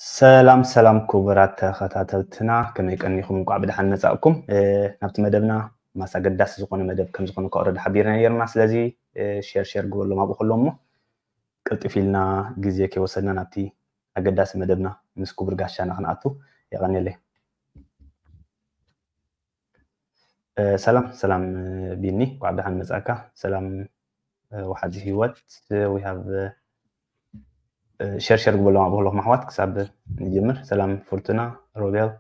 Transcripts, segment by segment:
ሰላም ሰላም ክቡራት ተኸታተልትና፣ ከመይ ቀኒኹም? እንኳዕ ብደሓን መጻእኩም። እ፣ ናብቲ መደብና ማስ ኣገዳሲ ዝኾነ መደብ ከም ዝኾነ ከቕርብ ሓቢርና ነይርና። ስለዚ፣ እ፣ ሼር ሼር ግበሎም ኣብኡ ከሎ እሞ፣ ቅልጥፍ ኢልና ግዜ ከይወሰድና ናብቲ ኣገዳሲ መደብና ምስ ክቡር ጋሻና ክንኣቱ። የቐንየለይ። እ፣ ሰላም ሰላም፣ እ፣ ቢኒ፣ እንኳዕ ብደሓን መጻእካ። ሰላም፣ እ፣ ወሓዚ ህይወት። እ፣ we have፣ እ፣ እ፣ ሼር ሼር ግበሎም ኣብኡ ከለኹም ኣሕዋት ክሳብ ንጅምር። ሰላም ፍርቱና፣ ሮቤል፣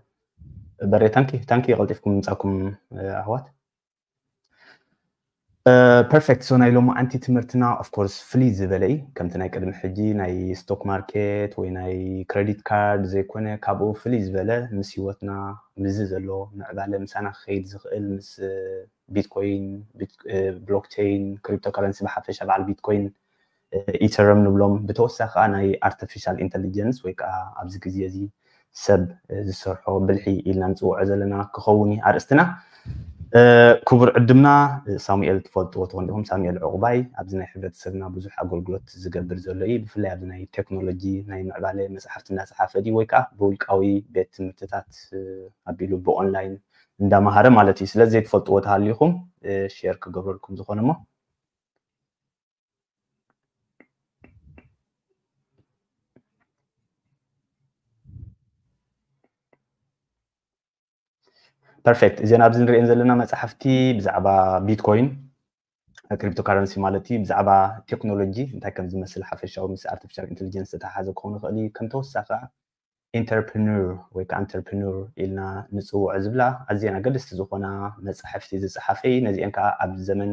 በሬ፣ ታንኪ ታንኪ ቀልጢፍኩም ምጻኩም፣ እ፣ ኣሕዋት። እ፣ ፐርፌክት። ሶ ናይ ሎማዓንቲ ትምህርትና ኦፍ ኮርስ ፍልይ ዝበለ እዩ። ከምቲ ናይ ቅድሚ ሕጂ ናይ ስቶክ ማርኬት ወይ ናይ ክሬዲት ካርድ ዘይኮነ፣ ካብኡ ፍልይ ዝበለ ምስ ህይወትና ምስዚ ዘሎ ምዕባለ ምሳና ክኸይድ ዝኽእል ምስ፣ እ፣ ቢትኮይን፣ ቢት-፣ እ፣ ብሎክቸይን፣ ክሪፕቶ ከረንሲ ብሓፈሻ በዓል ቢትኮይን፣ እ፣ ኢተረም ንብሎም፣ ብተወሳኺ ከኣ ናይ ኣርቲፊሻል ኢንተሊጀንስ ወይ ከኣ ኣብዚ ግዜ እዚ ሰብ፣ እ፣ ዝሰርሖ ብልሒ ኢልና ንጽውዖ ዘለና ክኸውን እዩ ኣርእስትና። እ፣ ክቡር ዕድምና፣ እ፣ ሳሙኤል ትፈልጥዎ ትኾኑ ኢኹም። ሳሙኤል ዕቑባይ ኣብዚ ናይ ሕብረተሰብና ብዙሕ ኣገልግሎት ዝገብር ዘሎ እዩ። ብፍላይ ኣብዚ ናይ ቴክኖሎጂ ናይ ምዕባለ መጽሓፍቲ እናጸሓፈ ድዩ ወይ ከኣ ብውልቃዊ ቤት ትምህርትታት፣ እ፣ ኣቢሉ ብኦንላይን እንዳመሃረ ማለት እዩ። ስለዚ ዘይትፈልጥዎ ተሃሊኹም፣ እ፣ ሼር ክገብረልኩም ዝኾነ እሞ። ፐርፌክት። እዘን ኣብዚ ንሪኤን ዘለና መጽሓፍቲ ብዛዕባ ቢትኮይን፣ ክሪፕቶ ካረንሲ ማለት እዩ፣ ብዛዕባ ቴክኖሎጂ እንታይ ከም ዝመስል ሓፈሻዊ ምስ ኣርቲፊሻል ኢንተሊጀንስ ዝተተሓሓዘ ክኸውን ይኽእል እዩ። ከም ተወሳኺ ኢንተርፕርኑር ወይ ከዓ ኢንተርፕርኑር ኢልና ንጽውዖ ዝብላ ኣዝየን ኣገደስቲ ዝኾና መጻሕፍቲ ዝጸሓፈ እዩ። ነዚአን ከዓ ኣብ ዘመን፣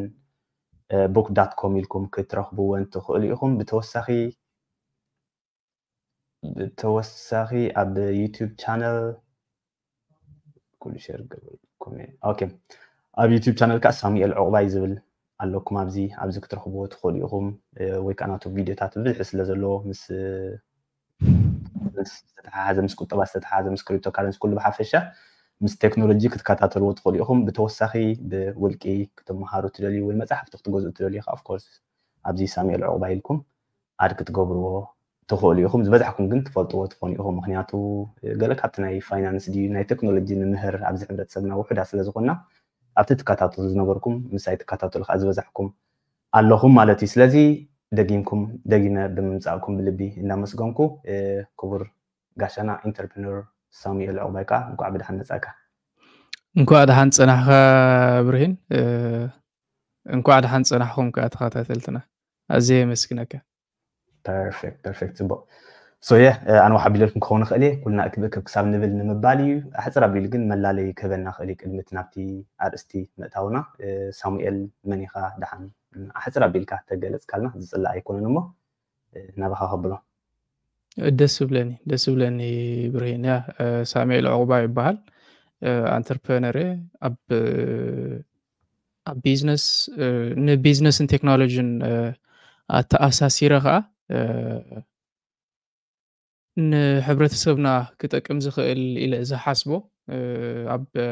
እ፣ ቡክ ዳት ኮም ኢልኩም ክትረኽብወን ትኽእሉ ኢኹም። ብተወሳኺ፣ ብተወሳኺ ኣብ ዩቲዩብ ቻነል ኩሉ ሼር ገበርኩም እየ። ኦኬ። ኣብ ዩቲዩብ ቻነል ከዓ ሳሙኤል ዕቑባይ ዝብል ኣለኩም። ኣብዚ፣ ኣብዚ ክትረኽብዎ ትኽእሉ ኢኹም። እ፣ ወይ ከዓ ናቱ ቪድዮታት ብዝሒ ስለ ዘለዎ ምስ፣ ምስ ዝተተሓሓዘ፣ ምስ ቁጠባ ዝተተሓሓዘ፣ ምስ ክሪፕቶ ካረንሲ ኩሉ ብሓፈሻ ምስ ቴክኖሎጂ ክትከታተልዎ ትኽእሉ ኢኹም። ብተወሳኺ ብውልቂ ክትመሃሩ ትደልዩ ወይ መጻሕፍቲ ክትገዝኡ ትደልዩ ከዓ፣ ኦፍ ኮርስ፣ ኣብዚ ሳሙኤል ዕቑባይ ኢልኩም ኣድ ክትገብርዎ ትኽእሉ ኢኹም። ዝበዛሕኩም ግን ትፈልጥዎ ትኾኑ ኢኹም። ምኽንያቱ ገለ ካብቲ ናይ ፋይናንስ ድዩ ናይ ቴክኖሎጂ ንምህር ኣብዚ ሕብረተሰብና ውሑዳት ስለ ዝኾንና፣ ኣብቲ ትከታተሉ ዝነበርኩም ምሳይ ትከታተሉ ከዓ ዝበዛሕኩም ኣለኹም ማለት እዩ። ስለዚ ደጊምኩም፣ ደጊመ ብምምጻእኩም ብልቢ እንዳመስገንኩ፣ እ፣ ክቡር ጋሻና ኢንተርፕረነር ሳሙኤል ዕቑባይ ከዓ እንኳዕ ብደሓን መጻእካ። እንኳዕ ደሓን ጸናሕካ ብርሂን። እ፣ እንኳዕ ደሓን ጸናሕኩም ከዓ ተኸታተልትና። ኣዝየ የመስግነካ። ፐርፌክት፣ ፐርፌክት፣ ጽቡቕ። ሶ፣ የ፣ እ፣ ኣነ ወሓቢ ኢለልኩም ክኸውን እኽእል እየ፣ ኩልና እክብ እክብ ክሳብ ንብል ንምባል እዩ። ኣሕጽር ኣቢሉ ግን መላለዪ ክህበና ክእል እዩ፣ ቅድሚ እቲ ናብቲ ኣርእስቲ ምእታውና። እ፣ ሳሙኤል መን ኢኻ ደሓን ኣሕጽር ኣቢልካ ተገለጽካልና፣ ዝጽላእ ኣይኮነን እሞ፣ እ፣ ናባኻ ከብሎ። ደስ ይብለኒ፣ ደስ ይብለኒ ብርሂን። ያ፣ እ፣ ሳሙኤል ዕቑባ ይበሃል። እ፣ ኣንተርፕረነር እየ። ኣብ፣ ኣብ ቢዝነስ፣ እ፣ ንቢዝነስን ቴክኖሎጂን፣ እ፣ ኣተኣሳሲረ ኸኣ፣ እ፣ ንሕብረተሰብና ክጠቅም ዝኽእል ኢለ ዝሓስቦ፣ እ፣ ኣብ፣ እ፣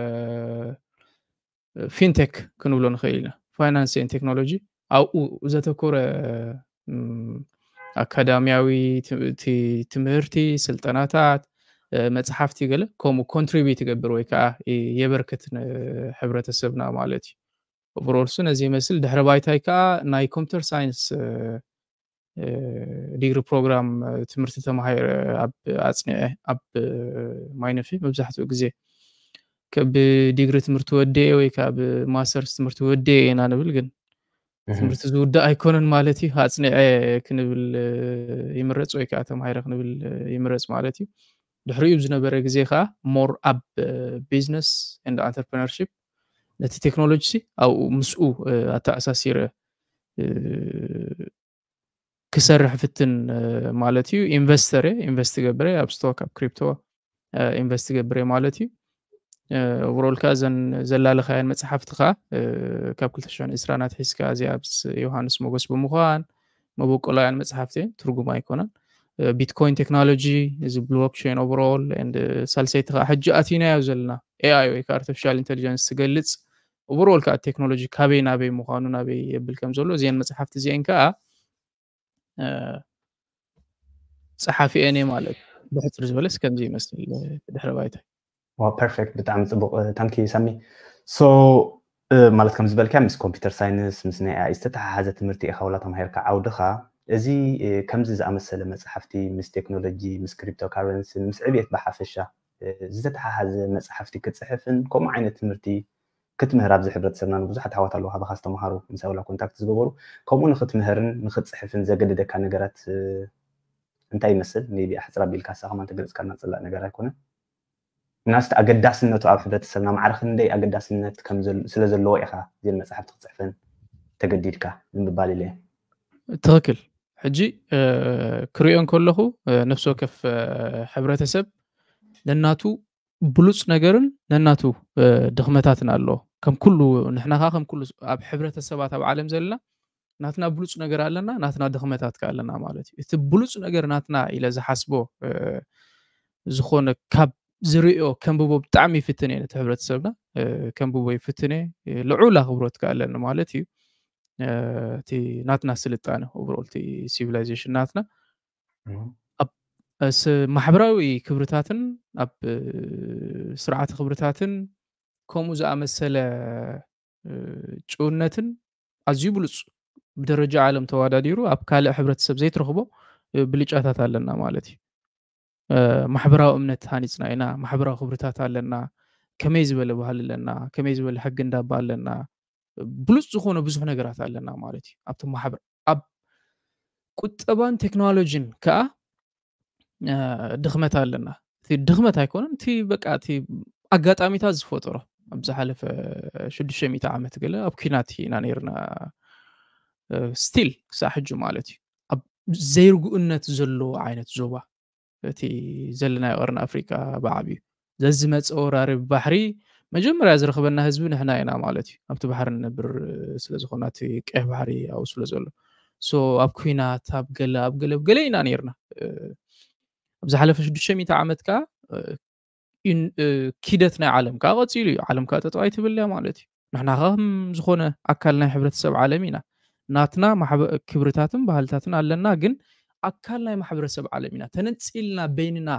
ፊንቴክ ክንብሎ ንኽእል ኢና። ፋይናንስ ኤንድ ቴክኖሎጂ ኣብኡ ዘተኮረ፣ እም፣ ኣካዳሚያዊ ት-፣ ት-፣ ትምህርቲ፣ ስልጠናታት፣ እ፣ መጽሓፍቲ ገለ ከምኡ ኮንትሪቢዩት ይገብር ወይ ከዓ የበርክት ንሕብረተሰብና ማለት እዩ። ኦቨርኦል እሱ ነዚ ይመስል። ድሕሪ ባይታይ ከዓ ናይ ኮምፒውተር ሳይንስ፣ እ፣ እ፣ ዲግሪ ፕሮግራም፣ እ፣ ትምህርቲ ተማሂረ ኣብ ኣጽኒዐ ኣብ፣ እ፣ ማይነፊ መብዛሕትኡ ግዜ ከብ ዲግሪ ትምህርቲ ወዲኤ ወይ ካብ ማስተርስ ትምህርቲ ወዲኤ ኢና ንብል፣ ግን እህ። ትምህርቲ ዝውዳእ ኣይኮነን ማለት እዩ። ኣጽኒዐ ክንብል፣ እ፣ ይምረጽ ወይ ከዓ ተማሂረ ክንብል፣ እ፣ ይምረጽ ማለት እዩ። ድሕሪኡ ዝነበረ ግዜ ከዓ ሞር ኣብ፣ እ፣ ቢዝነስ ኤንድ ኣንተርፕረነርሺፕ ነቲ ቴክኖሎጂ ሲ ኣብኡ ምስኡ፣ እ፣ ኣተኣሳሲረ፣ እ፣ ክሰርሕ ፍትን፣ እ፣ ማለት እዩ። ኢንቨስተር እየ፣ ኢንቨስት ገብረ ኣብ ስቶክ፣ ኣብ ክሪፕቶ፣ እ፣ ኢንቨስት ገብረ ማለት እዩ። እ፣ ኦቨርኦል ከኣ እዘን ዘላለኻየን መጽሓፍቲ ከኣ፣ እ፣ ካብ ክልተ ሽሕን ዕስራን ኣትሒዝካ እዚኣ ምስ ዮሃንስ ሞገስ ብምዃን መበቆላውያን መጽሓፍቲ እየን፣ ትርጉም ኣይኮነን። እ፣ ቢትኮይን ቴክኖሎጂ፣ እዚ ብሎክቸይን ኦቨርኦል፣ ኤንድ ሳልሰይቲ ከኣ ሕጂ ኣቲናዮ ዘለና ኤ ኣይ ወይ ከኣ ኣርቲፊሻል ኢንተሊጀንስ ትገልጽ፣ ኦቨርኦል ከኣ ቴክኖሎጂ ካበይ ናበይ ምዃኑ፣ ናበይ የብል ከም ዘሎ፣ እዚአን መጽሓፍቲ እዚአን ከኣ፣ እ፣ ጸሓፊ እየ ማለት እዩ። ብሕፅር ዝበለስ ከምዚ ይመስል ድሕረ ባይታ። ዋ ፐርፌክት፣ ብጣዕሚ ፅቡቅ። ታንኪ ሳሚ። ሶ ማለት ከም ዝበልካ ምስ ኮምፒውተር ሳይንስ ምስ ናይ ኤኣይ ዝተተሓሓዘ ትምህርቲ ኢኻ ውላ ተማሂርካ ዓውድኻ። እዚ ከምዚ ዝኣመሰለ መፅሓፍቲ ምስ ቴክኖሎጂ፣ ምስ ክሪፕቶ ካረንሲ፣ ምስ ዕብየት ብሓፈሻ ዝተተሓሓዘ መፅሓፍቲ ክፅሕፍን ከምኡ ዓይነት ትምህርቲ ክትምህር ኣብዚ ሕብረተሰብና ንብዙሓት ኣሕዋት ኣለዉ ካባኻ ዝተምሃሩ ምሳይ ውላ ኮንታክት ዝገበሩ። ከምኡ ንክትምህርን ንክትፅሕፍን ዘገድደካ ነገራት እንታይ ይመስል? ሜቢ ኣሕፅር ኣቢልካ ንስኻ ከማን ተገሊፅካልና ፅላእ ነገር ኣይኮነን። ናስቲ ኣገዳስነቱ ኣብ ሕብረተሰብና ማዕረ ክንደይ ኣገዳስነት ስለ ዘለዎ ኢኻ እዘን መፅሓፍቲ ክትፅሕፈን ተገዲድካ ንምባል ኢለ። ትኽክል። ሕጂ ክሪኦ እንከለኹ ነፍሲ ወከፍ ሕብረተሰብ ነናቱ ብሉፅ ነገርን ነናቱ ድኽመታትን ኣለዎ። ከም ኩሉ ንሕና ኸዓ ከም ኩሉ ኣብ ሕብረተሰባት ኣብ ዓለም ዘለና ናትና ብሉፅ ነገር ኣለና፣ ናትና ድኽመታት ከ ኣለና ማለት እዩ። እቲ ብሉፅ ነገር ናትና ኢለ ዝሓስቦ ዝኾነ ካብ ዝርእዮ ከንብቦ ብጣዕሚ ይፍትን እየ። ነቲ ሕብረተሰብና ከንብቦ ይፍትን እየ። ልዑል ኣኽብሮት ከ ኣለኒ ማለት እዩ። እቲ ናትና ስልጣነ ኦቨርኦል እቲ ሲቪላይዜሽን ናትና ኣብ ማሕበራዊ ክብርታትን ኣብ ስርዓተ ክብርታትን ከምኡ ዝኣመሰለ ጭውነትን ኣዝዩ ብሉፅ ብደረጃ ዓለም ተወዳዲሩ ኣብ ካልእ ሕብረተሰብ ዘይትረኽቦ ብልጫታት ኣለና ማለት እዩ። ማሕበራዊ እምነት ሃኒፅና ኢና፣ ማሕበራዊ ክብርታት ኣለና፣ ከመይ ዝበለ ባህሊ ኣለና፣ ከመይ ዝበለ ሕጊ እንዳባ ኣለና፣ ብሉፅ ዝኾነ ብዙሕ ነገራት ኣለና ማለት እዩ። ኣብቲ ማሕበር ኣብ ቁጠባን ቴክኖሎጂን ከዓ ድኽመት ኣለና። እቲ ድኽመት ኣይኮነን፣ እቲ በቃ እቲ ኣጋጣሚታት ዝፈጠሮ ኣብ ዝሓለፈ ሽዱሽተ ሚእቲ ዓመት ገለ ኣብ ኲናት ኢና ነይርና። ስቲል ክሳብ ሕጂ ማለት እዩ። ኣብ ዘይርጉእነት ዘለዎ ዓይነት ዞባ እቲ ዘለናዮ ቀርኒ ኣፍሪቃ ብዓብዩ ዘዝመፀ ወራሪ ባሕሪ መጀመርያ ዝረኽበና ህዝቢ ንሕና ኢና ማለት እዩ። ኣብቲ ባሕሪ ንነብር ስለ ዝኾና እቲ ቀይሕ ባሕሪ ኣብኡ ስለ ዘሎ ሶ ኣብ ኩናት ኣብ ገለ ኣብ ገለ ኣብ ገለ ኢና ነይርና። ኣብ ዝሓለፈ ሽዱሽተ ሚእቲ ዓመት ከዓ ኪደት ናይ ዓለም ከዓ ቀፂሉ እዩ። ዓለም ከዓ ጠጠው ኣይትብል እያ ማለት እዩ። ንሕና ከም ዝኾነ ኣካል ናይ ሕብረተሰብ ዓለም ኢና። ናትና ክብርታትን ባህልታትን ኣለና፣ ግን ኣካል ናይ ማሕበረሰብ ዓለም ኢና። ተነፂልና በይንና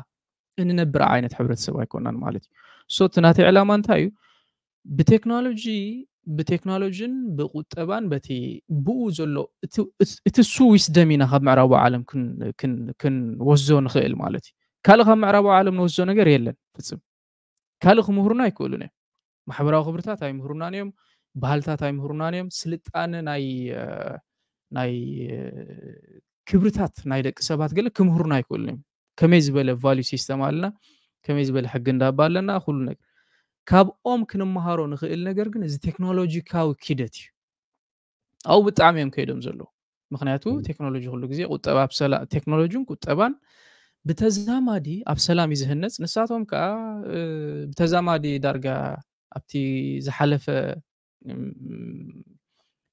እንነብር ዓይነት ሕብረተሰብ ኣይኮናን ማለት እዩ። ሶ እቲ ናተይ ዕላማ እንታይ እዩ? ብቴክኖሎጂ ብቴክኖሎጂን ብቁጠባን በቲ ብኡ ዘሎ እቲ እሱ ዊስደም ኢና ካብ ምዕራባዊ ዓለም ክንወስዶ ንኽእል ማለት እዩ። ካልእ ካብ ምዕራባዊ ዓለም ንወስዶ ነገር የለን ፍፅም። ካልእ ክምህሩና ኣይክእሉን እዮም። ማሕበራዊ ክብርታት ኣይምህሩናን እዮም፣ ባህልታት ኣይምህሩናን እዮም፣ ስልጣነ ናይ ናይ ክብርታት ናይ ደቂ ሰባት ገለ ክምህሩና ኣይክእሉን እዮም። ከመይ ዝበለ ቫልዩ ሲስተም ኣለና፣ ከመይ ዝበለ ሕጊ እንዳባ ኣለና፣ ኩሉ ነገር ካብኦም ክንመሃሮ ንኽእል ነገር ግን እዚ ቴክኖሎጂካዊ ኪደት እዩ። ኣብኡ ብጣዕሚ እዮም ከይዶም ዘለዉ። ምክንያቱ ቴክኖሎጂ ኩሉ ግዜ ቁጠባ ኣብ ሰላ ቴክኖሎጂን ቁጠባን ብተዛማዲ ኣብ ሰላም እዩ ዝህነፅ። ንሳቶም ከዓ ብተዛማዲ ዳርጋ ኣብቲ ዝሓለፈ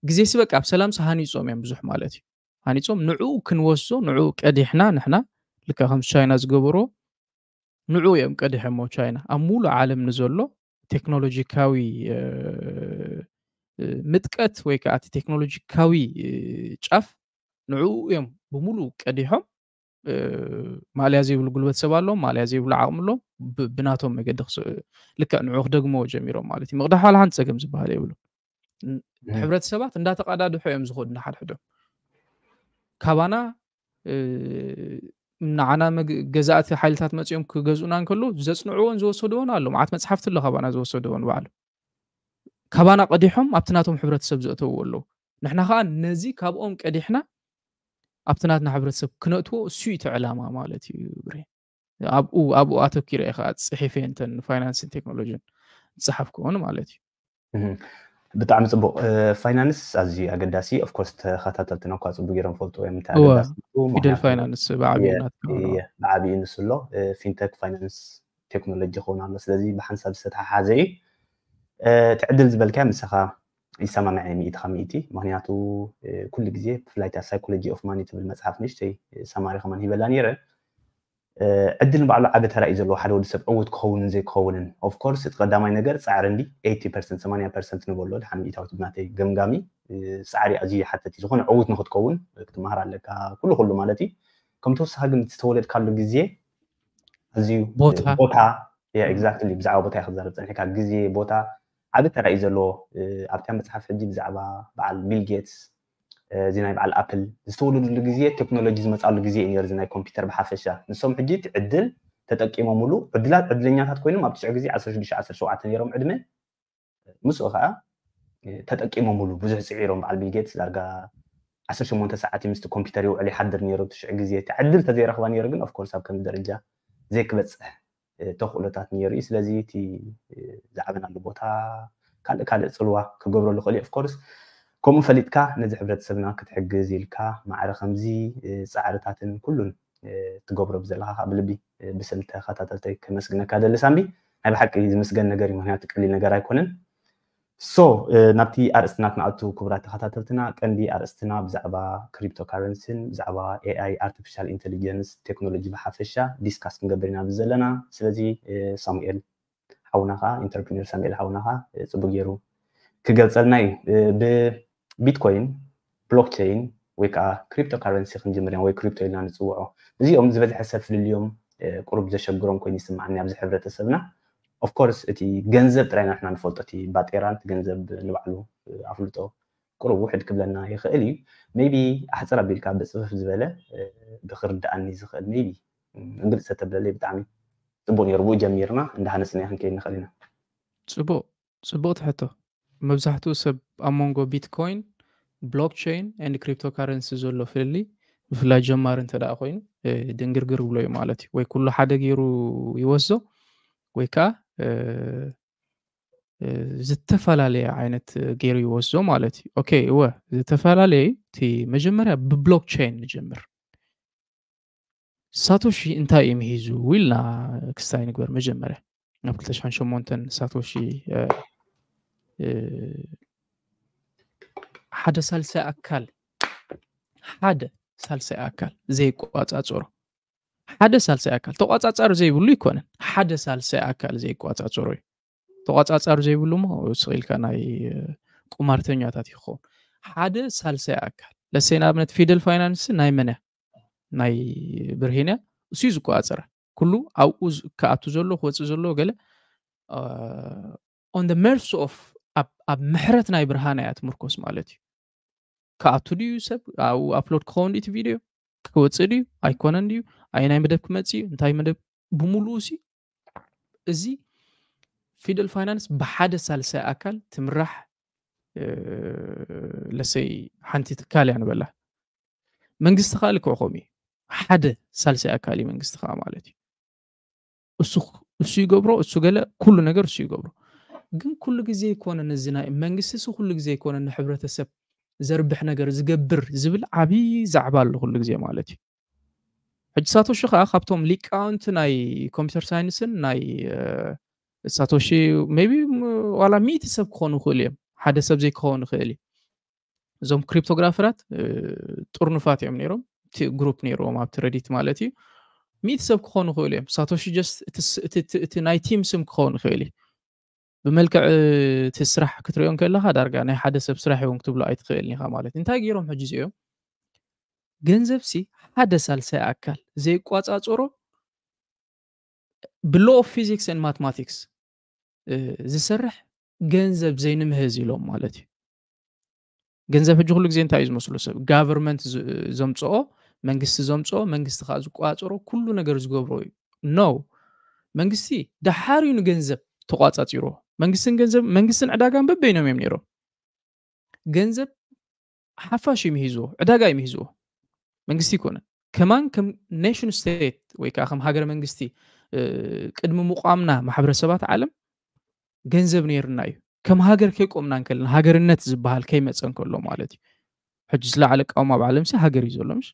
ግዜሲ በቃ ኣብ ሰላምሲ ሃኒፆም እዮም ብዙሕ ማለት እዩ። ሃኒፆም ንዕኡ ክንወስዶ ንዕኡ ቀዲሕና ንሕና ልካ ከም ቻይና ዝገበሮ ንዕኡ እዮም ቀዲሖሞ። ቻይና ኣብ ሙሉእ ዓለም ንዘሎ ቴክኖሎጂካዊ ምጥቀት ወይ ከዓ እቲ ቴክኖሎጂካዊ ጫፍ ንዕኡ እዮም ብሙሉእ ቀዲሖም። ማእለያ ዘይብሉ ጉልበት ሰብ ኣለዎም፣ ማእለያ ዘይብሉ ዓቕሚ ኣለዎም። ብናቶም መገዲ ልክዕ ንዕኡ ክደግምዎ ጀሚሮም ማለት እዩ። ምቕዳሕ ዋላ ሓንቲ ፀገም ዝበሃል የብሉ። ሕብረተሰባት እንዳተቐዳድሑ እዮም ዝኸዱ ንሓድሕዶም። ካባና ንዓና ገዛእቲ ሓይልታት መፂኦም ክገዝኡና እንከሎ ዘፅንዕዎን ዝወሰድዎን ኣሎ። መዓት መፅሓፍቲ ኣሎ ካባና ዝወሰድዎን ባዕሉ ካባና ቀዲሖም ኣብቲ ናቶም ሕብረተሰብ ዘእተውዎ ኣለዉ። ንሕና ከዓ ነዚ ካብኦም ቀዲሕና ኣብቲ ናትና ሕብረተሰብ ክነእትዎ እሱ እዩ እቲ ዕላማ ማለት እዩ። ብሬ ኣብኡ ኣብኡ ኣተኪረ እየ ከዓ ፅሒፈ እንተን ፋይናንስን ቴክኖሎጂን ዝፀሓፍክዎን ማለት እዩ። ብጣዕሚ ፅቡቅ። ፋይናንስ ኣዝዩ ኣገዳሲ። ኦፍኮርስ ተኸታተልትና እኳ ፅቡቅ ገይሮም ፈልጡ እዮም እንታይ ኣገዳሲ። ፊደል ፋይናንስ ብዓብዩ ናትካ ብዓብዩ ንሱ ኣሎ። ፊንቴክ ፋይናንስ ቴክኖሎጂ ክኸውን ኣሎ። ስለዚ ብሓንሳብ ዝተተሓሓዘ እዩ። እቲ ዕድል ዝበልካዮ ምሳኻ ይሰማምዐ ሚእቲ ካብ ሚእቲ። ምክንያቱ ኩሉ ግዜ ብፍላይ እታ ሳይኮሎጂ ኦፍ ማኒ ትብል መፅሓፍ ንእሽተይ ሰማሪ ከማን ሂበላ ነይረ። ዕድል ንባዕሉ ዓቢ ተራ እዩ ዘለዎ ሓደ ወዲ ሰብ ዕዉት ክኸውንን ዘይክኸውንን። ኦፍኮርስ እቲ ቀዳማይ ነገር ፃዕሪ እንዲ ኤይቲ ፐርሰንት ሰማንያ ፐርሰንት ንበሎ ድሓን ሚእታዊት ብናተይ ገምጋሚ ፃዕሪ ኣዝዩ ይሓተት እዩ። ዝኾነ ዕዉት ንክትከውን ክትመሃር ኣለካ ኩሉ ኩሉ ማለት እዩ። ከም ተወሳኺ ግን ዝተወለድካሉ ግዜ ኣዝዩ ቦታ። ቦታ exactly ብዛዕባ ቦታ ክዛረብ ፀኒሕካ ግዜ ቦታ ዓቢ ተራ እዩ ዘለዎ። ኣብታ መፅሓፍ ሕጂ ብዛዕባ በዓል ቢል ጌትስ እዚ ናይ በዓል ኣፕል ዝተወለዱሉ ግዜ ቴክኖሎጂ ዝመፃሉ ግዜ እዩ ነሩ ናይ ኮምፒውተር ብሓፈሻ። ንሶም ሕጂ እቲ ዕድል ተጠቂሞምሉ ዕድላት ዕድለኛታት ኮይኖም ኣብ ትሽዑ ግዜ ዓሰርተ ሽዱሽተ ዓሰርተ ሸውዓተ ነሮም ዕድመ ምስኡ ከዓ ተጠቂሞምሉ ብዙሕ ፅዒሮም በዓል ቢል ጌትስ ዳርጋ ዓሰርተ ሸሞንተ ሰዓት ምስቲ ኮምፒውተር ይውዕል ይሓድር ነሩ ትሽዑ ግዜ። እቲ ዕድል ተዘይረኽባ ነሩ ግን ኦፍኮርስ ኣብ ከምዚ ደረጃ ዘይክበፅሕ ተኽእሎታት ነሩ እዩ። ስለዚ እቲ ዝዓበናሉ ቦታ ካልእ ካልእ ፅልዋ ክገብረሉ ክእል እዩ። ኦፍኮርስ ከምኡ ፈሊጥካ ነዚ ሕብረተሰብና ክትሕግዝ ኢልካ ማዕረ ከምዚ ፃዕርታትን ኩሉን ትገብሮ ብዘለካ ከዓ ብልቢ ብስም ተኸታተልተይ ከመስግነካ ደሊ ሳምቢ። ናይ ብሓቂ ዝምስገን ነገር እዩ፣ ምክንያቱ ቀሊል ነገር ኣይኮነን። ሶ ናብቲ ኣርእስትና ክንኣቱ ክቡራት ተኸታተልትና፣ ቀንዲ ኣርእስትና ብዛዕባ ክሪፕቶ ካረንሲን ብዛዕባ ኤኣይ ኣርቲፊሻል ኢንቴሊጀንስ ቴክኖሎጂ ብሓፈሻ ዲስካስ ክንገብር ኢና ዘለና። ስለዚ ሳሙኤል ሓውና ከዓ ኢንተርፕሪነር ሳሙኤል ሓውና ከዓ ፅቡቅ ገይሩ ክገልፀልና እዩ። ብቢትኮይን ብሎክቸይን ወይ ከዓ ክሪፕቶ ካረንሲ ክንጅምር ኢና ወይ ክሪፕቶ ኢልና ንፅውዖ። እዚኦም ዝበዝሐ ሰብ ፍልልዮም ቁሩብ ዘሸግሮም ኮይኑ ይስማዓኒ ኣብዚ ሕብረተሰብና። ኦፍኮርስ እቲ ገንዘብ ጥራይ ንሕና ንፈልጦ፣ እቲ ባጤራ እቲ ገንዘብ ንባዕሉ ኣፍልጦ ቁሩብ ውሕድ ክብለና ይኽእል እዩ። ሜቢ ኣሕፅር ኣቢልካ ብፅፍፍ ዝበለ ብክርድኣኒ ዝኽእል ሜቢ እንግልፅ ተተብለለይ ብጣዕሚ ፅቡቅ ነሩ። ብኡ ጀሚርና እንዳሃነፅና ክንከይድ ንኽእል ኢና። ፅቡቅ ፅቡቅ ትሕቶ። መብዛሕትኡ ሰብ ኣብ መንጎ ቢትኮይን ብሎክቸይን ን ክሪፕቶ ካረንሲ ዘሎ ፍልልይ ብፍላይ ጀማሪ እንተ ደኣ ኮይኑ ድንግርግር ብሎ እዩ ማለት እዩ። ወይ ኩሉ ሓደ ገይሩ ይወስዶ ወይ ከዓ ዝተፈላለየ ዓይነት ገይሩ ይወስዶ ማለት እዩ። ኦኬ እወ ዝተፈላለየ። እቲ መጀመርያ ብብሎክቸይን ንጀምር። ሳቶሺ እንታይ እዩ ምሂዙ ኢልና ክስታይ ንግበር። መጀመርያ ናብ ክልተ ሽሕን ሸሞንተን ሳቶሺ ሓደ ሳልሳይ ኣካል ሓደ ሳልሳይ ኣካል ዘይቋፃፀሮ ሓደ ሳልሳይ ኣካል ተቋፃፃሪ ዘይብሉ ይኮነን። ሓደ ሳልሳይ ኣካል ዘይቋፃፀሮ እዩ። ተቋፃፃሪ ዘይብሉ ሞ ስቕ ኢልካ ናይ ቁማርተኛታት ይኸውን። ሓደ ሳልሳይ ኣካል ለሰይ ንኣብነት ፊደል ፋይናንስ ናይ መን እያ? ናይ ብርሂን እያ። እሱ እዩ ዝቋፀረ። ኩሉ ኣብኡ ክኣቱ ዘሎ ክወፅእ ዘሎ ገለ on the mercy of ኣብ ምሕረት ናይ ብርሃን እያ ትምርኮስ ማለት እዩ። ክኣቱ ድዩ ሰብ ኣብኡ ኣፕሎድ ክኸውን ድዩ እቲ ቪድዮ ክወፅእ ድዩ ኣይኮነን ድዩ ኣይ ናይ መደብ ክመፅእ እዩ እንታይ መደብ ብምሉኡ ሲ እዚ ፊደል ፋይናንስ ብሓደ ሳልሳይ ኣካል ትምራሕ ለሰይ ሓንቲ ትካል እያ ንበላ። መንግስቲ ከዓ ልክዕ ከምኡ እዩ። ሓደ ሳልሳይ ኣካል እዩ መንግስቲ ከዓ ማለት እዩ። እሱ ይገብሮ እሱ ገለ ኩሉ ነገር እሱ ይገብሮ። ግን ኩሉ ግዜ ይኮነ ነዚ ናይ መንግስቲ ሲ ኩሉ ግዜ ይኮነ ንሕብረተሰብ ዘርብሕ ነገር ዝገብር ዝብል ዓብዪ ዛዕባ ኣሎ ኩሉ ግዜ ማለት እዩ። ሕጂ ሳቶሺ ከዓ ካብቶም ሊቃውንቲ ናይ ኮምፒውተር ሳይንስን ናይ ሳቶሺ ሜቢ ዋላ ሚእቲ ሰብ ክኾኑ ይኽእሉ እዮም። ሓደ ሰብ ዘይክኸውን ይኽእል እዩ። እዞም ክሪፕቶግራፈራት ጥርኑፋት እዮም ነይሮም። እቲ ግሩፕ ነይርዎም ኣብቲ ረዲት ማለት እዩ። ሚእቲ ሰብ ክኾኑ ይኽእሉ እዮም። ሳቶሺ ጀስት እቲ ናይ ቲም ስም ክኸውን ይኽእል እዩ። ብመልክዕ እቲ ስራሕ ክትሪኦ ከለካ ዳርጋ ናይ ሓደ ሰብ ስራሕ እውን ክትብሎ ኣይትኽእልን ኢኻ ማለት እዩ። እንታይ ገይሮም ሕጂ እዚኦም ገንዘብ ሲ ሓደ ሳልሳይ ኣካል ዘይቋፃፅሮ ብሎ ኦፍ ፊዚክስ ን ማትማቲክስ ዝሰርሕ ገንዘብ ዘይንምህዝ ኢሎም ማለት እዩ። ገንዘብ ሕጂ ኩሉ ግዜ እንታይ እዩ ዝመስሉ ሰብ ጋቨርንመንት ዘምፅኦ መንግስቲ ዘምፅኦ መንግስቲ ከዓ ዝቋፀሮ ኩሉ ነገር ዝገብሮ እዩ። ኖ መንግስቲ ደሓር እዩ ንገንዘብ ተቋፃፂሮ። መንግስትን ገንዘብ መንግስትን ዕዳጋን በበይኖም እዮም ነይሮም። ገንዘብ ሓፋሽ እዩ ምሂዝዎ ዕዳጋ እዩ ምሂዝዎ መንግስቲ ይኮነ ከማን ከም ኔሽን ስቴት ወይ ከዓ ከም ሃገረ መንግስቲ ቅድሚ ምቋምና ማሕበረሰባት ዓለም ገንዘብ ነይርና እዩ። ከም ሃገር ከይቆምና እንከለና ሃገርነት ዝበሃል ከይመፀ እንከሎ ማለት እዩ። ሕጂ ዝለዓለ ቃውማ ኣብ ዓለም ሲ ሃገር እዩ ዘሎ ምሽ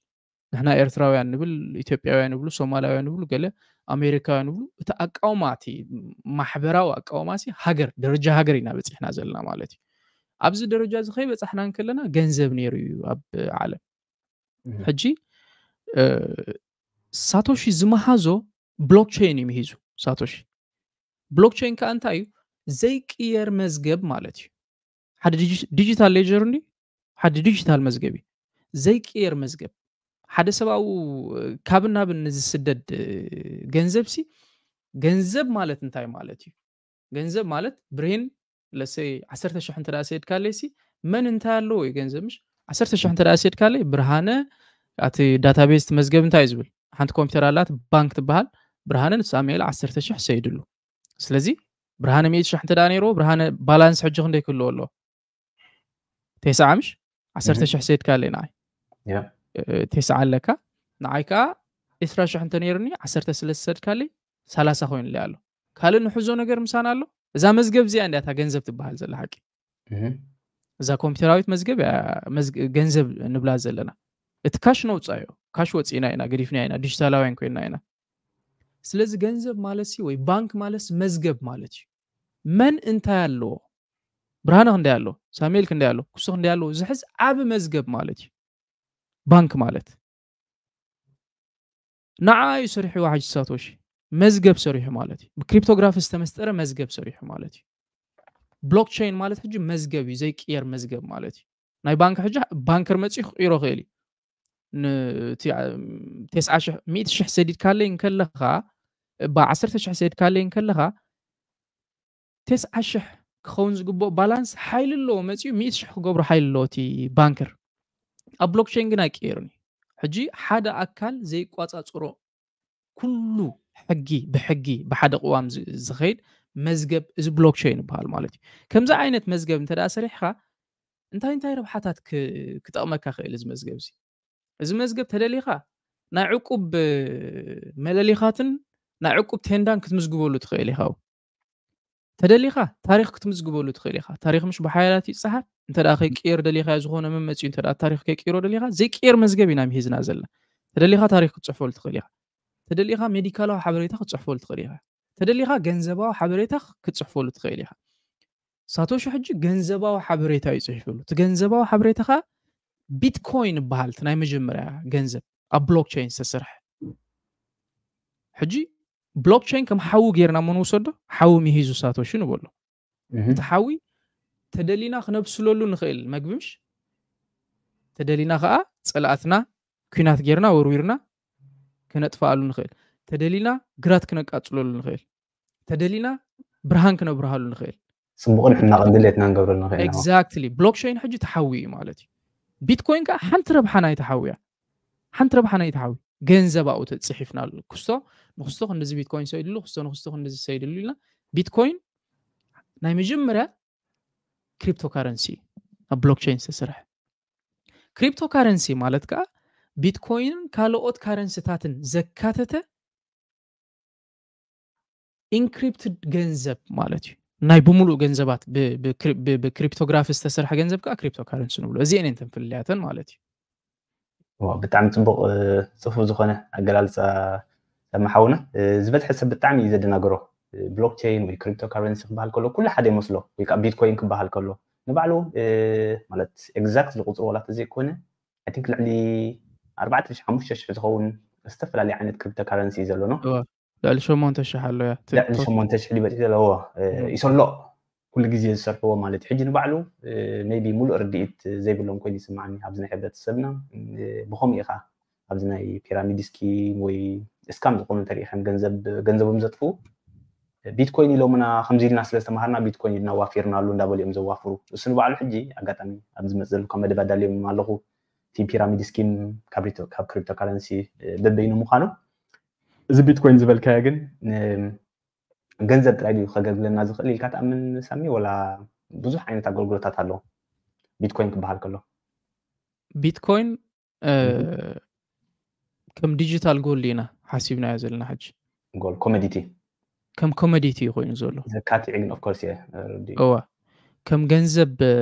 ንሕና ኤርትራውያን ንብል ኢትዮጵያውያን ንብሉ ሶማላውያን ንብሉ ገለ ኣሜሪካውያን ንብሉ እቲ ኣቃውማ እቲ ማሕበራዊ ኣቃውማ ሲ ሃገር ደረጃ ሃገር ኢና በፂሕና ዘለና ማለት እዩ። ኣብዚ ደረጃ እዚ ከይበፃሕና እንከለና ገንዘብ ነይሩ እዩ ኣብ ዓለም። ሕጂ ሳቶሺ ዝመሃዞ ብሎክቸይን እዩ ምሂዙ። ሳቶሺ ብሎክቸይን ከዓ እንታይ እዩ? ዘይቅየር መዝገብ ማለት እዩ። ሓደ ዲጂታል ሌጀር እንዲ ሓደ ዲጂታል መዝገብ እዩ። ዘይቅየር መዝገብ ሓደ ሰብኣዊ ካብን ናብን ንዝስደድ ገንዘብ ሲ ገንዘብ ማለት እንታይ ማለት እዩ? ገንዘብ ማለት ብርሂን ለሰይ ዓሰርተ ሽሕ እንተ ደኣ ሰድካለይ ሲ መን እንታይ ኣለዎ እዩ ገንዘብ ምሽ ዓሰርተ ሽሕ እንተ ደኣ ሰድካለይ ብርሃነ ኣቲ ዳታቤዝ መዝገብ እንታይ እዩ ዝብል? ሓንቲ ኮምፒውተር ኣላት ባንክ ትበሃል። ብርሃነ ንሳሙኤል ዓሰርተ ሽሕ ሰይድሉ። ስለዚ ብርሃነ ሚእቲ ሽሕ እንተ ደኣ ነይርዎ ብርሃነ ባላንስ ሕጂ ክንደይ ክህልዎ ኣለዎ? ተስዓ ምሽ ዓሰርተ ሽሕ ሰይድካለይ ንዓይ ተስዓ ኣለካ። ንዓይ ከዓ ዕስራ ሽሕ እንተ ነይሩኒ ዓሰርተ ስለ ዝሰድካለይ ሰላሳ ኮይኑለይ ኣሎ። ካልእ ንሕዞ ነገር ምሳና ኣሎ። እዛ መዝገብ እዚኣ እንዲያ እታ ገንዘብ ትበሃል ዘላ ሓቂ። እዛ ኮምፒውተራዊት መዝገብ እያ፣ መዝግ- ገንዘብ ንብላ ዘለና። እቲ ካሽ ነውፃዮ። ካሽ ወፂእና ኢና፣ ገዲፍና ኢና፣ ዲጂታላውያን ኮይንና ኢና። ስለዚ ገንዘብ ማለት ሲ ወይ ባንክ ማለት ሲ መዝገብ ማለት እዩ። መን እንታይ ኣለዎ? ብርሃነ ክንደይ ኣለዎ? ሳሙኤል ክንደይ ኣለዎ? ኩሱ ክንደይ ኣለዎ? ዝሕዝ ዓቢ መዝገብ ማለት እዩ። ባንክ ማለት ንዓ እዩ ሰሪሕዋ ሕጂ ሳቶሺ መዝገብ ሰሪሑ ማለት እዩ። ብክሪፕቶግራፊ ዝተመስጠረ መዝገብ ሰሪሑ ማለት እዩ። ብሎክቸይን ማለት ሕጂ መዝገብ እዩ፣ ዘይቅየር መዝገብ ማለት እዩ። ናይ ባንክ ሕጂ ባንከር መፅኡ ክቅይሮ ክእል እዩ። ን- እቲ፣ አ፣ ተስዓ ሽሕ፣ ሚእቲ ሽሕ ሰዲድካለይ እንከለኻ፣ እባ ዓሰርተ ሽሕ ሰዲድካለይ እንከለኻ፣ ተስዓ ሽሕ ክኸውን ዝግብኦ ባላንስ ሓይሊ ኣለዎ፣ መፂኡ ሚእቲ ሽሕ ክገብሮ ሓይሊ ኣለዎ እቲ ባንከር። ኣብ ብሎክቸይን ግን ኣይቀየርን እዩ። ሕጂ ሓደ ኣካል ዘይቋፃፅሮ ኩሉ ሕጊ ብሕጊ ብሓደ ቅዋም ዝ- ዝኸይድ መዝገብ እዚ ብሎክቸይን ይበሃል ማለት እዩ። ከምዚ ዓይነት መዝገብ እንተ ደኣ ሰሪሕካ እንታይ እንታይ ረብሓታት ክ- ክጠቕመካ ክእል እዚ መዝገብ እዚ? እዚ መዝገብ ተደሊኻ ናይ ዕቁብ መለሊኻትን ናይ ዕቁብ ቴንዳን ክትምዝግበሉ ትኽእል ኢኻ። ተደሊኻ ታሪኽ ክትምዝግበሉ ትኽእል ኢኻ። ታሪኽ ምሽ ብሓያላት ይፀሃር እንተ ደኣ ከይቅየር ደሊኻ ዝኾነ መመፂኡ እንተ ደኣ ታሪኽ ከይቅይሮ ደሊኻ ዘይቅየር መዝገብ ኢና ምሂዝና ዘለና። ተደሊኻ ታሪኽ ክትፅሕፈሉ ትኽእል ኢኻ። ተደሊኻ ሜዲካላዊ ሓበሬታ ክትፅሕፈሉ ትኽእል ኢኻ። ተደሊኻ ገንዘባዊ ሓበሬታ ክትፅሕፈሉ ትኽእል ኢኻ። ሳቶሺ ሕጂ ገንዘባዊ ሓበሬታ እዩ ፅሒፈሉ። እቲ ገንዘባዊ ሓበሬታ ከዓ ቢትኮይን ይበሃል። እቲ ናይ መጀመርያ ገንዘብ ኣብ ብሎክቸይን ዝተሰርሐ። ሕጂ ብሎክቸይን ከም ሓዊ ጌርና እሞ ንውሰዶ፣ ሓዊ ምሂዙ ሳቶሺ ንበሎ። እቲ ሓዊ ተደሊና ክነብስለሉ ንኽእል መግቢ ምሽ፣ ተደሊና ከዓ ፀላእትና ኲናት ጌርና ወርዊርና ክነጥፍኣሉ ንኽእል። ተደሊና ግራት ክነቃፅለሉ ንኽእል። ተደሊና ብርሃን ክነብርሃሉ ንኽእል። ፅቡቕን ሕማቕን ድሌትና ንገብረሉ ንኽእል ኢና። ኤግዛክትሊ። ብሎክቸይን ሕጂ ተሓዊ እዩ ማለት እዩ። ቢትኮይን ከዓ ሓንቲ ረብሓ ናይ ተሓዊ እያ። ሓንቲ ረብሓ ናይ ተሓዊ ገንዘብ ኣብኡ ተፅሒፍናሉ። ክስቶ ንክስቶ ክንዲዚ ቢትኮይን ሰይድሉ፣ ክስቶ ንክስቶ ክንዲዚ ሰይድሉ ኢልና። ቢትኮይን ናይ መጀመርያ ክሪፕቶ ካረንሲ እዩ፣ ኣብ ብሎክቸይን ዝተሰርሐ። ክሪፕቶ ካረንሲ ማለት ከዓ ቢትኮይንን ካልኦት ካረንሲታትን ዘካተተ ኢንክሪፕትድ ገንዘብ ማለት እዩ። ናይ ብምሉእ ገንዘባት ብ- ብ- ክሪ- ብ- ብክሪፕቶግራፊ ዝተሰርሐ ገንዘብ ከዓ ክሪፕቶ ካረንሲ ንብሎ። እዚአን እየን እተን ፍልልያተን ማለት እዩ። ዋው፣ ብጣዕሚ ፅቡቕ፣ እ፣ ፅፉፍ ዝኾነ ኣገላልፃ ሰማሓውና። እ፣ ዝበዝሐ ሰብ ብጣዕሚ እዩ ዘደናግሮ። እ፣ ብሎክቸይን ወይ ክሪፕቶ ካረንሲ ክበሃል ከሎ ኩሉ ሓደ ይመስሎ፣ ወይ ከዓ ቢትኮይን ክበሃል ከሎ ንባዕሉ፣ እ፣ ማለት ኤግዛክትሊ ቁፅሩ ዋላ ተዘይኮነ፣ ኣይ ቲንክ ልዕሊ ኣርባዕተ ሽሕ ሓሙሽተ ሽሕ ዝኸውን ዝተፈላለየ ዓይነት ክሪፕቶ ካረንሲ እዩ ዘሎና። እወ፣ ልዕሊ ሸሞንተ ሽሕ ኣሎ እያ። እቲ ልዕሊ ቶት- ሸሞንተ ሽሕ ሊበጽሕ ዘለዎ፣ እ፣ እም። ይሰሎ ኩሉ ግዜ ዝሰርሕዎ ማለት እዩ። ሕጂ ንባዕሉ፣ እ፣ ሜይቢ ሙሉእ ርድኢት ዘይብሎም ኮይኑ ይስምዓኒ ኣብዚ ናይ ሕብረተሰብና። እ፣ ብኸምኡ ኢኻ ኣብዚ ናይ ፒራሚድ ስኪም ወይ ስካም ዝኾኑ እንተሪኢኻ ገንዘብ፣ ገንዘቦም ዘጥፍኡ። ቢትኮይን ኢሎምና ከምዚ ኢልና ስለ ዝተምሃርና ቢትኮይን ኢልና ዋፊርናሉ እንዳበሉ እዮም ዘዋፍሩ። እሱ ንባዕሉ ሕጂ ኣጋጣሚ ኣብ ዝመጽእ ዘለካ መደብ ኣዳልዮም ኣለኹ። እቲ ፒራሚድ ስኪም ካብ ሪቶ-፣ ካብ ክሪፕቶ ካረንሲ፣ እ፣ በበይኑ ምዃኑ። እዚ ቢትኮይን ዝበልካዮ ግን ን-፣ ገንዘብ ጥራይ ድዩ ከገልግለና ዝኽእል ኢልካ ትኣምን ሳሚ? ወላ ብዙሕ ዓይነት ኣገልግሎታት ኣሎ ቢትኮይን ክበሃል ከሎ? ቢትኮይን፣ እ፣ እህ። ከም ዲጂታል ጎልድ ኢና ሓሲብናዮ ዘለና ሕጂ። ጎል ኮሞዲቲ። ከም ኮሞዲቲ እዩ ኮይኑ ዘሎ። ዘካትዕ ግን ኦፍ ኮርስ እየ፣ እ፣ ርዲ። እዋ። ከም ገንዘብ፣ እ፣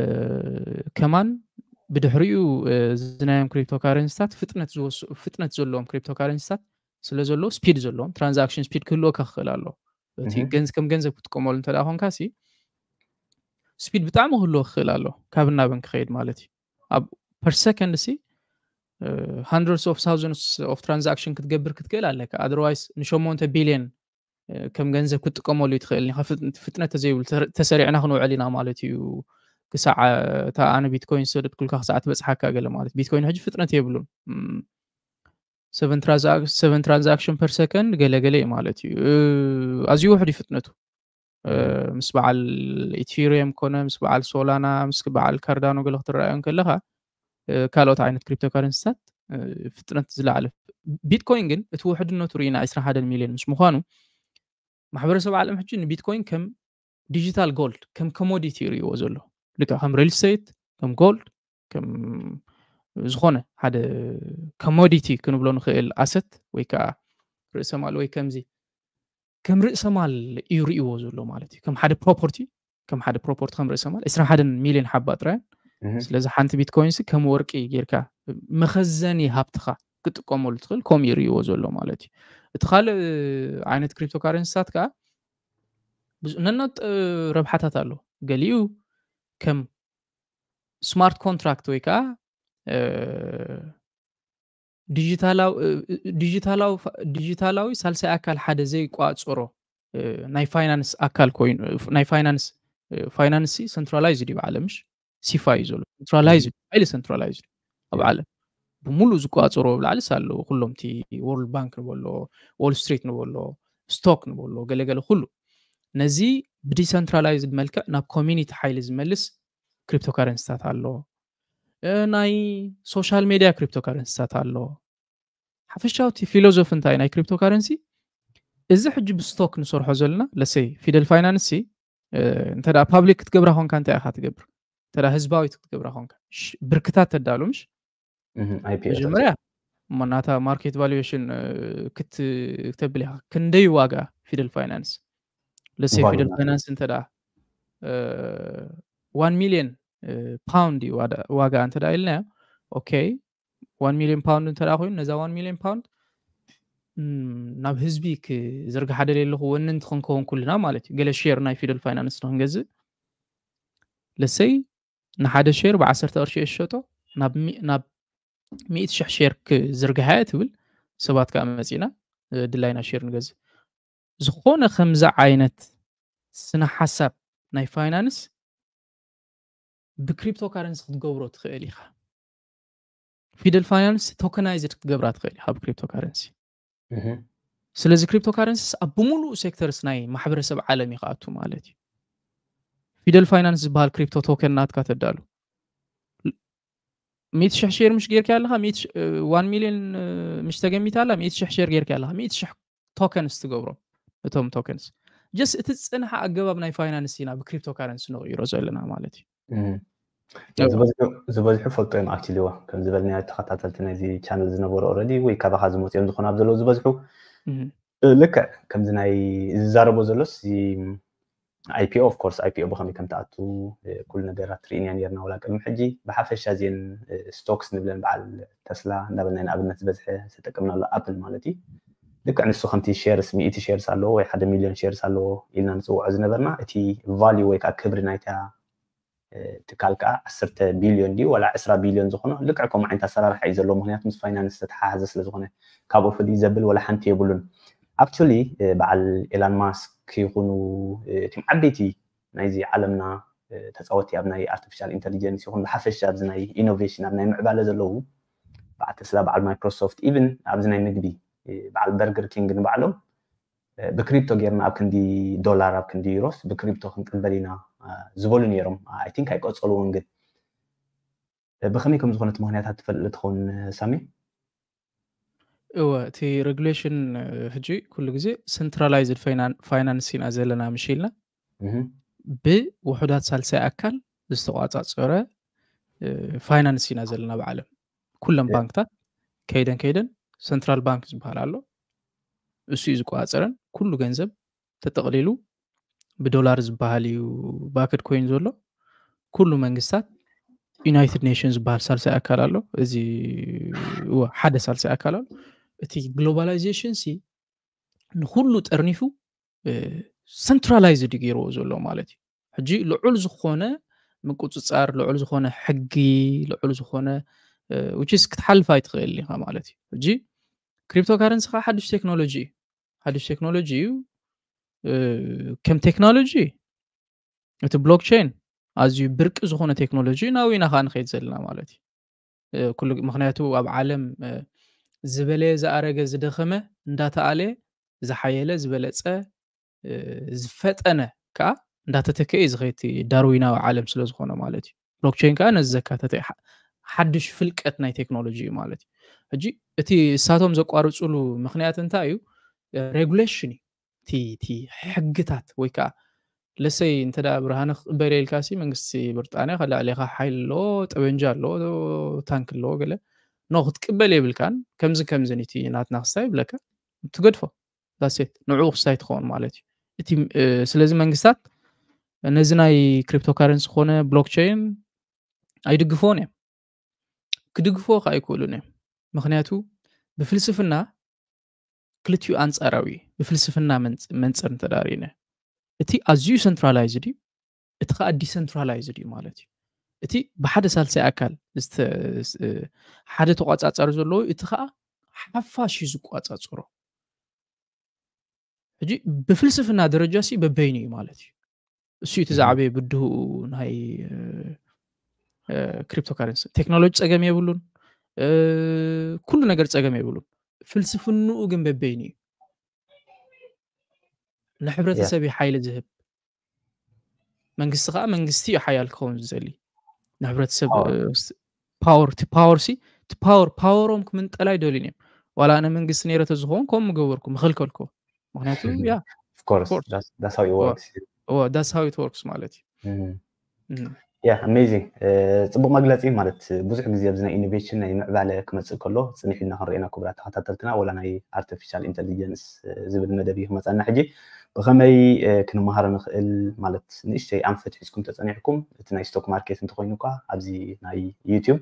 ከማን ብድሕሪኡ፣ እ፣ ዝናዮም ክሪፕቶ ካረንሲታት ፍጥነት ዝወስ-፣ ፍጥነት ዘለዎም ክሪፕቶ ካረንሲታት ስለ ዘለዎ ስፒድ ዘለዎም ትራንዛክሽን ስፒድ ክህልወካ ክኽእል ኣሎ። እቲ እህ። ገንዝ-፣ ከም ገንዘብ ክትጥቀመሉ እንተ ደኣ ኮንካ ሲ ስፒድ ብጣዕሚ ክህልዎ ክኽእል ኣሎ። ካብ ናብን ክኸይድ ማለት እዩ። ኣብ ፐር ሰከንድ ሲ፣ እ፣ hundreds of thousands of transaction ክትገብር ክትክእል ኣለካ። ኣደርዋይስ ንሸሞንተ ቢልዮን፣ እ፣ ከም ገንዘብ ክትጥቀመሉ እዩ ትኽእል። ኒኻ ፍጥ-፣ ፍጥነት ተዘይብሉ ተር-፣ ተሰሪዕና ክንውዕል ኢና ማለት እዩ። ክሳዕ፣ እ፣ እታ ኣነ ቢትኮይን ዝሰደድኩልካ ክሳዕ ትበጽሓካ ገለ ማለት። ቢትኮይን ሕጂ ፍጥነት የብሉን። እም፣ seven transaction per second ገለ ገለ እዩ ማለት እዩ። ኣዝዩ ውሕድ እዩ ፍጥነቱ። ምስ በዓል ኢቴሪየም ኮነ፣ ምስ በዓል ሶላና፣ ምስ በዓል ካርዳኖ ገለ ክትረኣዮ ከለኻ፣ ካልኦት ዓይነት ክሪፕቶ ካረንሲታት ፍጥነት ዝለዓለ። ቢትኮይን ግን እቲ ውሕድነቱ ርኢና ዕስራን ሓደን ሚልዮን ምስ ምዃኑ፣ ማሕበረሰብ ዓለም ሕጂ ንቢትኮይን ከም ዲጂታል ጎልድ፣ ከም ኮሞዲቲ ይርእይዎ ዘሎ። ልክዕ ከም ሪል ስቴት፣ ከም ጎልድ፣ ከም ዝኾነ ሓደ ኮሞዲቲ ክንብሎ ንኽእል ኣሰት ወይ ከዓ ርእሰ ማል ወይ ከምዚ ከም ርእሰ ማል እዩ ርእይዎ ዘሎ ማለት እዩ። ከም ሓደ ፕሮፖርቲ፣ ከም ሓደ ፕሮፖርቲ ከም ርእሰ ማል ዕስራን ሓደን ሚልዮን ሓባ ጥራይ። ስለዚ ሓንቲ ቢትኮይንሲ ከም ወርቂ ጌርካ መኸዘኒ ሃብትኻ ክትጥቀመሉ ትኽእል፣ ከምኡ ይርእይዎ ዘሎ ማለት እዩ። እቲ ካልእ ዓይነት ክሪፕቶ ካረንሲታት ከዓ ብዙ ነናት ረብሓታት ኣሎ። ገሊኡ ከም ስማርት ኮንትራክት ወይ ከዓ ዲጂታላዊ ሳልሳይ ኣካል ሓደ ዘይቋፅሮ ናይ ፋይናንስ ኣካል ኮይኑ፣ ናይ ፋይናንስ ፋይናንስ ሰንትራላይዝድ እዩ ብዓለም፣ ምሽ ሲፋ እዩ ዘሎ። ሰንትራላይዝድ፣ ሓይሊ ሰንትራላይዝድ ኣብ ዓለም ብምሉእ ዝቋፅሮ ብላዕሊ ኣለዉ። ኩሎም እቲ ወርልድ ባንክ ንበሎ፣ ዎል ስትሪት ንበሎ፣ ስቶክ ንበሎ፣ ገለገለ ኩሉ ነዚ ብዲሰንትራላይዝድ መልክዕ ናብ ኮሚኒቲ ሓይሊ ዝመልስ ክሪፕቶ ካረንሲታት ኣሎ። ናይ ሶሻል ሜዲያ ክሪፕቶ ካረንሲታት ኣሎ። ሓፈሻዊ እቲ ፊሎዞፊ እንታይ ናይ ክሪፕቶ ካረንሲ? እዚ ሕጂ ብስቶክ ንሰርሖ ዘለና ለሰይ ፊደል ፋይናንስ ሲ እንተ ፓብሊክ ክትገብራ ኮንካ እንታይ ኢኻ ትገብር? እንተ ህዝባዊት ክትገብራ ኮንካ ብርክታት ተዳሉ ምሽ መጀመርያ እሞ ናታ ማርኬት ቫሉዌሽን ክት- ክተብል ኢኻ። ክንደይ ዋጋ ፊደል ፋይናንስ? ለሰይ ቫሉ ፊደል ናት። ፋይናንስ እንተ ደኣ ዋን ሚልዮን ፓውንድ እዩ ዋዳ- ዋጋ እንተ ደኣ ኢልናዮ፣ ኦኬ፣ ዋን ሚልዮን ፓውንድ እንተ ደኣ ኮይኑ፣ ነዛ ዋን ሚልዮን ፓውንድ ም፣ ናብ ህዝቢ ክዝርግሓ ደልየ ኣለኹ፣ ወነንቲ ክንከውን ኩልና ማለት እዩ። ገለ ሼር ናይ ፊደል ፋይናንስ ንክንገዝእ፣ ለሰይ ንሓደ ሼር ብዓሰርተ ቅርሺ እየ ዝሸጦ፣ ናብ ሚ- ናብ ሚእቲ ሽሕ ሼር ክዝርግሓ እየ ትብል። ሰባት ከዓ መፂና ድላይና ሼር ንገዝእ። ዝኾነ ከምዚ ዓይነት ስነ ሓሳብ ናይ ፋይናንስ ብክሪፕቶ ካረንሲ ክትገብሮ ትኽእል ኢኻ። ፊደል ፋይናንስ ቶከናይዝድ ክትገብራ ትኽእል ኢኻ ብክሪፕቶ ካረንሲ። ስለዚ ክሪፕቶ ካረንሲስ ኣብ ብምሉእ ሴክተርስ ናይ ማሕበረሰብ ዓለም እዩ ክኣቱ ማለት እዩ። ፊደል ፋይናንስ ዝበሃል ክሪፕቶ ቶከን ናትካ ተዳሉ ሚእቲ ሽሕ ሼር ምሽ ጌርካ ኣለኻ፣ ዋን ሚልዮን ምሽ ተገሚታ ኣላ፣ ሚእቲ ሽሕ ሼር ጌርካ ኣለኻ፣ ሚእቲ ሽሕ ቶከንስ ትገብሮም እቶም ቶከንስ። ጀስ እቲ ዝፅንሓ ኣገባብ ናይ ፋይናንስ ኢና ብክሪፕቶ ካረንሲ ንቕይሮ ዘለና ማለት እዩ። ዝበዝሑ ፈልጦ እዮም ኣክሊዎ ከም ዝበልናዮ ተኸታተልቲ ናይዚ ቻነል ዝነበሩ ኦረዲ ወይ ካባኻ ዝመፅኦም ዝኾኑ ኣብ ዘለዉ ዝበዝሑ ልክዕ ከምዚ ናይ ዝዛረቦ ዘሎስ ኣይፒኦ ኦፍ ኮርስ ኣይፒኦ ብኸመይ ከም ትኣቱ ኩሉ ነገራት ርኢንያ ነርና ወላ ቅድሚ ሕጂ። ብሓፈሻ እዚን ስቶክስ ንብለን በዓል ተስላ እንዳበልና ንኣብነት ዝበዝሐ ዝተጠቀምናሉ ኣፕል ማለት እዩ። ልክዕ ንሱ ከምቲ ሼርስ ሚእቲ ሼርስ ኣለዎ ወይ ሓደ ሚልዮን ሼርስ ኣለዎ ኢልና ንፅውዖ ዝነበርና እቲ ቫልዩ ወይ ከዓ ክብሪ ናይታ ትካል ከዓ ዓሰርተ ቢልዮን ድዩ ዋላ ዕስራ ቢልዮን ዝኾኖ ልክዕ ከምኡ ዓይነት ኣሰራርሓ እዩ ዘለዎ። ምክንያቱ ምስ ፋይናንስ ዝተተሓሓዘ ስለዝኾነ ካብኡ ፍልይ ዘብል ወላ ሓንቲ የብሉን። ኣክቹሊ በዓል ኤላን ማስክ ይኹኑ እቲም ዓበይቲ ናይዚ ዓለምና ተፃወቲ ኣብ ናይ ኣርቲፊሻል ኢንቴሊጀንስ ይኹን ብሓፈሻ ኣብዚ ናይ ኢኖቬሽን ኣብ ናይ ምዕባለ ዘለዉ በዓል ተስላ በዓል ማይክሮሶፍት ኢቭን ኣብዚ ናይ ምግቢ በዓል በርገር ኪንግ ንባዕሎም ብክሪፕቶ ጌርና ኣብ ክንዲ ዶላር ኣብ ክንዲ ዩሮስ ብክሪፕቶ ክንቅበል ኢና ዝበሉ ነይሮም። ኣይ ቲንክ ኣይቀፀልዎን ግን ብኸመይ ከም ዝኾነ እቲ ምክንያታት ትፈልጥ ትኸውን ሳሚ? እወ እቲ ሬጉሌሽን ሕጂ ኩሉ ግዜ ሰንትራላይዝድ ፋይናንስ ኢና ዘለና ምሽ ኢልና ብውሑዳት ሳልሳይ ኣካል ዝተቋፃፀረ ፋይናንስ ኢና ዘለና ብዓለም ኩለን ባንክታት ከይደን ከይደን ሰንትራል ባንክ ዝበሃል ኣሎ እሱ እዩ ዝቆፃፀረን ኩሉ ገንዘብ ተጠቕሊሉ ብዶላር ዝበሃል እዩ ባክድ ኮይኑ ዘሎ ኩሉ መንግስታት ዩናይትድ ኔሽን ዝበሃል ሳልሳይ ኣካል ኣሎ እዚ ሓደ ሳልሳይ ኣካል ኣሎ እቲ ግሎባላይዜሽን ሲ ንኩሉ ጠርኒፉ ሰንትራላይዝድ ገይርዎ ዘሎ ማለት እዩ ሕጂ ልዑል ዝኾነ ምቁፅፃር ልዑል ዝኾነ ሕጊ ልዑል ዝኾነ ስ ክትሓልፍ ኣይትኽእል ኢኻ ማለት እዩ ሕጂ ክሪፕቶ ካረንሲ ከዓ ሓዱሽ ቴክኖሎጂ እዩ ሓዱሽ ቴክኖሎጂ እዩ ከም ቴክኖሎጂ እቲ ብሎክቸይን ኣዝዩ ብርቂ ዝኾነ ቴክኖሎጂ ናብና ከዓ ንኸይድ ዘለና ማለት እዩ ኩሉ ምክንያቱ ኣብ ዓለም ዝበለየ ዝኣረገ ዝደኸመ እንዳተኣለየ ዝሓየለ ዝበለፀ ዝፈጠነ ከዓ እንዳተተከአ እዩ ዝኸይቲ ዳርዊናዊ ዓለም ስለ ዝኾነ ማለት እዩ። ብሎክቸይን ከዓ ነዚ ዘካተተ ሓድሽ ፍልቀት ናይ ቴክኖሎጂ እዩ ማለት እዩ። ሕጂ እቲ እሳቶም ዘቋርፅሉ ምክንያት እንታይ እዩ? ሬጉሌሽን እዩ። እቲ ሕግታት ወይ ከዓ ለሰይ እንተ ብርሃነ ክቅበል የልካ ሲ መንግስቲ ብርጣንያ ከላዕሌካ ሓይል ኣለዎ፣ ጠበንጃ ኣለዎ፣ ታንክ ኣለዎ፣ ገለ ኖ ክትቅበል የብልካን። ከምዚ ከምዚ እቲ ናትና ክስታይ ይብለካ፣ ትገድፎ ዳሴት ንዕኡ ክስታይ ትኸውን ማለት እዩ። እቲ ስለዚ መንግስታት ነዚ ናይ ክሪፕቶ ካረንሲ ኮነ ብሎክቸይን ኣይድግፍዎን እዮም። ክድግፍዎ ከዓ ኣይክእሉን እዮም። ምክንያቱ ብፍልስፍና ክልቲኡ ኣንጻራዊ እዩ። ብፍልስፍና መንጽር እንተዳሪነ እቲ ኣዝዩ ሰንትራላይዝድ እዩ፣ እቲ ከዓ ዲሰንትራላይዝድ እዩ ማለት እዩ። እቲ ብሓደ ሳልሳይ ኣካል ሓደ ተቋጻጻሪ ዘለዎ እቲ ከዓ ሓፋሽ እዩ ዝቋጻጽሮ። ሕጂ ብፍልስፍና ደረጃ ሲ በበይኑ እዩ ማለት እዩ። እሱ እቲ ዝዓበየ ብድህኡ ናይ ክሪፕቶ ካረንሲ። ቴክኖሎጂ ፀገም የብሉን፣ ኩሉ ነገር ፀገም የብሉን። ፍልስፍንኡ ግን በበይኑ እዩ። ንሕብረተሰብ እዩ ሓይሊ ዝህብ። መንግስቲ ከዓ መንግስቲ እዩ ሓያል ክኸውን ዝደሊ። ንሕብረተሰብ ፓወር ቲ ፓወር ሲ ቲ ፓወር ፓወሮም ክምንጠል ኣይደልዩን እዮም። ዋላ ኣነ መንግስቲ ነይረ ተዝኸውን ከምኡ ምገበርኩ፣ ምኸልከልኩ። ምክንያቱ ያ that's how it works ወርክስ ማለት እዩ። yeah amazing። ጽቡቅ መግለጺ። ማለት ብዙሕ ግዜ ኣብዚ ናይ ኢኖቬሽን ናይ ምዕባለ ክመጽእ ከሎ ጽንሕ ኢልና ክንሪኤና ክቡራት ተኸታተልትና፣ ወላ ናይ ኣርቲፊሻል ኢንቴሊጀንስ ዝብል መደብ እዩ ክመጻና። ሕጂ ብኸመይ ክንመሃሮ ንኽእል ማለት ንእሽተይ ኣንፈት ሒዝኩም ተጸኒሕኩም፣ እቲ ናይ ስቶክ ማርኬት እንተኮይኑ እኳ ኣብዚ ናይ ዩቲዩብ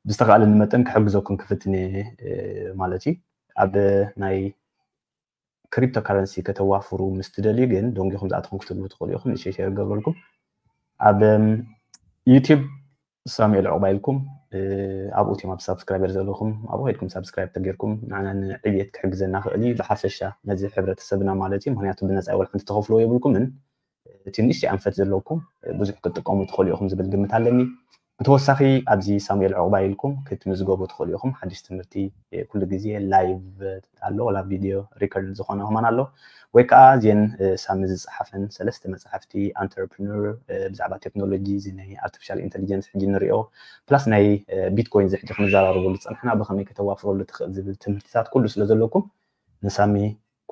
ብዝተኻእለኒ መጠን ክሕግዘኩም ክፍትን እየ ማለት እዩ። ኣብ ናይ ክሪፕቶ ካረንሲ ከተዋፍሩ ምስ ትደልዩ ግን ደንጊኹም ዝኣተኹም ክትብሉ ትኽእሉ ኢኹም። ንእሽተይ ሸር ገብረልኩም። ኣብ ዩቲዩብ ሳሙኤል ዑቕባ ኢልኩም ኣብኡ እትዮም ኣብ ሳብስክራይበር ዘለኹም ኣብኡ ከድኩም ሳብስክራይብ ተጌርኩም ንዓና ንዕብየት ክሕግዘና ክእል እዩ። ብሓፈሻ ነዚ ሕብረተሰብና ማለት እዩ። ምክንያቱ ብነፃ ወላ ሓንቲ ተኸፍልዎ የብልኩምን። እቲ ንእሽተይ ኣንፈት ዘለኩም ብዙሕ ክትጥቀሙ ትኽእሉ ኢኹም ዝብል ግምት ኣለኒ። ብተወሳኺ ኣብዚ ሳሙኤል ዑቕባ ኢልኩም ክትምዝገቡ ትኽእሉ ኢኹም። ሓድሽ ትምህርቲ ኩሉ ግዜ ላይቭ ኣሎ፣ ወላ ቪድዮ ሪከርድ ዝኾነ ከማን ኣሎ። ወይ ከዓ እዚን ሳሚ ዝፀሓፈን ሰለስተ መፅሓፍቲ ኣንተርፕርነር ብዛዕባ ቴክኖሎጂ እዚ ናይ ኣርቲፊሻል ኢንቴሊጀንስ ሕጂ ንሪኦ ፕላስ ናይ ቢትኮይን እዚ ሕጂ ክንዘራረበሉ ዝፀናሕና ብኸመይ ከተዋፍረሉ ትኽእል ዝብል ትምህርትታት ኩሉ ስለ ዘለኩም ንሳሚ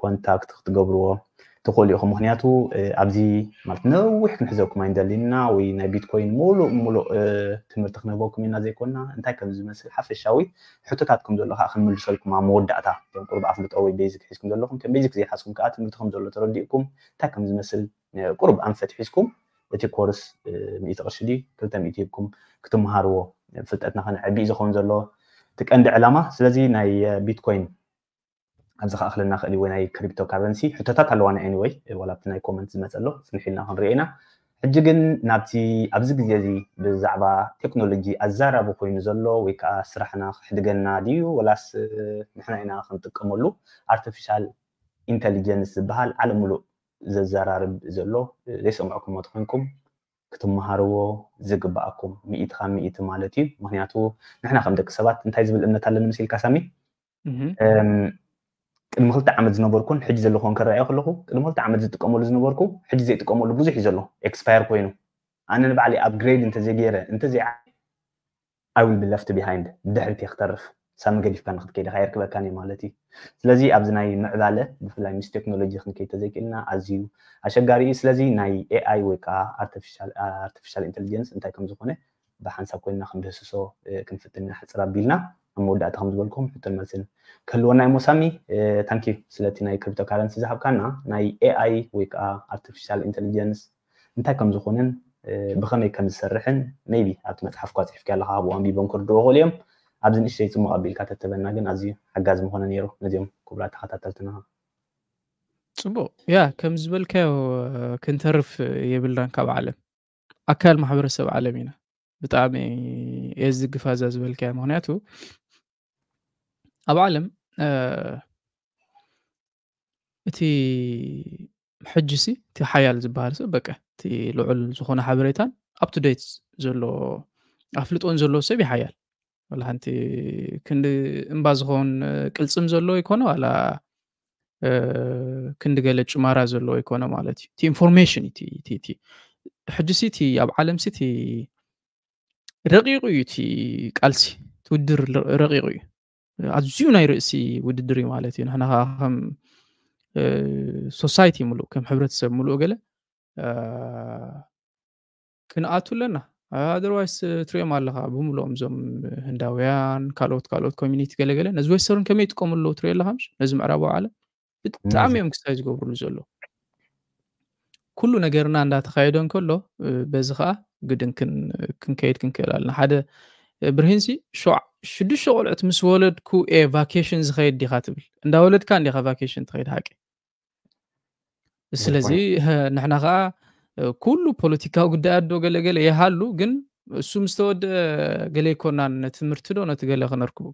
ኮንታክት ክትገብርዎ ትኽእሉ ኢኹም። ምክንያቱ ኣብዚ ማለት ነዊሕ ክንሕዘኩም ኣይንደሊና ወይ ናይ ቢትኮይን ሙሉእ ሙሉእ ትምህርቲ ክንህበኩም ኢና ዘይኮና እንታይ ከም ዝመስል ሓፈሻዊ ሕቶታት ከም ዘሎ ከዓ ክንምልሰልኩም ኣብ መወዳእታ ም ቁሩብ ኣፍልጦ ወይ ቤዚክ ሒዝኩም ዘለኹም ከም ቤዚክ ዘይሓዝኩም ከዓ ትምህርቲ ከም ዘሎ ተረዲእኩም እንታይ ከም ዝመስል ቁሩብ ኣንፈት ሒዝኩም እቲ ኮርስ ሚእቲ ቅርሺ ድዩ ክልተ ሚእቲ ሂብኩም ክትመሃርዎ ፍልጠትና ከነዕቢ እዩ ዝኸውን ዘሎ እቲ ቀንዲ ዕላማ። ስለዚ ናይ ቢትኮይን ኣብዚ ከኣኽለና ክእል ወይ ናይ ክሪፕቶ ካረንሲ ሕቶታት ኣለዋና ኤኒወይ ዋላ ኣብቲ ናይ ኮመንት ዝመፀ ኣሎ ፅንሕ ኢልና ክንሪኦ ኢና። ሕጂ ግን ናብቲ ኣብዚ ግዜ እዚ ብዛዕባ ቴክኖሎጂ ኣዛራቢ ኮይኑ ዘሎ ወይ ከዓ ስራሕና ክሕድገና ድዩ ወላስ ንሕና ኢና ክንጥቀመሉ ኣርቲፊሻል ኢንቴሊጀንስ ዝበሃል ዓለም ሙሉእ ዘዘራርብ ዘሎ ዘይሰምዕኩሞ ተኮንኩም ክትመሃርዎ ዝግባኣኩም ሚእቲ ካብ ሚእቲ ማለት እዩ። ምክንያቱ ንሕና ከም ደቂ ሰባት እንታይ ዝብል እምነት ኣለኒ መሲልካ ሳሚ? ቅድሚ ክልተ ዓመት ዝነበርኩን ሕጂ ዘለኹን ከረኣዮ ከለኹ ቅድሚ ክልተ ዓመት ዝጥቀመሉ ዝነበርኩ ሕጂ ዘይጥቀመሉ ብዙሕ እዩ ዘሎ ኤክስፓየር ኮይኑ ኣነ ንባዕለይ ኣፕግሬድ እንተዘይገይረ እንተዘይ I will be left behind ብድሕሪት እየ ክተርፍ ሳሚ ገዲፍካ ንክትከይድ ኢኻ የርክበካን እዩ ማለት እዩ። ስለዚ ኣብዚ ናይ ምዕባለ ብፍላይ ምስ ቴክኖሎጂ ክንከይድ ተዘይክእልና ኣዝዩ ኣሸጋሪ እዩ። ስለዚ ናይ ኤኣይ ወይ ከዓ ኣርቲፊሻል ኢንቴሊጀንስ እንታይ ከም ዝኾነ ብሓንሳብ ኮይንና ክንድህስሶ ክንፍትን ኢና ሕፅር ኣቢልና ኣብ መወዳእታ ከም ዝበልኩም ሕቶን መልስን ክህልወና እዩ። ሞሳሚ ታንኪዩ ስለቲ ናይ ክሪፕቶ ካረንሲ ዝሃብካና ናይ ኤኣይ ወይ ከዓ ኣርቲፊሻል ኢንቴሊጀንስ እንታይ ከም ዝኾነን ብኸመይ ከም ዝሰርሕን maybe ኣብቲ መፅሓፍ ኳ ፅሒፍካ ኣለካ ካብኡ ኣንቢቦም ክርድዎ ክእሉ እዮም። ኣብዚ ንእሽተይ ፅሙቕ ኣቢልካ ተተበና ግን ኣዝዩ ሓጋዚ ምኾነ ነይሩ ነዚኦም ክቡራት ተኸታተልትና። ፅቡቕ ያ ከም ዝበልካዮ ክንተርፍ የብልናን ካብ ዓለም ኣካል ማሕበረሰብ ዓለም ኢና። ብጣዕሚ እየ ዝግፋ እዛ ዝበልካያ ምክንያቱ ኣብ ዓለም እቲ ሕጂ ሲ እቲ ሓያል ዝበሃል ሰብ በቃ እቲ ልዑል ዝኾነ ሓበሬታን up to date ዘሎ ኣፍልጦን ዘለዎ ሰብ ይሓያል ዋላ ሓንቲ ክንዲ እምባ ዝኸውን ቅልጽም ዘለዎ ይኮነ ዋላ ክንዲ ገለ ጭማራ ዘለዎ ይኮነ ማለት እዩ። እቲ ኢንፎርሜሽን እቲ ሕጂ ሲ እቲ ኣብ ዓለም ሲ እቲ ረቂቑ እዩ። እቲ ቃልሲ እቲ ውድድር ረቂቑ እዩ። ኣዝዩ ናይ ርእሲ ውድድር እዩ ማለት እዩ። ንሕና ከዓ ከም ሶሳይቲ ሙሉእ ከም ሕብረተሰብ ሙሉእ ገለ ክንኣቱ ኣለና። ኣደርዋይስ ትሪኦም ኣለኻ ብምሉኦም እዞም ህንዳውያን ካልኦት ካልኦት ኮሚኒቲ ገለገለ ነዚ ዌስተርን ከመይ ይጥቀሙ ኣለዉ ትሪኦ ኣለኻ ምሽ ነዚ ምዕራባዊ ዓለም ብጣዕሚ እዮም ክሳይ ዝገብሩሉ ዘለዉ። ኩሉ ነገርና እንዳተኻየደ እንከሎ በዚ ከዓ ግድን ክንከይድ ክንክእል ኣለና። ሓደ ብርሂንሲ ሽዱሽተ ቆልዑት ምስ ወለድኩ እየ ቫኬሽን ዝኸይድ ዲኻ ትብል። እንዳወለድካ እንዲኻ ቫኬሽን ትኸይድ ሓቂ። ስለዚ ንሕና ከዓ ኩሉ ፖለቲካዊ ጉዳያት ዶ ገለገለ ይሃሉ ግን እሱ ምስ ተወደአ ገለ ይኮናን ነቲ ትምህርቲ ዶ ነቲ ገለ ክነርክቡ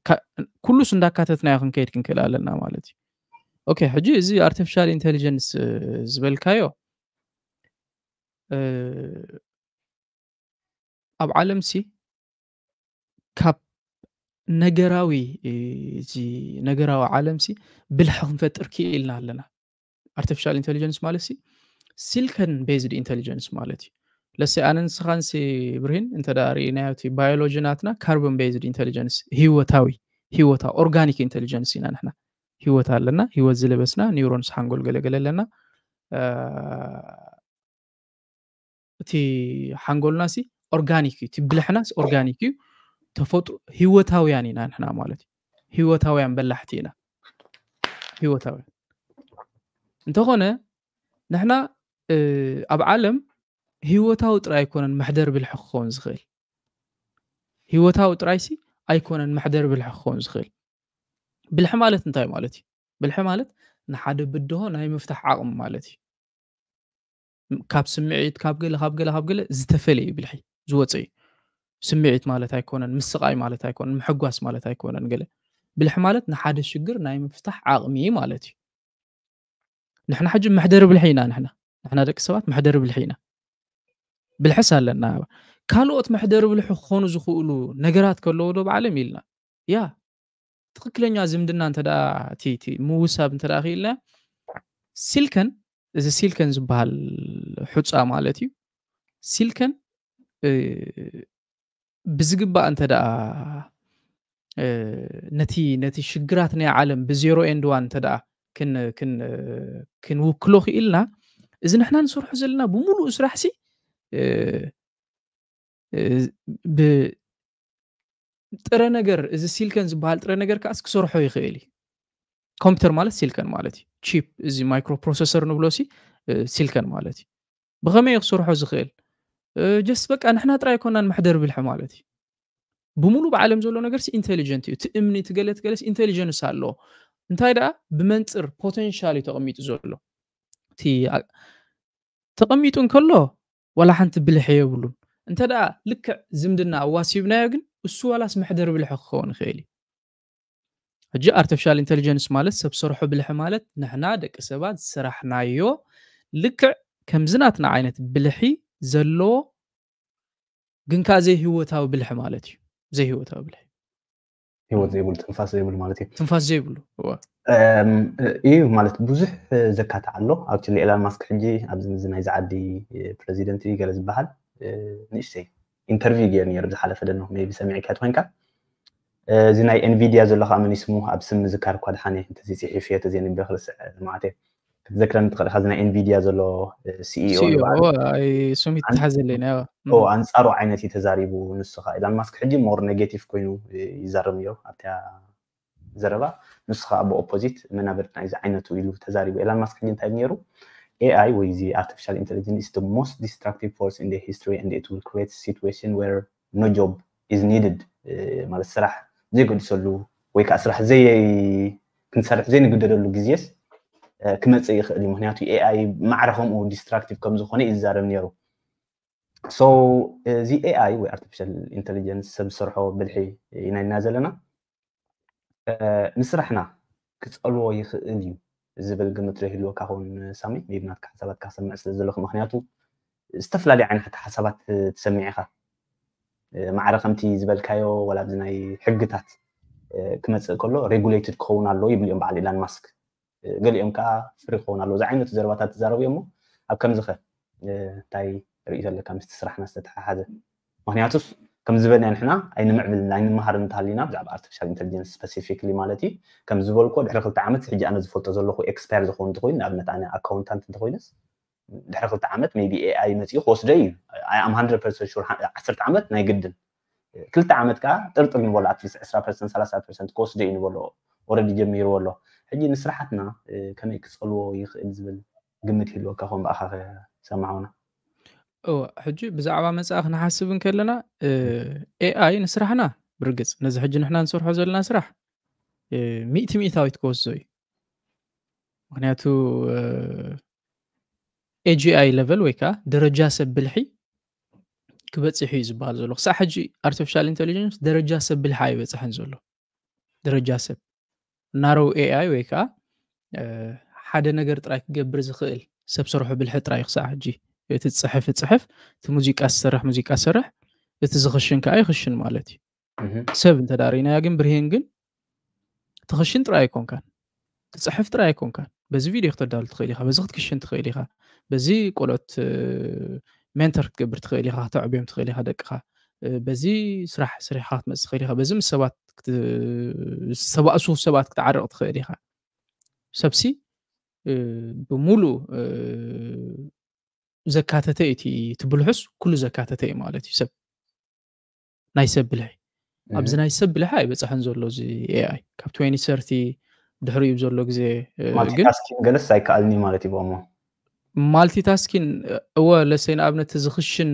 ኩሉስ እንዳካተትናዮ ክንከይድ ክንክእል ኣለና ማለት እዩ። ኦኬ ሕጂ እዚ ኣርቲፊሻል ኢንቴሊጀንስ ዝበልካዮ ኣብ ዓለም ሲ ካብ ነገራዊ እዚ ነገራዊ ዓለም ሲ ብልሒ ክንፈጥር ክኢልና ኣለና። ኣርቲፊሻል ኢንቴሊጀንስ ማለት ሲ ሲልከን ቤዝድ ኢንቴሊጀንስ ማለት እዩ። ለሰ ኣነ ንስኻን ሲ ብርሂን እንተ ርኢናዮ እቲ ባዮሎጂ ናትና ካርቦን ቤዝድ ኢንቴሊጀንስ ህይወታዊ ህይወታዊ ኦርጋኒክ ኢንቴሊጀንስ ኢና ንሕና። ህይወት ኣለና፣ ህይወት ዝለበስና ኒውሮንስ ሓንጎል ገለገለ ኣለና። እቲ ሓንጎልና ሲ ኦርጋኒክ እዩ። እቲ ብልሕናስ ኦርጋኒክ እዩ። ተፈጥሮ ህይወታውያን ኢና ንሕና ማለት እዩ። ህይወታውያን በላሕቲ ኢና። ህይወታውያን እንተኾነ ንሕና ኣብ ዓለም ህይወታዊ ጥራይ ኣይኮነን መሕደር ብልሒ ክኸውን ዝኽእል። ህይወታዊ ጥራይ ሲ ኣይኮነን መሕደር ብልሒ ክኸውን ዝኽእል። ብልሒ ማለት እንታይ ማለት እዩ? ብልሒ ማለት ንሓደ ብድሆ ናይ ምፍታሕ ዓቕሚ ማለት እዩ። ካብ ስምዒት ካብ ገለ ካብ ገለ ካብ ገለ ዝተፈለየ እዩ ብልሒ ዝወፀ እዩ። ስምዒት ማለት ኣይኮነን፣ ምስቃይ ማለት ኣይኮነን፣ ምሕጓስ ማለት ኣይኮነን። ገለ ብልሒ ማለት ንሓደ ሽግር ናይ ምፍታሕ ዓቕሚ ማለት እዩ። ንሕና ሕጂ መሕደሪ ብልሒ ኢና። ንሕና ንሕና ደቂ ሰባት መሕደሪ ብልሒ ኢና። ብልሕስ ኣለና። ካልኦት መሕደሪ ብልሒ ክኾኑ ዝኽእሉ ነገራት ከለዎ ዶ ብዓለም ኢልና ያ ትኽክለኛ ዝምድና እንተ ደኣ እቲ እቲ ምውሳብ እንተ ደኣ ክኢልና ሲልከን እዚ ሲልከን ዝበሃል ሑፃ ማለት እዩ። ሲልከን ብዝግባእ እንተ ደኣ ነቲ ነቲ ሽግራት ናይ ዓለም ብዜሮ ኤንድ ዋን እንተ ደኣ ክንውክሎ ክኢልና እዚ ንሕና ንሰርሖ ዘለና ብምሉኡ ስራሕ ሲ ብጥረ ነገር እዚ ሲልከን ዝበሃል ጥረ ነገር ከዓስ ክሰርሖ ይኽእል እዩ። ኮምፒውተር ማለት ሲልከን ማለት እዩ። ቺፕ እዚ ማይክሮ ፕሮሰሰር ንብሎ ሲ ሲልከን ማለት እዩ። ብኸመይ ክሰርሖ ዝኽእል? ጀስት በቃ ንሕና ጥራይ ኣይኮናን መሕደር ብልሒ ማለት እዩ። ብምሉእ ብዓለም ዘሎ ነገር ሲ ኢንቴሊጀንት እዩ። እቲ እምኒ እቲ ገለ እቲ ገለስ ኢንቴሊጀንስ ኣለዎ። እንታይ ደኣ ብመንፅር ፖቴንሻል እዩ ተቐሚጡ ዘሎ። እቲ ተቐሚጡ እንከሎ ዋላ ሓንቲ ብልሒ የብሉን። እንተ ደኣ ልክዕ ዝምድና ኣዋሲብናዮ ግን እሱ ዋላስ መሕደሪ ብልሒ ክኸውን ይኽእል እዩ። ሕጂ ኣርቲፊሻል ኢንቴሊጀንስ ማለት ሰብ ሰርሖ ብልሒ ማለት ንሕና ደቂ ሰባት ዝሰራሕናዮ ልክዕ ከምዚ ናትና ዓይነት ብልሒ ዘለዎ ግን ከዓ ዘይህይወታዊ ብልሒ ማለት እዩ። ዘይህይወታዊ ብልሒ ህይወት ዘይብሉ ትንፋስ ዘይብሉ ማለት እዩ። ትንፋስ ዘይብሉ እዩ ማለት ብዙሕ ዘካትዕ ኣሎ። ኣብቲ ኤላን ማስክ ሕጂ ኣብዚ ናይዚ ዓዲ ፕረዚደንት እዩ ገለ ዝበሃል ንእሽተይ ኢንተርቪው ገይሩ ነይሩ ብዝሓለፈ ደኖ ቢ ሰሚዕካ ትኮንካ እዚ ናይ ኤንቪዲያ ዘሎ ከዓ መን ስሙ ኣብ ስም ምዝካር እኳ ድሓነ እንተዘይፅሒፍ እየ ተዘይንበ ክርስዕ ማለት እየ ክትዘክረኒ ትኽእል ኢኻ እዚ ናይ ኤንቪዲያ ዘሎ ሲኢኦ ስም ይተሓዘለይ ኣንፃሩ ዓይነት እዩ ተዛሪቡ። ንሱ ከዓ ኢላን ማስክ ሕጂ ሞር ኔጌቲቭ ኮይኑ ይዛረብ ነይሩ ኣብታ ዘረባ። ንሱ ከዓ ብኦፖዚት መናበርቲ ናይዚ ዓይነቱ ኢሉ ተዛሪቡ። ኤላን ማስክ ሕጂ እንታይ ነይሩ? ኤኣይ ወይ እዚ artificial intelligence is the most destructive force in the history and it will create situation where no job is needed ማለት ስራሕ ዘይገድሰሉ ወይ ከዓ ስራሕ ዘይ ክንሰርሕ ዘይንግደደሉ ግዜስ ክመፅእ ይኽእል እዩ። ምክንያቱ ኤኣይ ማዕረ ከምኡ ዲስትራክቲቭ ከም ዝኾነ እዩ ዝዛረብ ነይሩ። ሶ እዚ ኤኣይ ወይ ኣርቲፊሻል ኢንቴሊጀንስ ሰብ ዝሰርሖ ብልሒ ኢና ኢልና ዘለና ንስራሕና ክፀልዎ ይኽእል እዩ ዝብል ግምት ዶ ይህልወካ ኸውን ሳሚ? ሜቢ ናትካ ሓሳባትካ ክሰምዕ ስለ ዘለኹ ምክንያቱ ዝተፈላለዩ ዓይነት ሓሳባት ትሰምዕ ኢኻ። ማዕረ ከምቲ ዝበልካዮ ወላ ኣብዚ ናይ ሕግታት ክመፅእ ከሎ ሬጉሌትድ ክኸውን ኣሎ ይብል እዮም በዓል ኢላን ማስክ። ገሊኦም ከዓ ፍሪ ክኸውን ኣለዎ። እዚ ዓይነት ዘረባታት ትዛረቡ እሞ ኣብ ከምዚ ኸ እንታይ ርእይቶ ኣለካ ምስቲ ስራሕና ዝተተሓሓዘ? ምክንያቱስ ከም ዝበልና ንሕና ኣይንምዕብልን ኣይንመሃርን እንተሃሊና ብዛዕባ ኣርቲፊሻል ኢንቴሊጀንስ ስፐሲፊክሊ ማለት እዩ። ከም ዝበልኮ ድሕሪ ክልተ ዓመት ሕጂ ኣነ ዝፈልጦ ዘለኹ ኤክስፓየር ዝኸውን እንተኮይኑ ንኣብነት ኣነ ኣካውንታንት እንተኮይነስ ድሕሪ ክልተ ዓመት ሜቢ ኤኣይ መፂኡ ክወስዶ እዩ። ኣይ ኣም ሃንድረድ ፐርሰንት ሹር ዓሰርተ ዓመት ናይ ግድን ክልተ ዓመት ከዓ ጥርጥር ንበሎ ኣትሊስት ዕስራ ፐርሰንት ሰላሳ ፐርሰንት ክወስዶ እዩ ንበሎ። ኦረዲ ጀሚርዎ ኣሎ። ሕጂ ንስራሓትና ከመይ ክፀልዎ ይኽእል ዝብል ግምት ይህልወካ ከም ብኣኻ ሰማዑና። እወ ሕጂ ብዛዕባ መፅኣ ክንሓስብ እንከለና ኤኣይ ንስራሕና ብርግፅ ነዚ ሕጂ ንሕና ንሰርሖ ዘለና ስራሕ ሚእቲ ሚእታዊት ክወስዶ እዩ። ምክንያቱ ኤጂኣይ ለቨል ወይ ከዓ ደረጃ ሰብ ብልሒ ክበፅሕ እዩ ዝበሃል ዘሎ። ክሳዕ ሕጂ ኣርቲፊሻል ኢንቴሊጀንስ ደረጃ ሰብ ብልሒ ኣይበፅሐን ዘሎ። ደረጃ ሰብ ናሮው ኤኣይ ወይ ከዓ ሓደ ነገር ጥራይ ክገብር ዝኽእል ሰብ ሰርሖ ብልሒ ጥራይ ክሳዕ ሕጂ እቲ ዝፅሕፍ ይፅሕፍ፣ እቲ ሙዚቃ ዝሰርሕ ሙዚቃ ዝሰርሕ፣ እቲ ዝኽሽን ከዓ ይኽሽን ማለት እዩ። ሰብ እንተዳሪናያ ግን ብርሄን ግን ትኽሽን ጥራይ ኣይኮንካን፣ ትፅሕፍ ጥራይ ኣይኮንካን። በዚ ቪድዮ ክተዳሉ ትኽእል ኢኻ፣ በዚ ክትክሽን ትኽእል ኢኻ፣ በዚ ቆልዑት ሜንተር ክትገብር ትኽእል ኢኻ፣ ከተዕብዮም ትኽእል ኢኻ ደቅኻ፣ በዚ ስራሕ ስሪሕኻ ክትመፅእ ትኽእል ኢኻ፣ በዚ ምስ ሰባት ዝተባእሱ ሰባት ክትዓርቕ ትኽእል ኢኻ። ሰብሲ ብሙሉእ ዘካተተ እዩ እቲ ብልሑስ ኩሉ ዘካተተ እዩ ማለት እዩ። ሰብ ናይ ሰብ ብልሒ ኣብዚ ናይ ሰብ ብልሒ ኣይበፅሐን ዘሎ እዚ ኤኣይ ካብ ትወንቲ ሰርቲ ድሕሪኡ ዘሎ ግዜ ግን ማልቲታስኪንግ ገለስ ኣይከኣልን እዩ ማለት እዩ ብሞ ማልቲታስኪን እወ ለሰይ ንኣብነት ዝኽሽን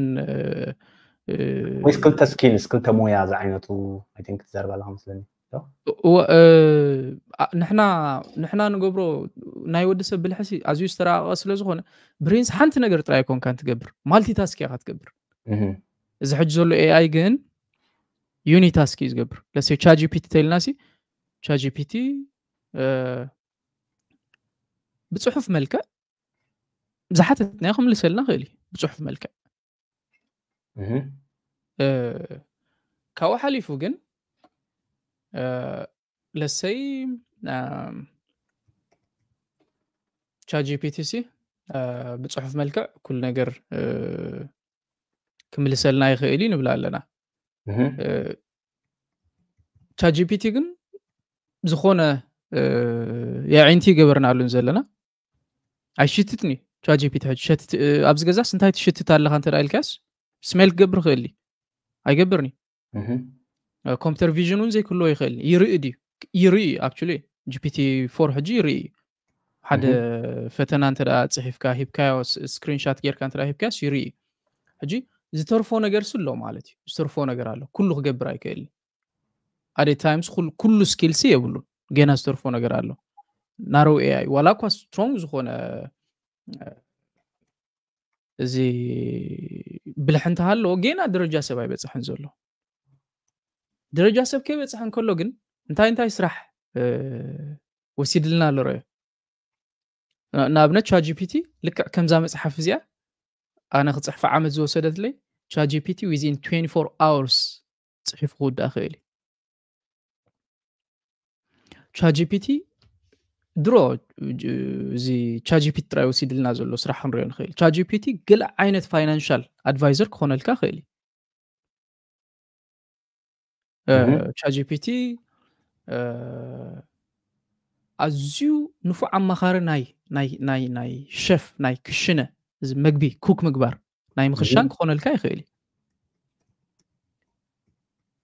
ወይስ ክልተ ስኪልስ ክልተ ሞያ ዝዓይነቱ I think ትዛረብ ኣለኻ መስለኒ። እወ ንሕና ንሕና ንገብሮ ናይ ወዲ ሰብ ብልሕሲ ኣዝዩ ዝተራቀቀ ስለ ዝኾነ ብሬንስ ሓንቲ ነገር ጥራይ ኣይኮንካን ትገብር፣ ማልቲታስክ ኢኻ ትገብር። እዚ ሕጂ ዘሎ ኤኣይ ግን ዩኒታስክ እዩ ዝገብር። ለሰ ቻት ጂፒቲ ተልና ሲ ቻት ጂፒቲ ብፅሑፍ መልክዕ ዝሓተትናዮ ክምልሰልና ክእል እዩ ብፅሑፍ መልክዕ። ካብኡ ሓሊፉ ግን ለሰይ ቻት ጂፒቲ ሲ ብፅሑፍ መልክዕ ኩሉ ነገር ክምልሰልና ይኽእል እዩ ንብል ኣለና። ቻት ጂፒቲ ግን ዝኾነ የዒንቲ ይገበርናሉን ዘለና ኣይሽትትን እዩ። ቻት ጂፒቲ ሕጂ ኣብዚ ገዛስ እንታይ ትሽትት ኣለኻ እንተ ኢልካስ ስሜል ክገብር ይኽእል ኣይገብርን እዩ። ኮምፒተር ቪዥን እውን ዘይክህልዎ ይኽእል ይርኢ ድዩ? ይርኢ። ኣክቹሊ ጂፒቲ ፎር ሕጂ ይርኢ እዩ። ሓደ ፈተና እንተ ጽሒፍካ ሂብካዮ ስክሪንሻት ጌርካ እንተ ሂብካዮስ ይርኢ። ሕጂ ዝተርፎ ነገር ስሎ ማለት እዩ። ዝተርፎ ነገር ኣሎ። ኩሉ ክገብር ኣይክእል ኣደ ታይምስ ኩሉ ስኪልሲ የብሉን። ገና ዝተርፎ ነገር ኣሎ። ናሮው ኤኣይ ዋላ እኳ ስትሮንግ ዝኾነ እዚ ብልሒ እንተሃለዎ ጌና ደረጃ ሰብ ኣይበፅሕን ዘሎ። ደረጃ ሰብ ከይበፅሕ እንከሎ ግን እንታይ እንታይ ስራሕ ወሲድልና ኣሎ ረዮ። ንኣብነት ቻት ጂፒቲ ልክዕ ከምዛ መፅሓፍ እዚኣ ኣነ ክፅሕፋ ዓመት ዝወሰደትለይ ቻት ጂፒቲ within twenty-four hours ፅሒፉ ክውዳእ ክእል እዩ። ቻት ጂፒቲ ድሮ እዚ ቻት ጂፒቲ ጥራይ ወሲድልና ዘሎ ስራሕ ክንሪኦ ንኽእል። ቻት ጂፒቲ ገለ ዓይነት ፋይናንሻል ኣድቫይዘር ክኾነልካ ክእል እዩ። ቻት ጂፒቲ ኣዝዩ ንፉዕ ኣማኻሪ ናይ ናይ ናይ ናይ ሸፍ ናይ ክሽነ እዚ መግቢ ኩክ ምግባር ናይ ምኽሻን ክኾነልካ ይኽእል እዩ።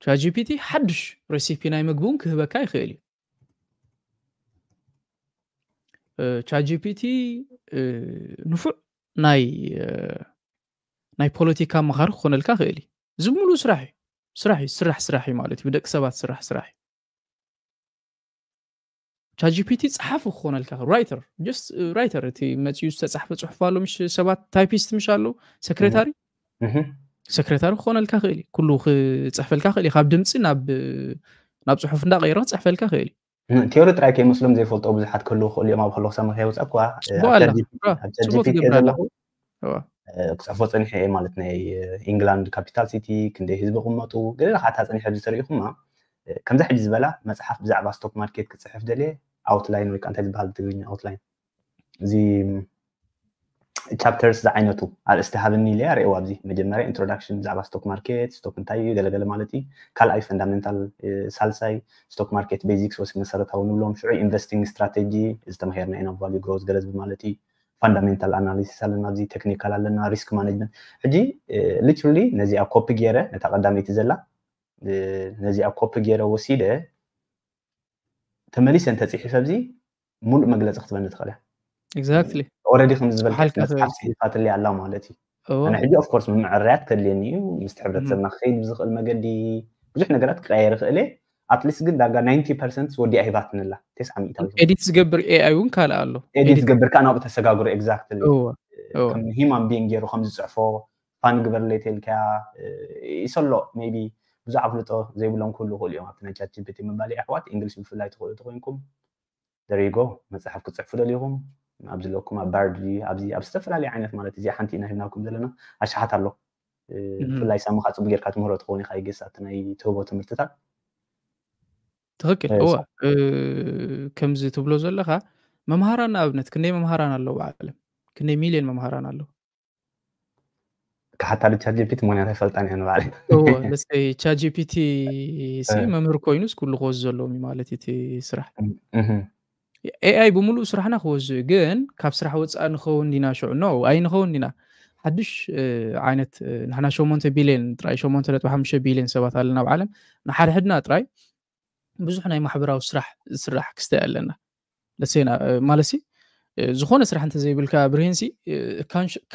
ቻት ጂፒቲ ሓድሽ ሬሲፒ ናይ ምግቢ እውን ክህበካ ይኽእል እዩ። ቻት ጂፒቲ ንፉዕ ናይ ናይ ፖለቲካ ኣማኻሪ ክኾነልካ ይኽእል እዩ። እዚ ሙሉ ስራሕ እዩ። ስራሕ እዩ። ስራሕ ስራሕ እዩ ማለት እዩ። ብደቂ ሰባት ስራሕ ስራሕ እዩ። ቻት ጂፒቲ ጸሓፊ ክኾነልካ ራይተር ጀስት ራይተር እቲ መጺኡ ዝተጻሕፈ ጽሑፍ ኣሎ ምሽ ሰባት ታይፒስት ምሽ ኣለዉ ሰክሬታሪ ሰክሬታሪ ክኾነልካ ክእል እዩ። ኩሉ ክጽሕፈልካ ክእል እዩ። ካብ ድምፂ ናብ ናብ ጽሑፍ እንዳቀይረ ክጽሕፈልካ ክእል እዩ። ቲዮሪ ጥራይ ከይመስሎም ዘይፈልጦ ብዙሓት ክህልዉ ክእሉ እዮም። ኣብ ከለኩ ሰምር ከይወፀ እኳ ጽቡቅ ኣላ ጽቡቅ ትገብር ኣለኹ። ክፅሕፎ ፀኒሐ እየ ማለት ናይ ኢንግላንድ ካፒታል ሲቲ ክንደይ ህዝቢ ቅመጡ ገለ ካታ ፀኒሐ ኣብዚ ተሪኢኹማ። ከምዛ ሕጂ ዝበላ መፅሓፍ ብዛዕባ ስቶክ ማርኬት ክፅሕፍ ደልየ ኣውትላይን ወይ ከዓ እንታይ ዝበሃል ብትግርኛ ኣውትላይን፣ እዚ ቻፕተርስ ዝዓይነቱ ኣርእስቲ ሃብኒ ኢለ ርእዋ ኣብዚ መጀመርያ ኢንትሮዳክሽን ብዛዕባ ስቶክ ማርኬት፣ ስቶክ እንታይ እዩ ገለገለ ማለት እዩ። ካልኣይ ፈንዳሜንታል፣ ሳልሳይ ስቶክ ማርኬት ቤዚክስ ወሲ መሰረታዊ ንብሎም፣ ሽዑ ኢንቨስቲንግ ስትራቴጂ ዝተማሄርና ኢና ቫልዩ ግሮዝ ገለ ዝብል ማለት እዩ። ፋንዳሜንታል ኣናሊሲስ ኣለና ኣብዚ፣ ቴክኒካል ኣለና፣ ሪስክ ማኔጅመንት። ሕጂ ሊትራሊ ነዚኣ ኮፒ ገይረ ነታ ቀዳመይቲ ዘላ ነዚኣ ኮፒ ገይረ ወሲደ ተመሊሰ እንተፅሒፈ ኣብዚ ሙሉእ መግለፂ ክትበኒ ትኽእል እያ። ኤግዛክትሊ ኦረዲ ከም ዝበልካ ሓልካ መፅሓፍ ተበልኪ። ፅሒፋትለይ ኣላ ማለት እዩ። እዎ ኣነ ሕጂ ኦፍኮርስ ምምዕርያት ከድልየኒ እዩ፣ ምስቲ ሕብረተሰብና ክኸይድ ብዝኽእል መገዲ ብዙሕ ነገራት ክቀየር ይኽእል እየ። ኣትሊስት ግን ዳጋ ናይንቲ ፐርሰንት ወዲኣ ሂባትንላ፣ ተስዓ ሚእታዊት ኤዲት ዝገብር ኤኣይ እውን ካልእ ኣሎ። ኤዲት ዝገብር ከዓ ናብኡ ተሰጋግሩ። ኤግዛክትሊ እዎ እዎ ከም ሂማን ቢንግ ገይሩ ከም ዝፅሕፎ ፋን ግበርለይ ተልካያ ይሰሎ ሜቢ ብዙሕ ኣፍልጦ ዘይብሎም ክህሉ ይኽእሉ እዮም። ኣብቲ ናይ ቻት ጂፒቲ ምባል ኣሕዋት እንግሊሽ ብፍላይ ትኽእሉ ተኮይንኩም ደሪጎ መፅሓፍ ክትፅሕፉ ደሊኹም ኣብ ዝለኩም ኣብ ባርድ ኣብዚ ኣብ ዝተፈላለዩ ዓይነት ማለት እዚኣ ሓንቲ ኢና ሂብናኩም ዘለና ኣሽሓት ኣሎ። እ፣ እም። ብፍላይ ሳምኻ ፅቡቅ ጌርካ ትምህሮ ትኸውን ኢኻ ይገስ ኣብቲ ናይ ትህቦ ትምህርትታት ትኽክል እ፣ እወ ሳ- እ፣ ከምዚ ትብሎ ዘለኻ መምሃራን ንኣብነት ክንደይ መምሃራን ኣለዉ ዓለም ክንደይ ሚልዮን መምሃራን ኣለዉ ክሓታ ቻት ጂፒቲ ምክንያት ኣይፈልጣን እየ ንባዕለይ እወ ለስተይ ቻት ጂፒቲ ሲ እ፣ መምህር ኮይኑስ ኩሉ ክወዝ ዘለዎም እዩ ማለት እዩ እቲ ስራሕ እም፣ ኤኣይ ብምሉእ ስራሕና ክወዝ እዩ ግን ካብ ስራሕ ወፃኢ ንኸውን ዲና ሽዑ ኖ ኣይንኸውን ዲና ሓድሽ እ፣ ዓይነት እ፣ ንሕና ሸሞንተ ቢልዮን ጥራይ ሸሞንተ ነጥቢ ሓሙሽተ ቢልዮን ሰባት ኣለና ኣብ ዓለም ንሓድሕድና ጥራይ ብዙሕ ናይ ማሕበራዊ ስራሕ ዝስራሕ ክስተ ኣለና ለሴና ማለት ሲ እ፣ ዝኾነ ስራሕ እንተዘይብልካ ብርሂን ሲ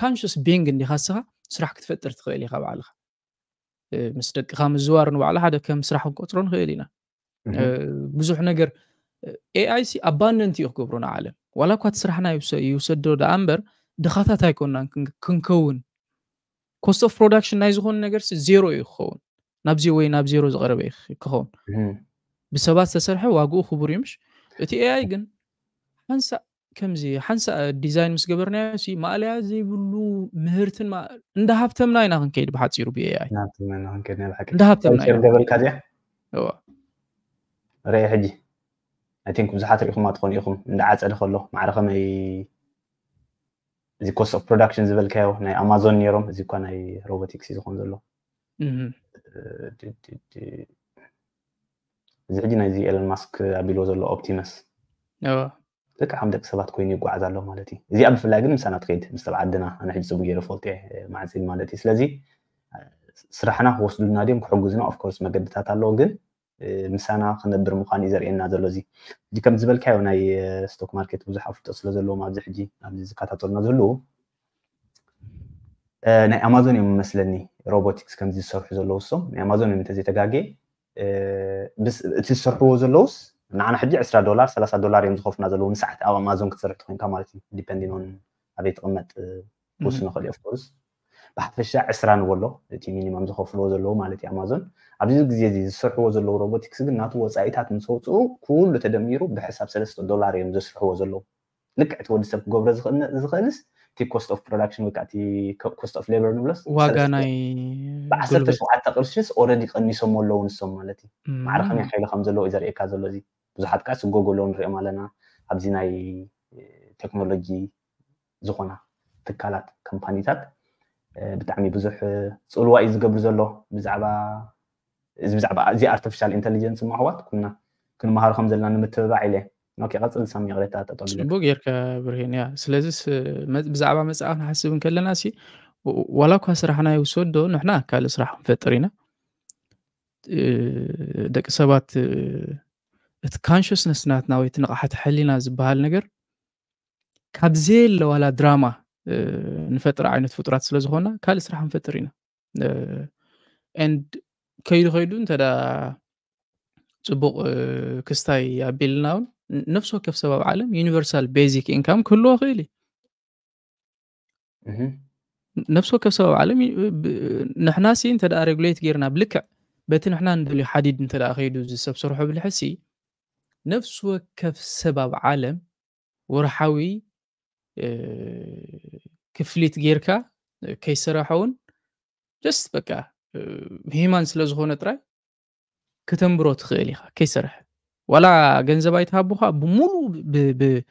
ካንሽስ ቢንግ እንዲኻ ስኻ ስራሕ ክትፈጥር ትኽእል ኢኻ ባዕልኻ እ፣ ምስ ደቅኻ ምዝዋር ንባዕሉ ሓደ ከም ስራሕ ክንቆፅሮ ንኽእል ኢና እ፣ እም፣ ብዙሕ ነገር ኤኣይ ሲ ኣባንደንት እዩ ክገብሮ ንዓለም ዋላ እኳ እቲ ስራሕና ይውሰ- ይውሰዶ ደኣ እምበር ድኻታት ኣይኮንናን ክን- ክንከውን ኮስት ኦፍ ፕሮዳክሽን ናይ ዝኾነ ነገር ሲ ዜሮ እዩ ክኸውን ናብዚ ወይ ናብ ዜሮ ዝቐረበ እዩ ክኸውን እም። ብሰባት ዝተሰርሐ ዋግኡ ክቡር እዩ ምሽ እቲ ኤኣይ ግን ሓንሳእ ከምዚ ሓንሳእ ዲዛይን ምስ ገበርናዮ ሲ ማእለያ ዘይብሉ ምህርትን ማ- እንዳ ሃብተምና ኢና ክንከይድ ብሓፂሩ ብኤኣይ ናብቲ መና ክንከድ ናይ ብሓቂ እንዳ ሃብተምና ሸር ኢና ገበልካ እዚኣ እዋ ርአ ሕጂ ኣይ ቲንክ ብዙሓት ርኢኹማ ትኾኑ ኢኹም እንዳ ዓፀደ ከሎ ማዕረ ከመይ እዚ ኮስት ኦፍ ፕሮዳክሽን ዝበልካዮ ናይ ኣማዞን ነይሮም እዚ እኳ ናይ ሮቦቲክስ እዩ ዝኾን ዘሎ እህ፣ እ፣ ድ- ድ- ድ- እዚ ሕጂ ናይዚ ኤለን ማስክ ኣቢልዎ ዘሎ ኦፕቲመስ እዋ ደቂ ከም ደቂ ሰባት ኮይኑ ይጓዓዝ ኣሎ ማለት እዩ። እዚኣ ብፍላይ ግን ምሳና ትኸይድ ምስ ተብ ዓድና ኣነ ሕጂ ፅቡቅ ገይረ ፈልጦ እየ ማዕፂድ ማለት እዩ። ስለዚ እ፣ ስራሕና ክወስዱልና ድዮም ክሕግዙና ኦፍኮርስ መገድታት ኣለዎ ግን እ፣ ምሳና ክነብር ምዃኑ እዩ ዘርእየና ዘሎ እዚ ሕጂ ከም ዝበልካዮ ናይ እ፣ ስቶክ ማርኬት ብዙሕ ኣፍልጦ ስለ ዘለዎም ኣብዚ ሕጂ ኣብዚ ዝከታተሉና ዘለዉ እ፣ ናይ ኣማዞን እዮም መስለኒ ሮቦቲክስ ከምዚ ዝሰርሑ ዘለዉ እሶም ናይ ኣማዞን እዮም እንተዘይተጋጌ እ፣ ብስ- እቲ ዝሰርሕዎ ዘለውስ ንዓና ሕጂ ዕስራ ዶላር ሰላሳ ዶላር እዮም ዝኸፍሉና ዘለዉ ንሰዓት ኣብ ኣማዞን ክትሰርሕ ትኮንካ ማለት እዩ ዲፐንዲን ኦን ኣበይ ትቕመጥ እ፣ ክውስኖ ክእል ኦፍኮርስ ብሓፈሻ ዕስራ ንበሎ እቲ ሚኒማም ዝኸፍልዎ ዘለዉ ማለት እዩ ኣማዞን ኣብዚ ግዜ እዚ ዝሰርሕዎ ዘለዉ ሮቦቲክስ ግን ናቱ ወፃኢታት ምስ ወፅኡ ኩሉ ተደሚሩ ብሕሳብ ሰለስተ ዶላር እዮም ዘስርሕዎ ዘለዉ ልክዕ እቲ ወዲ ሰብ ክገብሮ ዝኽእል- ዝኽእልስ እቲ ኮስት ኦፍ ፕሮዳክሽን ወይ ከዓ እቲ ኮስት ኦፍ ሌበር ንብሎስ ዋጋ ሰለስተ- ናይ ብዓሰርተ ጉልበት ሸውዓተ ቅርሽስ ኦረዲ ቀኒሶም ኣለዉ ንሶም ማለት እዩ ማዕረ ከመይ እም፣ ሓይሊ ከም ዘለዎ እዩ ዘርእየካ ዘሎ እዚ ብዙሓት ከዓ ስጎጎ ኣለዉ ንሪኦም ኣለና ኣብዚ ናይ ቴክኖሎጂ ዝኾና ትካላት ካምፓኒታት እ፣ ብጣዕሚ ብዙሕ እ፣ ፅልዋ እዩ ዝገብር ዘሎ ብዛዕባ እዚ ብዛዕባ እዚ ኣርቲፊሻል ኢንቴሊጀንስ ማሕዋት ኩና ክንመሃሮ ከም ዘለና ንምትብባዕ ኢለ ኦኬ ቀፅል ሳሚ ይቕሬታ ጠጠው ኢለ ፅቡቅ ጌርካ ብርሂን ያ ስለዚ ስ- መ- ብዛዕባ መፅኣ ክንሓስብ እንከለና ሲ ዋላ እኳ ስራሕና ይውሰዶ ንሕና ካልእ ስራሕ ክንፈጥር ኢና እ፣ ደቂ ሰባት እ፣ እቲ ካንሽስነስ ናትና ወይ እቲ ንቕሓት ሕሊና ዝበሃል ነገር ካብ ዘየለ ዋላ ድራማ እ፣ ንፈጥር ዓይነት ፍጡራት ስለ ዝኾና ካልእ ስራሕ ክንፈጥር ኢና ኤንድ ከይዱ ከይዱ እንተ ጽቡቕ እ፣ ክስታይ ኣቢልና እውን ን- ነፍሲ ወከፍ ሰብ ኣብ ዓለም ዩኒቨርሳል ቤዚክ ኢንካም ክህልዎ ክእል እዩ እህ፣ ነፍሲ ወከፍ ሰብ ኣብ ዓለም ዩ- ብ- ንሕና ሲ እንተ ደኣ ሬጉሌት ጌርና ብልክዕ በቲ ንሕና ንደልዩ ሓዲድ እንተ ደኣ ከይዱ እዚ ሰብ ሰርሖ ብልሕሲ ነፍሲ ወከፍ ሰብ ኣብ ዓለም ወርሓዊ እ፣ ክፍሊት ጌርካ ከይሰረሐ እውን just በቃ ሂማን ስለ ዝኾነ ጥራይ ክተንብሮ ትኽእል ኢኻ ከይሰርሐ። ዋላ ገንዘብ ኣይትሃቦኻ፣ ብሙሉ ብ- ብ-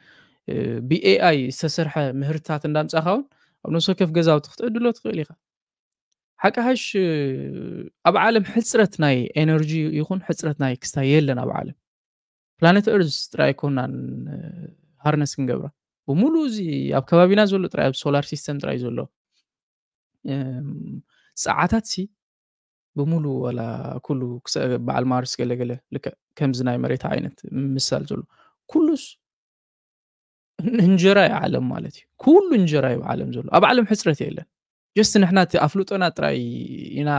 ብ AI ዝተሰርሐ ምህርትታት እንዳምጻኻ እውን ኣብ ነፍሲ ወከፍ ገዛውቲ ክትዕድሎ ትኽእል ኢኻ። ሓቂ ሓሽ ኣብ ዓለም ሕፅረት ናይ ኤነርጂ ይኹን ሕፅረት ናይ ክስታይ የለን ኣብ ዓለም። ፕላኔት ኤርዝ ጥራይ ኣይኮናን ሃርነስ ክንገብራ፣ ብሙሉ እዚ ኣብ ከባቢና ዘሎ ጥራይ ኣብ ሶላር ሲስተም ጥራይ ዘሎ እም፣ ሰዓታት ሲ ብሙሉ ዋላ ኩሉ ክሰ- በዓል ማርስ ገለገለ ልክዕ ከምዚ ናይ መሬት ዓይነት ምሳል ዘሎ ኩሉስ እንጀራ እዩ ዓለም ማለት እዩ። ኩሉ እንጀራ እዩ ዓለም ዘሎ። ኣብ ዓለም ሕፅረት የለን። ጀስት ንሕና እቲ ኣፍልጦና ጥራይ ኢና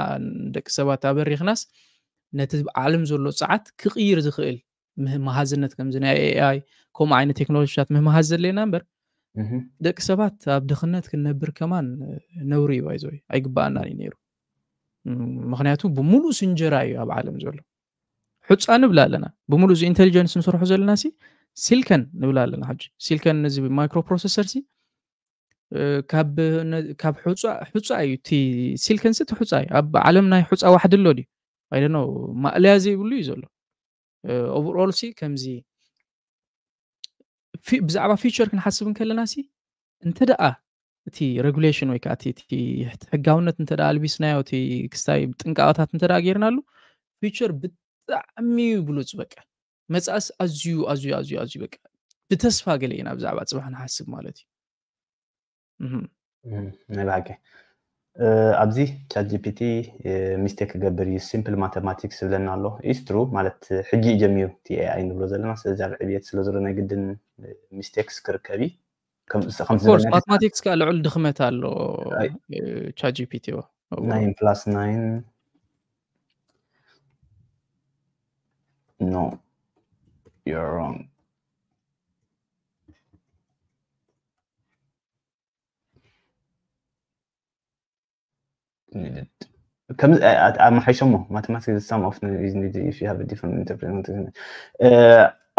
ንደቂ ሰባት ኣበሪኽናስ ነቲ ዓለም ዘሎ ፀዓት ክቕይር ዝኽእል ምህ- መሃዝነት ከምዚ ናይ ኤኣይ ከምኡ ዓይነት ቴክኖሎጂታት ምህመሃዝ ዘድለየና እምበር ደቂ ሰባት ኣብ ድኽነት ክንነብር ከማን ነውሪ እዩ። ባይዘወይ ኣይግባኣናን እዩ ነይሩ። ምክንያቱ ብምሉእ ስንጀራ እዩ ኣብ ዓለም ዘሎ። ሑፃ ንብላ ኣለና። ብምሉእ እዚ ኢንቴሊጀንስ ንሰርሖ ዘለና ሲ ሲልከን ንብላ ኣለና። ሕጂ ሲልከን ነዚ ማይክሮ ፕሮሰሰር ሲ ካብ ነ- ካብ ሑፃ ሑፃ እዩ። እቲ ሲልከን ሲ እቲ ሑፃ እዩ። ኣብ ዓለም ናይ ሑፃ ዋሕዲ ኣሎ ድዩ? ኣይደኖ ማእለያ ዘይብሉ እዩ ዘሎ። ኦቨርኦል ሲ ከምዚ ፊ- ብዛዕባ ፊቸር ክንሓስብ እንከለና ሲ እንተ ደኣ እቲ ሬጉሌሽን ወይ ከዓ እቲ እቲ ሕጋውነት እንተ ደኣ ኣልቢስናዮ እቲ ክስታይ ጥንቃቐታት እንተ ደኣ ገይርናሉ ፊቸር ብጣዕሚ እዩ ብሉፅ። በቃ መፅኣስ ኣዝዩ ኣዝዩ ኣዝዩ ኣዝዩ በቃ ብተስፋ ገለ ኢና ብዛዕባ ፅባሕ ንሓስብ ማለት እዩ። እህም። እም፣ ናይ ብሓቂ እ፣ ኣብዚ ቻት ጂፒቲ ሚስቴክ ክገብር እዩ፣ ሲምፕል ማተማቲክስ ዝብለና ኣሎ። ኢስ ትሩ ማለት ሕጂ እዩ ጀሚሩ እቲ ኤኣይ ንብሎ ዘለና። ስለዚ ኣብ ዕብየት ስለ ዘሎ ናይ ግድን ሚስቴክስ ክርከብ እዩ። ከም- ከምቲ ኦፍኮርስ ዝበለና ማትማቲክስ ከዓ ልዑል ድኽመት ኣሎ። ኣይ። ቻት ጂፒቲ ናይን ፕላስ ናይን no, you're wrong. ከምዚ ኣማሓይሾሞ ማቴማቲክስ some of the reason if you have a different interpretation.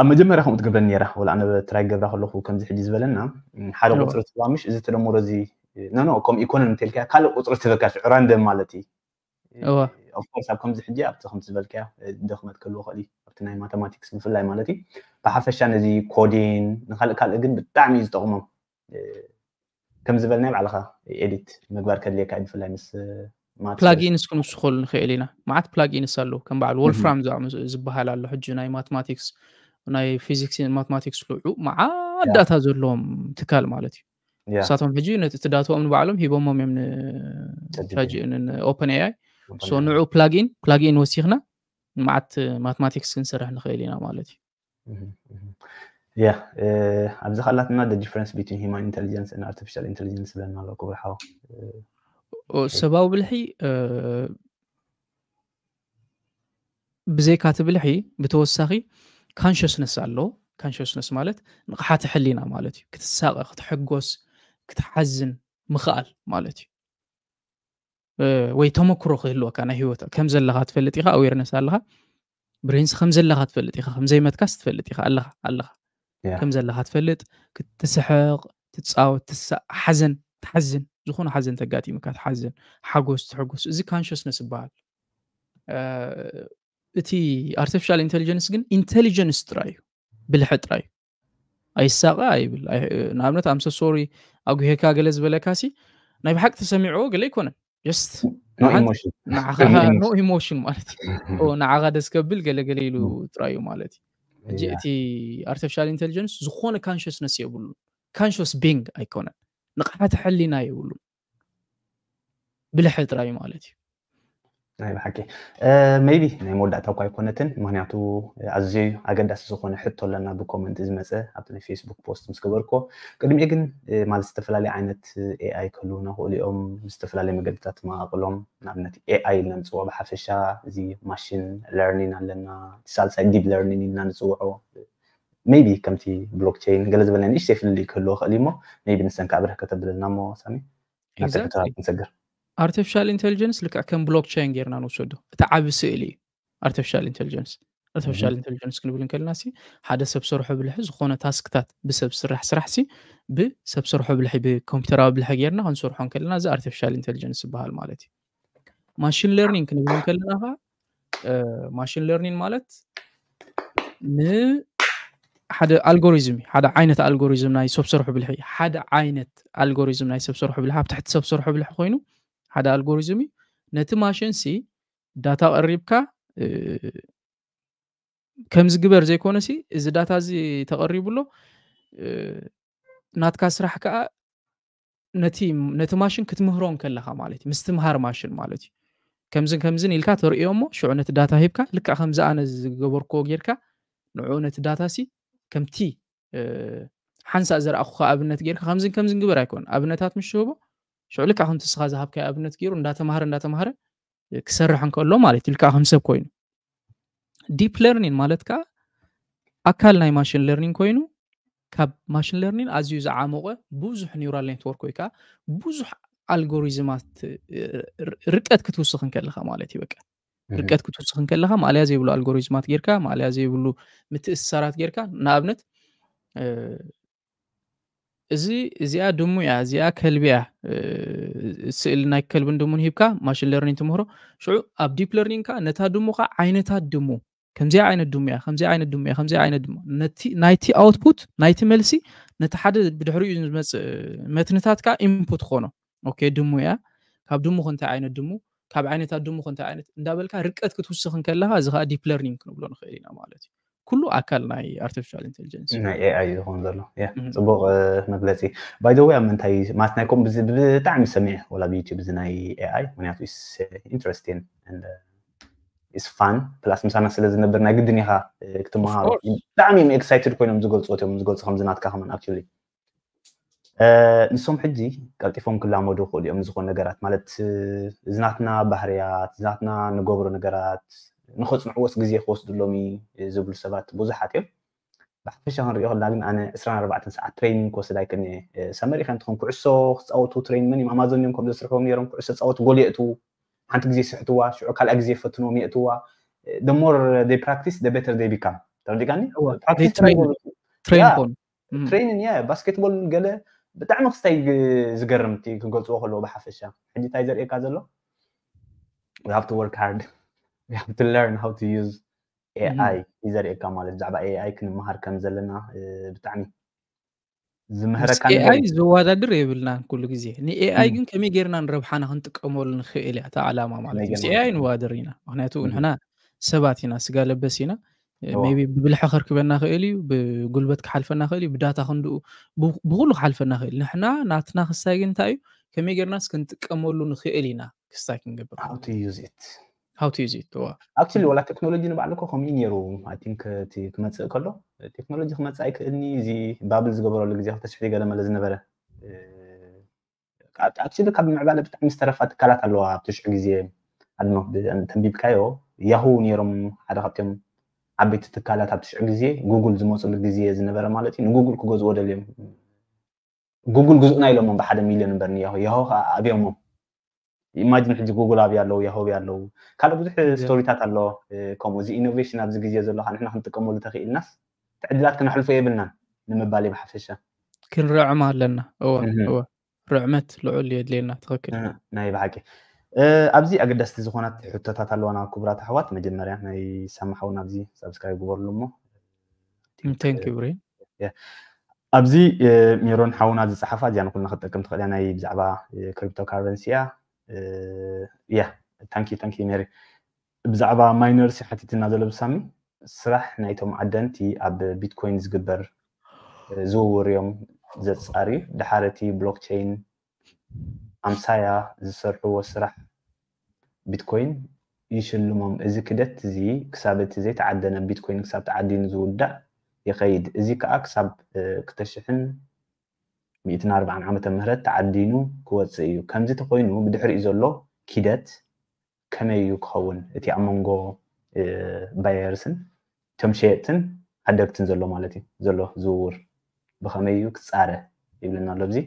ኣብ መጀመርያ ከምኡ ትገብረኒ ነይራ። ወላ ኣነ ትራይ ገብራ ከለኹ ከምዚ ሕጂ ዝበለና ሓደ ቁፅሪ ትባምሽ እዚ ተደምሮ እዚ ኖ ኖ ከምኡ ኢኮኖሚ እንተልካ ካልእ ቁፅሪ ትበካ ሽዑ ራንደም ማለት እዩ። እወ ኦፍኮርስ ኣብ ከምዚ ሕጂ ኣብቲ ከምቲ ዝበልካዮ ድኽመት ክህልዎ ክእል እዩ ኣብቲ ናይ ማተማቲክስ ብፍላይ ማለት እዩ። ብሓፈሻ ነዚ ኮዲን ንካልእ ካልእ ግን ብጣዕሚ እዩ ዝጠቕሞም። ከም ዝበልናዮ ባዕልኻ ኤዲት ምግባር ከድልየካ እዩ ብፍላይ ምስ ማት ፕላጊንስ ክንውስኸሉ ንኽእል ኢና። መዓት ፕላጊንስ ኣለዉ ከም በዓል ምም። ወልፍራም ዝኣመሰ- ዝበሃል ኣሎ ሕጂ ናይ ማትማቲክስ ናይ ፊዚክስ ማትማቲክስ ልዑ መዓት ዳታ ዘለዎም ትካል ማለት እዩ። ያ ንሳቶም ሕጂ ነቲ እቲ ዳታኦም ንባዕሎም ሂቦሞም እዮም ቻት ቻት ጂ- ን ኦፐን ኤኣይ ሶ ኦፐን ንዑ ፕላጊን ፕላጊን ወሲኽና መዓት ማትማቲክስ ክንሰርሕ ንኽእል ኢና ማለት እዩ። እህ፣ እህ። ያ እ፣ ኣብዚ ካላትና the difference between human intelligence and artificial intelligence ብለና ኣሎ ክቡር ሓው። እ፣ ኦ፣ ሰባዊ ብልሒ እ፣ ብዘይካ እቲ ብልሒ ብተወሳኺ ካንሽስነስ ኣሎ። ካንሽስነስ ማለት ንቕሓተ ሕሊና ማለት እዩ። ክትሳቐ፣ ክትሕጎስ፣ ክትሓዝን ምኽኣል ማለት እዩ። እ፣ ወይ ተመክሮ ክህልወካ ናይ ህይወት ከም ዘለኻ ትፈልጥ ኢኻ፣ ኣዌርነስ ኣለኻ፣ ብሬንስ ከም ዘለኻ ትፈልጥ ኢኻ፣ ከም ዘይመትካስ ትፈልጥ ኢኻ፣ ኣለኻ ኣለኻ ያ ከም ዘለኻ ትፈልጥ፣ ክትስሕቕ፣ ትፃወት፣ ትሳእ፣ ሓዘን ትሓዝን፣ ዝኾነ ሓዘን ተጋጢምካ ትሓዝን፣ ሓጎስ ትሕጎስ፣ እዚ ካንሽስነስ ይበሃል። እ፣ እቲ ኣርቲፊሻል ኢንቴሊጀንስ ግን ኢንቴሊጀንስ ጥራይ እዩ፣ ብልሒ ጥራይ እዩ። ኣይሳቐ ኣይብል። ኣይ- ንኣብነት ኣምሰ ሶሪ ኣጉሄካ ገለ ዝበለካ ሲ ናይ ብሓቂ ተሰሚዕዎ ገለ ኣይኮነን። ጀስት no emotion ንዓኻ no ኖ emotion ኢሞሽን ማለት እዩ። ኦ፣ ንዓኻ ደስ ከብል ገለ ገለ ኢሉ ም፣ ጥራይ እዩ ማለት እዩ። ሕጂ ያ እቲ ኣርቲፊሻል ኢንቴሊጀንስ ዝኾነ ካንሽስነስ የብሉን። ካንሽስ ቢንግ ኣይኮነን። ንቕሓተ ሕሊና የብሉን። ብልሒ ጥራይ ማለት እዩ። ናይ ብሓቂ ሜይቢ ናይ መወዳእታ እኳ ኣይኮነትን፣ ምክንያቱ ኣዝዩ ኣገዳሲ ዝኾነ ሕቶ ኣለና ብኮመንት ዝመፀ ኣብቲ ናይ ፌስቡክ ፖስት ምስ ገበርኮ። ቅድሚኡ ግን እ፣ ማለት ዝተፈላለዩ ዓይነት ኤኣይ ክህልውና ክእሉ እዮም፣ ዝተፈላለዩ መገድታት መቃቅሎም። ንኣብነት ኤኣይ ኢልና ንፅውዖ ብሓፈሻ፣ እዚ ማሽን ለርኒን ኣለና፣ እቲ ሳልሳይ ዲፕ ለርኒን ኢልና ንፅውዖ። ሜይቢ ከምቲ ብሎክቸይን ገለ ዝበልና ንእሽተይ ፍልልይ ክህልዎ ክእል እዩ እሞ፣ ሜይቢ ንሰን ከኣብርህ ከተብለልና እሞ ሳሚ ናብታ ኤግዛክትሊ። ሕቶታት ክንሰግር። ኣርቲፊሻል ኢንቴሊጀንስ ልክዕ ከም ብሎክቸይን ጌርና ንውሰዶ። እቲ ዓቢ ስእሊ እዩ ኣርቲፊሻል ኢንቴሊጀንስ። ኣርቲፊሻል ኢንቴሊጀንስ ክንብል እንከለና ሲ ሓደ ሰብ ሰርሖ ብልሒ ዝኾነ ታስክታት ብሰብ ስራሕ ስራሕ ሲ ብሰብ ሰርሖ ብልሒ ብኮምፒውተራዊ ብልሒ ጌርና ክንሰርሖ እንከለና እዚ ኣርቲፊሻል ኢንቴሊጀንስ ይበሃል ማለት እዩ። ማሽን ለርኒንግ ክንብል እንከለና ከዓ ማሽን ለርኒንግ ማለት ንሓደ ኣልጎሪዝም እዩ። ሓደ ዓይነት ኣልጎሪዝም ናይ ሰብ ሰርሖ ብልሒ ሓደ ዓይነት ኣልጎሪዝም ናይ ሰብ ሰርሖ ብልሒ ኣብ ትሕቲ ሰብ ሰርሖ ብልሒ ኮይኑ ሓደ ኣልጎሪዝም እዩ። ነቲ ማሽን ሲ ዳታ ቀሪብካ ከምዚ ግበር ዘይኮነ ሲ እዚ ዳታ እዚ ተቐሪቡ ኣሎ ናትካ ስራሕ ከዓ ነቲ ነቲ ማሽን ክትምህሮ እንከለኻ ማለት እዩ ምስትምሃር ማሽን ማለት እዩ። ከምዝን ከምዝን ኢልካ ተርእዮ እሞ ሽዑ ነቲ ዳታ ሂብካ ልክዕ ከምዚ ኣነ ዝገበርክዎ ጌርካ ንዑ ነቲ ዳታ ሲ ከምቲ ሓንሳእ ዘርኣኹ ኣብነት ጌርካ ከምዝን ከምዝን ግበር ኣይኮን ኣብነታት ምስ ሽህቦ ሽዑ ልክዕ ከምቲ ስኻ ዝሃብካዮ ኣብነት ገይሩ እንዳተማሃረ እንዳተማሃረ ክሰርሕ እንከሎ ማለት እዩ። ልክዕ ከም ሰብ ኮይኑ ዲፕ ለርኒንግ ማለት ከዓ ኣካል ናይ ማሽን ለርኒንግ ኮይኑ ካብ ማሽን ለርኒንግ ኣዝዩ ዝዓሞቐ ብዙሕ ኒውራል ኔትወርክ ወይ ከዓ ብዙሕ ኣልጎሪዝማት ርቀት ክትውስኽ እንከለኻ ማለት እዩ። በቃ ርቀት ክትውስኽ እንከለኻ ማእለያ ዘይብሉ ኣልጎሪዝማት ጌርካ ማእለያ ዘይብሉ ምትእስሳራት ጌርካ ንኣብነት እዚ እዚኣ ድሙ እያ እዚኣ ከልቢ እያ ስእሊ ናይ ከልብን ድሙን ሂብካ ማሽን ለርኒንግ ትምህሮ። ሽዑ ኣብ ዲፕ ለርኒንግ ከዓ ነታ ድሙ ከዓ ዓይነታት ድሙ ከምዚኣ ዓይነት ድሙ እያ ከምዚኣ ዓይነት ድሙ እያ ከምዚኣ ዓይነት ድሙ ናይቲ ኣውትፑት ናይቲ መልሲ ነቲ ሓደ ብድሕሪኡ ዝመፅእ መትንታት ከዓ ኢንፑት ኾኖ ኦኬ ድሙ እያ ካብ ድሙ ከንታይ ዓይነት ድሙ ካብ ዓይነታት ድሙ ከንታይ ዓይነት እንዳበልካ ርቀት ክትውስኽ እንከለካ እዚ ከዓ ዲፕ ለርኒንግ ክንብሎ ንኽእል ኢና ማለት እዩ። ኩሉ ኣካል ናይ ኣርቲፊሻል ኢንቴሊጀንስ እዩ። ናይ ኤኣይ ዝኸውን ዘሎ ያ ጽቡቕ መግለጺ። By the way ኣብ ምንታይ ማለት ናይ ኮም ብጣዕሚ ሰሚዐ ወላ ብዩቲብ እዚ ናይ ኤኣይ ምክንያቱ ኢንትረስቲን ኢስ ፋን ፕላስ ምሳና ስለ ዝነብር ናይ ግድን ኢኻ ክትመሃሮ ብጣዕሚ እዮም ኤክሳይትድ ኮይኖም ዝገልፁ እዮም ዝገልፁ ከምዚ ናትካ ከማን ኣክቹሊ ንሶም ሕጂ ቀልጢፎም ክላመዱ ክእሉ እዮም ዝኾኑ ነገራት ማለት እዚ ናትና ባህርያት እዚ ናትና ንገብሮ ነገራት ንኸፅንዕዎስ ግዜ ክወስድሎም እዩ ዝብሉ ሰባት ብዙሓት እዮም። ብሓፈሻ ክንሪኦ ከለና ግን ኣነ ዕስራን ኣርባዕተን ሰዓት ትሬኒንግ ክወስድ ኣይክእልን እየ። ሰመር ኢኻ እንትኾን ኩዕሶ ክፃወቱ ትሬን መን እዮም ኣማዞን እዮም ከም ዘስርሕዎም ነይሮም ኩዕሶ ፃወቱ ጎል የእትዉ ሓንቲ ግዜ ስሕትዋ ሽዑ ካልኣ ግዜ ፈትንዎም የእትዋ the more they practice the better they become ተረዲካኒ ትሬን ኮኑ ትሬኒን ያ ባስኬትቦል ገለ ብጣዕሚ ክስታይ ዝገርም ክገልፅዎ ከለዎ ብሓፈሻ ሕጂ እንታይ ዘርእየካ ዘሎ we have to work hard we have to learn how to use ኤኣይ እዩ ዘርእየካ ማለት ብዛዕባ ኤኣይ ክንመሃር ከም ዘለና ብጣዕሚ ዝምህረካ ኤኣይ ዝወዳድር የብልናን ኩሉ ግዜ ንኤኣይ ግን ከመይ ጌርና ንረብሓና ክንጥቀመሉ ንኽእል እያ እታ ዓላማ ማለት ምስ ኤኣይ ንወዳደር ኢና ምክንያቱ ንሕና ሰባት ኢና ስጋ ለበስ ኢና ቢ ብብልሒ ከርክበና ክእል እዩ ብጉልበት ክሓልፈና ክእል እዩ ብዳታ ክንድኡ ብኩሉ ክሓልፈና ክእል ንሕና ናትና ክሳይ ግን እንታይ እዩ ከመይ ጌርናስ ክንጥቀመሉ ንክእል ኢና ክስታይ ክንገብር how to use it how to use it actually ወላ ቴክኖሎጂ ንባዕሉ እኮ ከምኡ ነይሩ I think ክመፅእ ከሎ ቴክኖሎጂ ክመፅእ ኣይክእልኒ እዚ ባብል ዝገበረሉ ግዜ ክልተ ሽሕ ገለ መለ ዝነበረ actually ካብ ምዕባለ ብጣዕሚ ዝተረፋ ትካላት ኣለዋ ኣብ ትሽዑ ግዜ ኣድኖ ተንቢብካዮ ያሁ ነይሮም ሓደ ካብቶም ዓበይቲ ትካላት ኣብ ትሽዑ ግዜ ጉግል ዝመፅሉ ግዜ ዝነበረ ማለት እዩ ንጉግል ክገዝዎ ደልዮም ጉግል ግዝኡና ኢሎሞም ብሓደ ሚልዮን እምበር ንያሁ ያሁ ከዓ ኣብዮሞም ኢማጂን ሕጂ ጉግል ኣብያ ኣለዉ ያሁ ኣብያ ኣለዉ ካልእ ብዙሕ ስቶሪታት ኣሎ ከምኡ እዚ ኢኖቬሽን ኣብዚ ግዜ ዘሎ ከዓ ንሕና ክንጥቀመሉ ተኽኢልናስ ትዕድላት ክነሕልፎ የብልናን ንምባል ብሓፈሻ ክንርዕም ኣለና እወ እወ ርዕመት ልዑል የድልየና ትኽክል ናይ ብሓቂ ኣብዚ ኣገዳስቲ ዝኾነት ሕቶታት ኣለዋና ክቡራት ኣሕዋት መጀመርያ ናይ ሳማሓውን ኣብዚ ሳብስክራይብ ግበርሉ እሞ thank you ብሬን ኣብዚ ሜሮን ሓውና ዝፀሓፋ እዚኣ ንኩልና ክትጠቅም ትኽእል ናይ ብዛዕባ ክሪፕቶ ካረንሲ እያ እያ thank you thank you ሜሪ ብዛዕባ ማይነርስ ሓቲትና ዘሎ ብሳሚ ስራሕ ናይቶም ዓደንቲ ኣብ ቢትኮይን ዝግበር ዝውውር እዮም ዘፃርዩ ድሓር እቲ ብሎክቸይን ኣምሳያ ዝሰርሕዎ ስራሕ ቢትኮይን ይሽልሞም እዚ ክደት እዚ ክሳብ እቲ ዘይተዓደነ ቢትኮይን ክሳብ ተዓዲኑ ዝውዳእ ይኸይድ እዚ ከዓ ክሳብ ክልተ ሽሕን ሚእትን ኣርባዓን ዓመተ ምህረት ተዓዲኑ ክወፅእ እዩ ከምዚ ተኮይኑ ብድሕሪኡ ዘሎ ኪደት ከመይ እዩ ክኸውን እቲ ኣብ መንጎ ባየርስን እቶም ሸየጥትን ዓደግትን ዘሎ ማለት እዩ ዘሎ ዝውውር ብኸመይ እዩ ክፃረ ይብለና ኣሎ ኣብዚ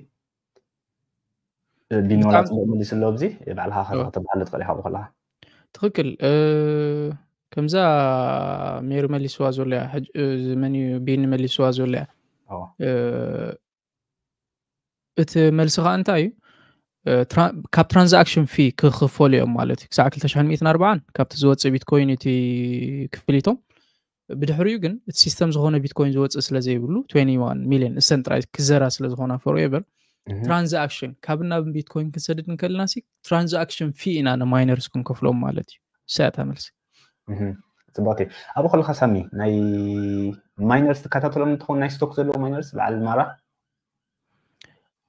ቢኖላ ፅቡቅ መሊሱ ኣሎ ኣብዚ ባዕልካ ከተብሃለ ትኽእል ኢካ ብከለካ ትኽክል ከምዛ ሜሪ መሊስዋ ዘሎ እያ። ሕጅ- እዚ መን እዩ ቢኒ መሊስዋ ዘሎ እያ። ኦ እ፣ እቲ መልሲ ከዓ እንታይ እዩ? እ፣ ትራ- ካብ ትራንዛክሽን ፊ ክኽፈሉ እዮም ማለት እዩ። ክሳዕ ክልተ ሽሕን ሚእትን ኣርባዓን ካብቲ ዝወፅእ ቢትኮይን እቲ ክፍሊቶም። ብድሕሪኡ ግን እቲ ሲስተም ዝኾነ ቢትኮይን ዝወፅእ ስለ ዘይብሉ ትዌንቲ ዋን ሚሊዮን እሰን ጥራይ ክዘራ ስለ ዝኾና ፎርኤቨር እህ፣ ትራንዛክሽን ካብ ናብ ቢትኮይን ክንሰድድ እንከልና ሲ ትራንዛክሽን ፊ ኢና ንማይነርስ ክንከፍሎም ማለት እዩ። ሳያታ መልሲ እህ። ጽቡቅ። ኣብኡ ከለካ ሳሚ ናይ ማይነርስ ትከታተሎም እንትኾን ናይ ስቶክ ዘለዎ ማይነርስ በዓል ማራ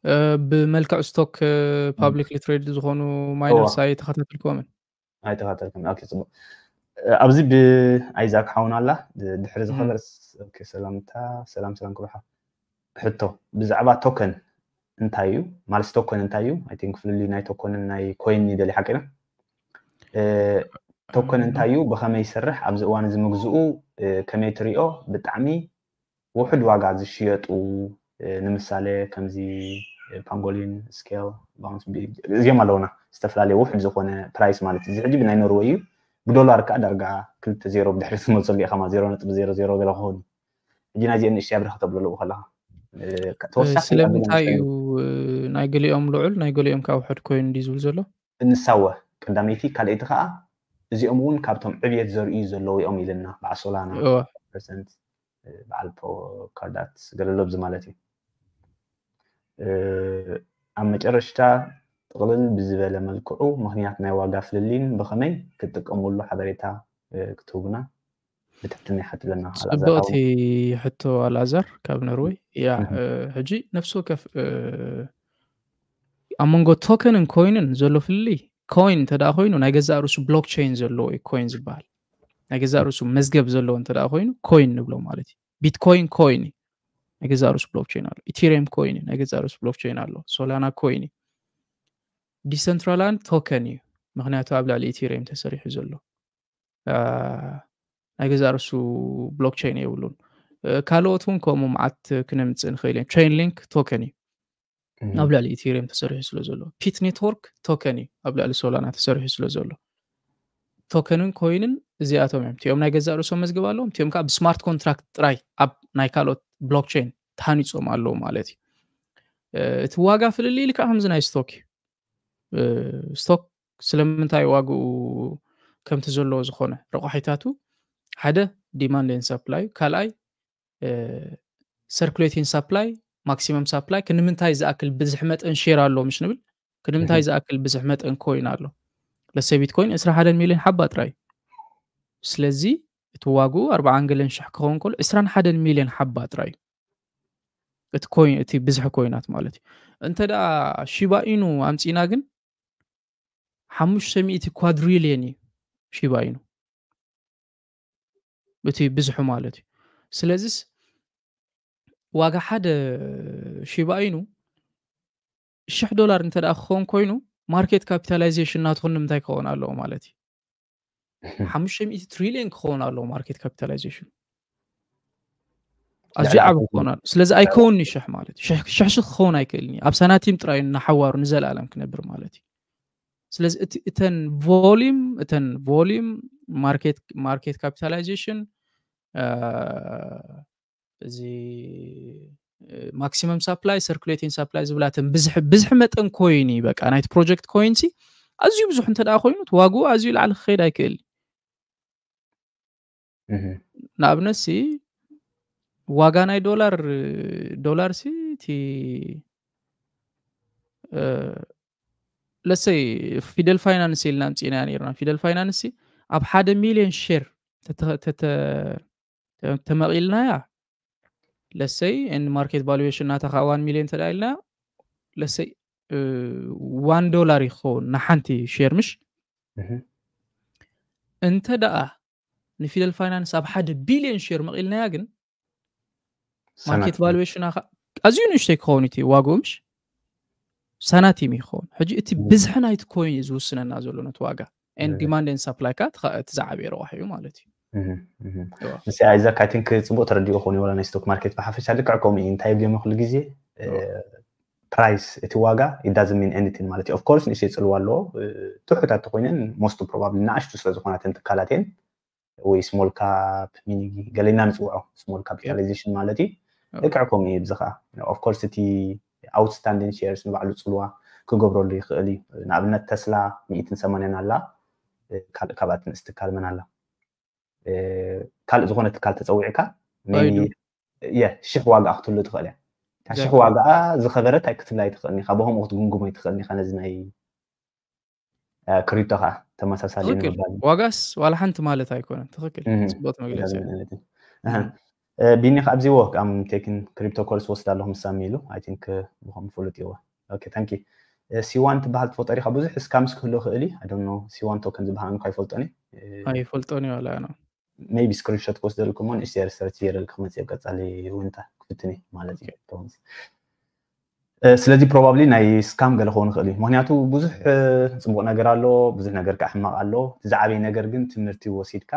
እ፣ ብመልክዕ ስቶክ ፓብሊክሊ ትሬድ ዝኾኑ ማይነርስ ኣይተኸታተልኩዎምን። ኣይተኸታተልኩም። ኦኬ፣ ጽቡቅ። እ፣ ኣብዚ ብኣይዛክ ሓውና ኣላ ድ- ድሕሪ እም፣ ዝኸበር ስ- ኦኬ፣ ሰላምታ ሰላም ሰላም ክብርኻ። ሕቶ ብዛዕባ ቶከን እንታይ እዩ ማለት ቶከን እንታይ እዩ? I think ፍልልይ ናይ ቶከንን ናይ ኮይን ይደሊ ሓቂና እ፣ ቶከን እም፣ እንታይ እዩ? ብኸመይ ይሰርሕ? ኣብዚ እዋን እዚ ምግዝኡ እ፣ ከመይ ትሪኦ? ብጣዕሚ ውሑድ ዋጋ ዝሽየጡ እ፣ ንምሳሌ ከምዚ ፓንጎሊን፣ ስኬል፣ ባውንስ ቢ- እዚኦም ኣለውና። ዝተፈላለየ ውሑድ ዝኾነ ፕራይስ ማለት እዩ። እዚ ሕጂ ብናይ ኖርወይ እዩ። ብዶላር ከዓ ዳርጋ ክልተ ዜሮ ብድሕሪ ትመልሰሉ ኢኻ ማለት ዜሮ ነጥቢ ዜሮ ዜሮ ገለ ክኸውን እዩ። ሕጂ ናይዚአን ንእሽተይ ኣብርህ ከተብሎ ኣለዎ ከለኻ እ፣ ከ- እ፣ ተወሳኺ ኣብዚ ስለምንታይ እዩ ለምሳሌ እ፣ ናይ ገሊኦም ልዑል ናይ ገሊኦም ካብ ውሑድ ኮይኑ እንዲ ዝብል ዘሎ? እንሳወ ቀዳመይቲ፣ ካልኣይቲ ከዓ እዚኦም እውን ካብቶም ዕብየት ዘርእዩ ዘለዉ እዮም ኢልና በዓል ሶላና እዋ ፐርሰንት እ፣ በዓል ፖ- ካርዳት ገለሎ ኣብዚ ማለት እዩ። እ፣ ኣብ መጨረሽታ ጥቕልል ብዝበለ መልክዑ ምኽንያት ናይ ዋጋ ፍልልይን ብኸመይ ክትጥቀሙሉ ሓበሬታ እ፣ ክትህቡና ብትሕትና ይሓትለና ኣልኣዛር ጽብቕቲ ሓውና። ሕቶ ኣልኣዛር ካብ ኖርወይ። ያ እህ፣ እ፣ ሕጂ ነፍሲ ወከፍ እ፣ ኣብ መንጎ ቶከንን ኮይንን ዘሎ ፍልልይ ኮይን እንተ ደኣ ኮይኑ ናይ ገዛእ ርእሱ ብሎክቸይን ዘለዎ እዩ ኮይን ዝበሃል። ናይ ገዛእ ርእሱ መዝገብ ዘለዎ እንተ ደኣ ኮይኑ ኮይን ንብሎ ማለት እዩ። ቢትኮይን ኮይን እዩ፣ ናይ ገዛእ ርእሱ ብሎክቸይን ኣሎ። ኢቴሪየም ኮይን እዩ፣ ናይ ገዛእ ርእሱ ብሎክቸይን ኣሎ። ሶላና ኮይን እዩ። ዲሰንትራላንድ ቶከን እዩ፣ ምክንያቱ ኣብ ልዕሊ ኢቴሪየም ተሰሪሑ ዘሎ እ፣ ናይ ገዛእ ርእሱ ብሎክቸይን የብሉን። እ፣ ካልኦት እውን ከምኡ መዓት ክነምፅእ ንኽእል እዮም። ቸይን ሊንክ ቶከን እዩ፣ እህ፣ ኣብ ልዕሊ ኢቴሪየም ተሰሪሑ ስለ ዘሎ። ፒት ኔትወርክ ቶከን እዩ፣ ኣብ ልዕሊ ሶላና ተሰሪሑ ስለ ዘሎ። ቶከንን ኮይንን እዚኣቶም እዮም። እቲኦም ናይ ገዛእ ርእሶም መዝገብ ኣለዎም፣ እቲኦም ከዓ ብስማርት ኮንትራክት ጥራይ ኣብ ናይ ካልኦት ብሎክቸይን ተሃኒፆም ኣለዉ ማለት እዩ። እ፣ እቲ ዋጋ ፍልልይ ልክዕ ከምዚ ናይ ስቶክ እዩ። እ፣ ስቶክ ስለምንታይ ዋግኡ ከምቲ ዘለዎ ዝኾነ ረቋሒታቱ ሓደ ዲማንድ ኤንድ ሰፕላይ፣ ካልኣይ ሰርኩሌቲንግ ሰፕላይ፣ ማክሲመም ሰፕላይ፣ ክንምንታይ ዝኣክል ብዝሕ መጠን ሼር ኣሎ ምሽ ንብል፣ ክንምንታይ እህ፣ ዝኣክል ብዝሕ መጠን ኮይን ኣሎ። ለሰ ቢትኮይን ዕስራ ሓደ ሚሊዮን ሓባ ጥራይ እዩ። ስለዚ እቲ ዋግኡ ኣርባዓን ገለን ሽሕ ክኸውን ከሎ ዕስራን ሓደን ሚሊዮን ሓባ ጥራይ እዩ። እቲ ኮይን እቲ ብዝሒ ኮይናት ማለት እዩ። እንተ ደኣ ሺባ ኢኑ ኣምጺና ግን ሓሙሽተ ሚእቲ ኳድሪልየን እዩ ሺባ ኢኑ እቲ ብዝሑ ማለት እዩ። ስለዚስ ዋጋ ሓደ ሺባ ኢኑ ሽሕ ዶላር እንተ ደኣ ክኸውን ኮይኑ ማርኬት ካፒታላይዜሽን ናትኹን ንምንታይ ክኸውን ኣለዎ ማለት እዩ? ሓሙሽተ ሚእቲ ትሪልየን ክኸውን ኣለዎ ማርኬት ካፒታላይዜሽን። ኣዝዩ ልዕሊ ዓቢ ዓሰርተ ክኸውን ኣለዎ። ስለዚ ኣይከውንኒ ሽሕ ማለት እዩ። ሽሕ ሽሕ ሽሕ ክኸውን ኣይክእልን እዩ። ኣብ ሳናቲም ጥራይ እናሓዋሩ ንዘለኣለም ክነብር ማለት እዩ። ስለዚ እቲ እተን ቮሊም እተን ቮሊም ማርኬት ማርኬት ካፒታላይዜሽን እ፣ እዚ ማክሲመም ሳፕላይ ሰርኩሌቲንግ ሳፕላይ ዝብላተን ብዝሕ ብዝሕ መጠን ኮይን እዩ። በቃ ናይቲ ፕሮጀክት ኮይን ሲ ኣዝዩ ብዙሕ እንተ ደኣ ኮይኑ እቲ ዋግኡ ኣዝዩ ላዕሊ ክኸይድ ኣይክእል። እህ፣ ንኣብነት ሲ ዋጋ ናይ ዶላር ዶላር ሲ እቲ እ፣ ለሰይ ፊደል ፋይናንስ ኢልና ኣምፂእናያ ነርና። ፊደል ፋይናንስ ሲ ኣብ ሓደ ሚሊዮን ሼር ተተ- ተተ- ተ- ተመቒልናያ ለሰይ ኤንድ ማርኬት ቫሉዌሽን ናታ ከዓ ዋን ሚሊዮን ተዳ ኢልና ለሰይ ዋን ዶላር ይኸውን ንሓንቲ ሼር ምሽ እህ፣ እንተ ደኣ ንፊደል ፋይናንስ ኣብ ሓደ ቢሊዮን ሼር መቒልናያ ግን ማርኬት ሳናቲም ቫሉዌሽን ኣዝዩ ንእሽተይ ክኸውን እቲ ዋግኡ ምሽ ሳናቲም ይኸውን። ሕጂ እቲ እህ፣ ብዝሒ ናይቲ ኮይን እዩ ዝውስነና ዘሎ ነቲ ዋጋ ኤንድ እህ፣ ዲማንድ ኤንድ ሳፕላይ ከዓ እቲ ኸ- እቲ ዝዓበየ ረቋሒ እዩ ማለት እዩ። እህ፣ እህ። እዋ። ንስያ ኣይዛክ I think ፅቡቅ ተረዲኡ ክኸውን ይወላ ናይ ስቶክ ማርኬት ብሓፈሻ ልክዕ ከምኡ እዩ። እንታይ ይብልዮም ኩሉ ግዜ እ፣ እዋ። ፕራይስ እቲ ዋጋ it doesn't mean anything ማለት እዩ። Of course ንእሽተይ ፅልዋ ኣለዎ እ፣ ትሑታት ተኮይነን most probably ንኣሽቱ ስለ ዝኾናተን ትካላት እየን ወይ small cap mini ገለና ንፅውዖ small capitalization ማለት እዩ። ልክዕ ከምኡ እዩ። ብዚ ከዓ of course እቲ outstanding shares ንባዕሉ ፅልዋ ክገብረሉ ይኽእል እዩ። ንኣብነት ተስላ ሚእትን ሰማንያን ኣላ። ካልእ ካብኣትን እስትካል መን ኣላ? ካልእ ዝኾነ ትካል ተፀዊዕካ ሽሕ ዋጋ ክትህሉ ትኽእል እያ። ሽሕ ዋጋኣ ዝኸበረት ኣይክትብላ ኣይትኽእልን ኢኻ። ብኸምኡ ክትግምግሞ ኣይትኽእልን ኢኻ ነዚ ናይ ክሪፕቶ ከዓ ተመሳሳሊ እዩ ትኽክል። ንምባል እዩ። ዋጋስ ዋላ ሓንቲ ማለት ኣይኮነን። ትኽክል። እህ፣ ጽቡቕ መግለጺ። ዳግም ዕለት እዩ። እህ። እህ። እ፣ ቢኒ ከዓ ኣብዚ ወክ ኣም ቴክን ክሪፕቶ ኮርስ ወስድ ኣለኹ ምስ ሳሚ ኢሉ። I think፣ እ፣ ብኸም ፍሉጥ ይዎ። ኦኬ፣ ታንኪ። እ፣ ሲዋን ትበሃል ትፈልጦ ዲኻ? ብዙሕ ስካምስ ክህሉ ይኽእል እዩ። I don't know። ሲዋን ቶከን ዝበሃል እንኳ ኣይፈልጦን እየ። እ፣ ኣይፈልጦን እየ ዋላ ኣነ። Maybe ስክሪንሾት ክወስደልኩም እሞ ንእሽተይ ሪሰርች ገይረልካ ክመጽእ ኣብ ቀጻሊ እውንታ ክፍትን እየ ማለት እዩ። ኦኬ። ቶምስ። እ፣ ስለዚ ፕሮባብሊ ናይ ስካም ገለ ክኸውን ይኽእል እዩ። ምኽንያቱ ብዙሕ፣ እ፣ ጽቡቕ ነገር ኣሎ፣ ብዙሕ ነገር ከዓ ሕማቕ ኣሎ። እቲ ዝዓበየ ነገር ግን ትምህርቲ ወሲድካ፣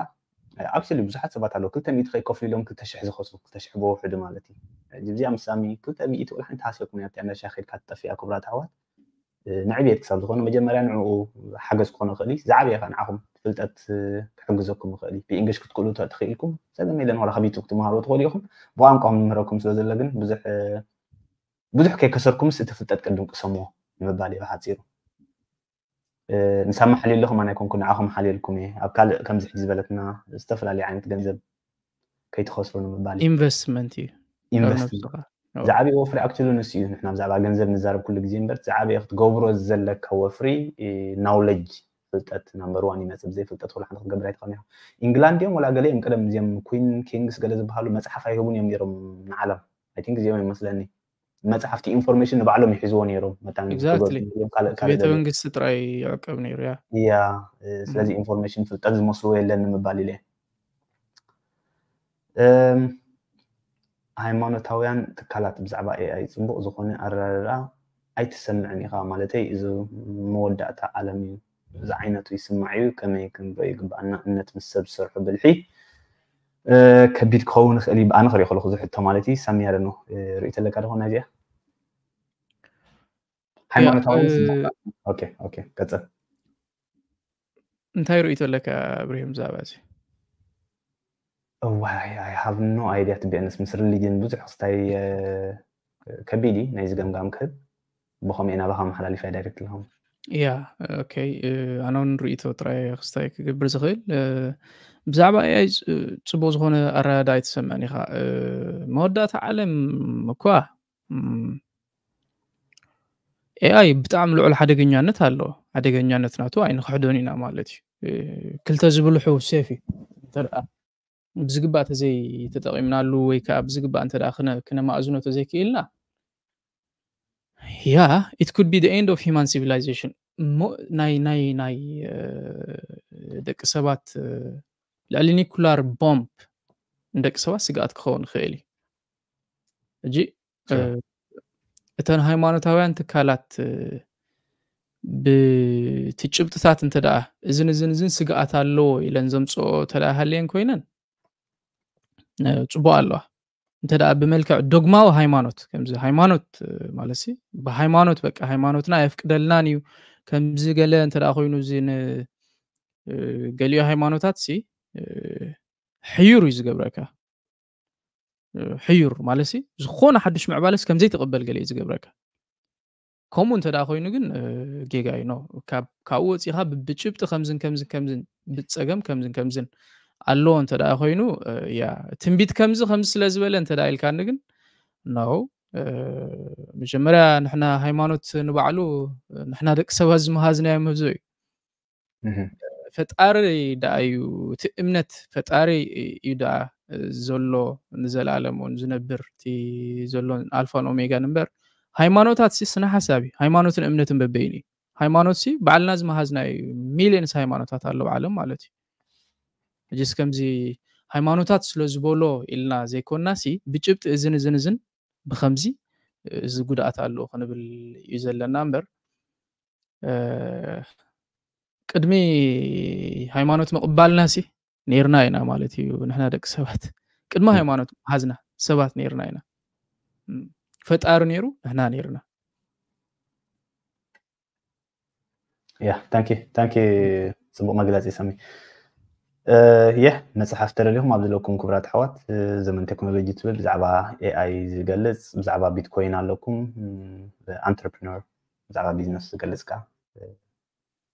እ፣ actually ብዙሓት ሰባት ኣለዉ ክልተ ሚእቲ ከይከፍሉ ኢሎም ክልተ ሽሕ ዝኸስሩ፣ ክልተ ሽሕ ብውሕዱ ማለት እዩ። ሕጂ እዚኣ ምስ ሳሚ ክልተ ሚእቲ ወላ ሓንቲ ሃስየኩም እያ፣ ኣብቲ ኣነሻ ከይድካ ትጠፍእ እያ ክቡራት ኣሕዋት። እ፣ ንዕብየት ክሳብ ዝኾነ መጀመርያ ንዕኡ ሓገዝ ክኾን ይኽእል እዩ። ዝዓበየ ከኣ ንዓኹም ፍልጠት፣ እ፣ ክሕግዘኩም ይኽእል እዩ። ብእንግሊሽ ክትክእሉ ተ-፣ ተኽኢልኩም፣ ጸገም የለን። ዋላ ካብ ዩቱብ ክትመሃርዎ ትኽእሉ ኢኹም። ብቋንቋ ንምህረኩም ስለ ዘሎ ግን ብዙሕ፣ እ፣ ብዙሕ ከይከሰርኩምስ እቲ ፍልጠት ቅድም ቅሰምዎ ንምባል እየ ብሓጺሩ። እ፣ ንሳሚ ሓልየ ኣለኹም ኣነ ኣይኮንኩ፣ ንዓኹም ሓልየልኩም እየ። ኣብ ካልእ ከምዚ ሕጂ ዝበለትና ዝተፈላለየ ዓይነት ገንዘብ ከይትኸስሩ ንምባል እዩ። ኢንቨስትመንት እዩ። ኢንቨስትመንት። ኣብ ነብስኻ። ዝዓበየ ወፍሪ actually ንሱ እዩ። ንሕና ብዛዕባ ገንዘብ ንዛረብ ኩሉ ግዜ እምበር፣ ዝዓበየ ክትገብሮ ዘለካ ወፍሪ፣ እ፣ ናውለጅ፣ ፍልጠት ናምበር ዋን ይመጽእ። ብዘይ ፍልጠት ወላ ሓንቲ ክትገብር ኣይትኽእልን ኢኻ። ኢንግላንድ እዮም ወላ ገለ እዮም ቀደም እዚኦም ኩን ኪንግስ ገለ ዝበሃሉ መጽሓፍ ኣይህቡን እዮም ነይሮም ንዓለም። I think እዚኦም እዮም መስለኒ። መጽሓፍቲ ኢንፎርሜሽን ንባዕሎም ይሕዝዎ ነይሮም። መታን ኤግዛክትሊ። ክገዝኡ እዮም ካልእ እቲ ካልእ ቤተ ገለ። መንግስቲ ጥራይ ይዕቀብ ነይሩ፣ ያ። ያ፣ እ፣ ስለዚ እም። ኢንፎርሜሽን ፍልጠት ዝመስልዎ የለን ንምባል ኢለ። እም፣ ሃይማኖታውያን ትካላት ብዛዕባ ኤ ኣይ ጽቡቕ ዝኾነ ኣረዳድኣ ኣይትሰምዕን ኢኻ፣ ማለተይ እዚ መወዳእታ ዓለም እዩ ዝዓይነቱ ይስማዕ እዩ፣ ከመይ ክንሪኦ ይግብኣና? እምነት ምስ ሰብ ዝሰርሖ ብልሒ፣ እ፣ ከቢድ ክኸውን ይኽእል እዩ። ብኣነ ክሪኦ ከለኹ እዚ ሕቶ ማለት እዩ። ሳሚ፣ I don't know፣ እ፣ ርእይቶ ኣለካ ዶ ናይዚኣ? ያ፣ ሃይማኖታዊ እ፣ ስምዕታ። ኦኬ፣ ኦኬ፣ ቀጽል። እንታይ ርእይቶ ኣለካ እብራሂም ብዛዕባ እዚ? እዋይ፣ I have no idea to be honest። ምስ ሪሊጅን ብዙሕ ክስታይ፣ እ፣ ከቢድ እዩ ናይዚ ገምጋም ክህብ። ብኸምኡ ናባኻ መሓላሊፋ ዳይሬክት ኣለኹም። ያ፣ ኦኬ፣ እ፣ ኣነ እውን ርእይቶ ጥራይ ክስታይ ክገብር ዝኽእል፣ እ፣ ብዛዕባ ኤ ኣይ ጽ-፣ ጽቡቕ ዝኾነ ኣረዳድኣ ኣይትሰምዕን ኢኻ። እ፣ መወዳእታ ዓለም እኳ፣ እም፣ ኤ ኣይ ብጣዕሚ ልዑል ሓደገኛነት ኣለዎ። ሓደገኛነት ናቱ ኣይንኽሕዶን ኢና ማለት እዩ። እ፣ ክልተ ዝብልሑ ሴፍ እዩ። እንተ ደኣ ብዝግባእ ተዘይተጠቒምናሉ ወይ ከኣ ብዝግባእ እንተ ደኣ ክነ-፣ ክነማእዝኖ ተዘይክኢልና፣ ያ፣ it could be the end of human civilization። እሞ ናይ፣ ናይ፣ ናይ፣ እ፣ ደቂ ሰባት፣ እ፣ ልዕሊ ኒኩላር ቦምብ ንደቂ ሰባት ስግኣት ክኸውን ይኽእል እዩ። ሕጂ፣ እ፣ ትሩ። እተን ሃይማኖታውያን ትካላት፣ እ፣ ብቲ ጭብጥታት እንተ ደኣ እዝን፣ እዝን፣ እዝን ስግኣት ኣለዎ ኢለን ዘምጽኦ እንተ ደኣ ሃልየን ኮይነን፣ እ፣ ጽቡቕ ኣለዋ። እንተ ደኣ ብመልክዕ ዶግማዊ ሃይማኖት፣ ከምዚ ሃይማኖት፣ እ፣ ማለት ሲ፣ ብሃይማኖት በቃ ሃይማኖትና ኣየፍቅደልናን እዩ፣ ከምዚ ገለ እንተ ደኣ ኮይኑ እዚ ን-፣ እ፣ ገሊኡ ሃይማኖታት ሲ፣ እ፣ ሕዩር እዩ ዝገብረካ። እ፣ ሕዩር ማለት ሲ፣ ዝኾነ ሓድሽ ምዕባለስ ከም ዘይትቕበል ገለ እዩ ዝገብረካ። ከምኡ እንተ ደኣ ኮይኑ ግን፣ እ፣ ጌጋ እዩ። ኖ፣ ካብ-፣ ካብኡ ወጺኻ ብ-፣ ብጭብጢ ከምዝን ከምዝን ከምዝን፣ ብጸገም ከምዝን ከምዝን ኣለዎ እንተ ደኣ ኮይኑ፣ እ፣ ያ፣ ትንቢት ከምዚ ከምዚ ስለ ዝበለ እንተ ደኣ ኢልካኒ ግን፣ ኖ፣ እ፣ መጀመርያ ንሕና ሃይማኖት ንባዕሉ፣ እ፣ ንሕና ደቂ ሰባት ዝመሃዝናዮ ምህዞ እዩ። እህ። ፈጣሪ ደኣ እዩ፣ እቲ እምነት ፈጣሪ እዩ ደኣ ዘሎ ንዘለኣለም እውን ዝነብር፣ እቲ ዘሎ ኣልፋን ኦሜጋን እምበር፣ ሃይማኖታት ሲ ስነ ሓሳብ እዩ። ሃይማኖትን እምነትን በበይኑ እዩ። ሃይማኖት ሲ ባዕልና ዝመሃዝና እዩ። ሚልዮንስ ሃይማኖታት ኣለዉ ዓለም ማለት እዩ። ሕጂስ ከምዚ ሃይማኖታት ስለ ዝበሎ ኢልና ዘይኮንና ሲ ብጭብጢ እዝን እዝን እዝን ብኸምዚ እዚ ጉድኣት ኣለዎ ክንብል እዩ ዘለና እምበር፣ እ፣ ቅድሚ ሃይማኖት ምቕባልና ሲ ነይርና ኢና ማለት እዩ። ንሕና ደቂ ሰባት ቅድሚ እም። ሃይማኖት ምሃዝና ሰባት ነይርና ኢና። እም፣ ፈጣሪ ነይሩ፣ ንሕና ነይርና። ያ፣ ታንኪ፣ ታንኪ፣ ጽቡቕ መግለጺ ሳሚ። የ መፅሓፍ ተደሊኹም ኣብ ዘለኩም ክቡራት ኣሕዋት፣ ዘመን ቴክኖሎጂ ትብል ብዛዕባ ኤኣይ ዝገልፅ፣ ብዛዕባ ቢትኮይን ኣለኩም፣ ኣንትርፕነር፣ ብዛዕባ ቢዝነስ ዝገልፅ ከዓ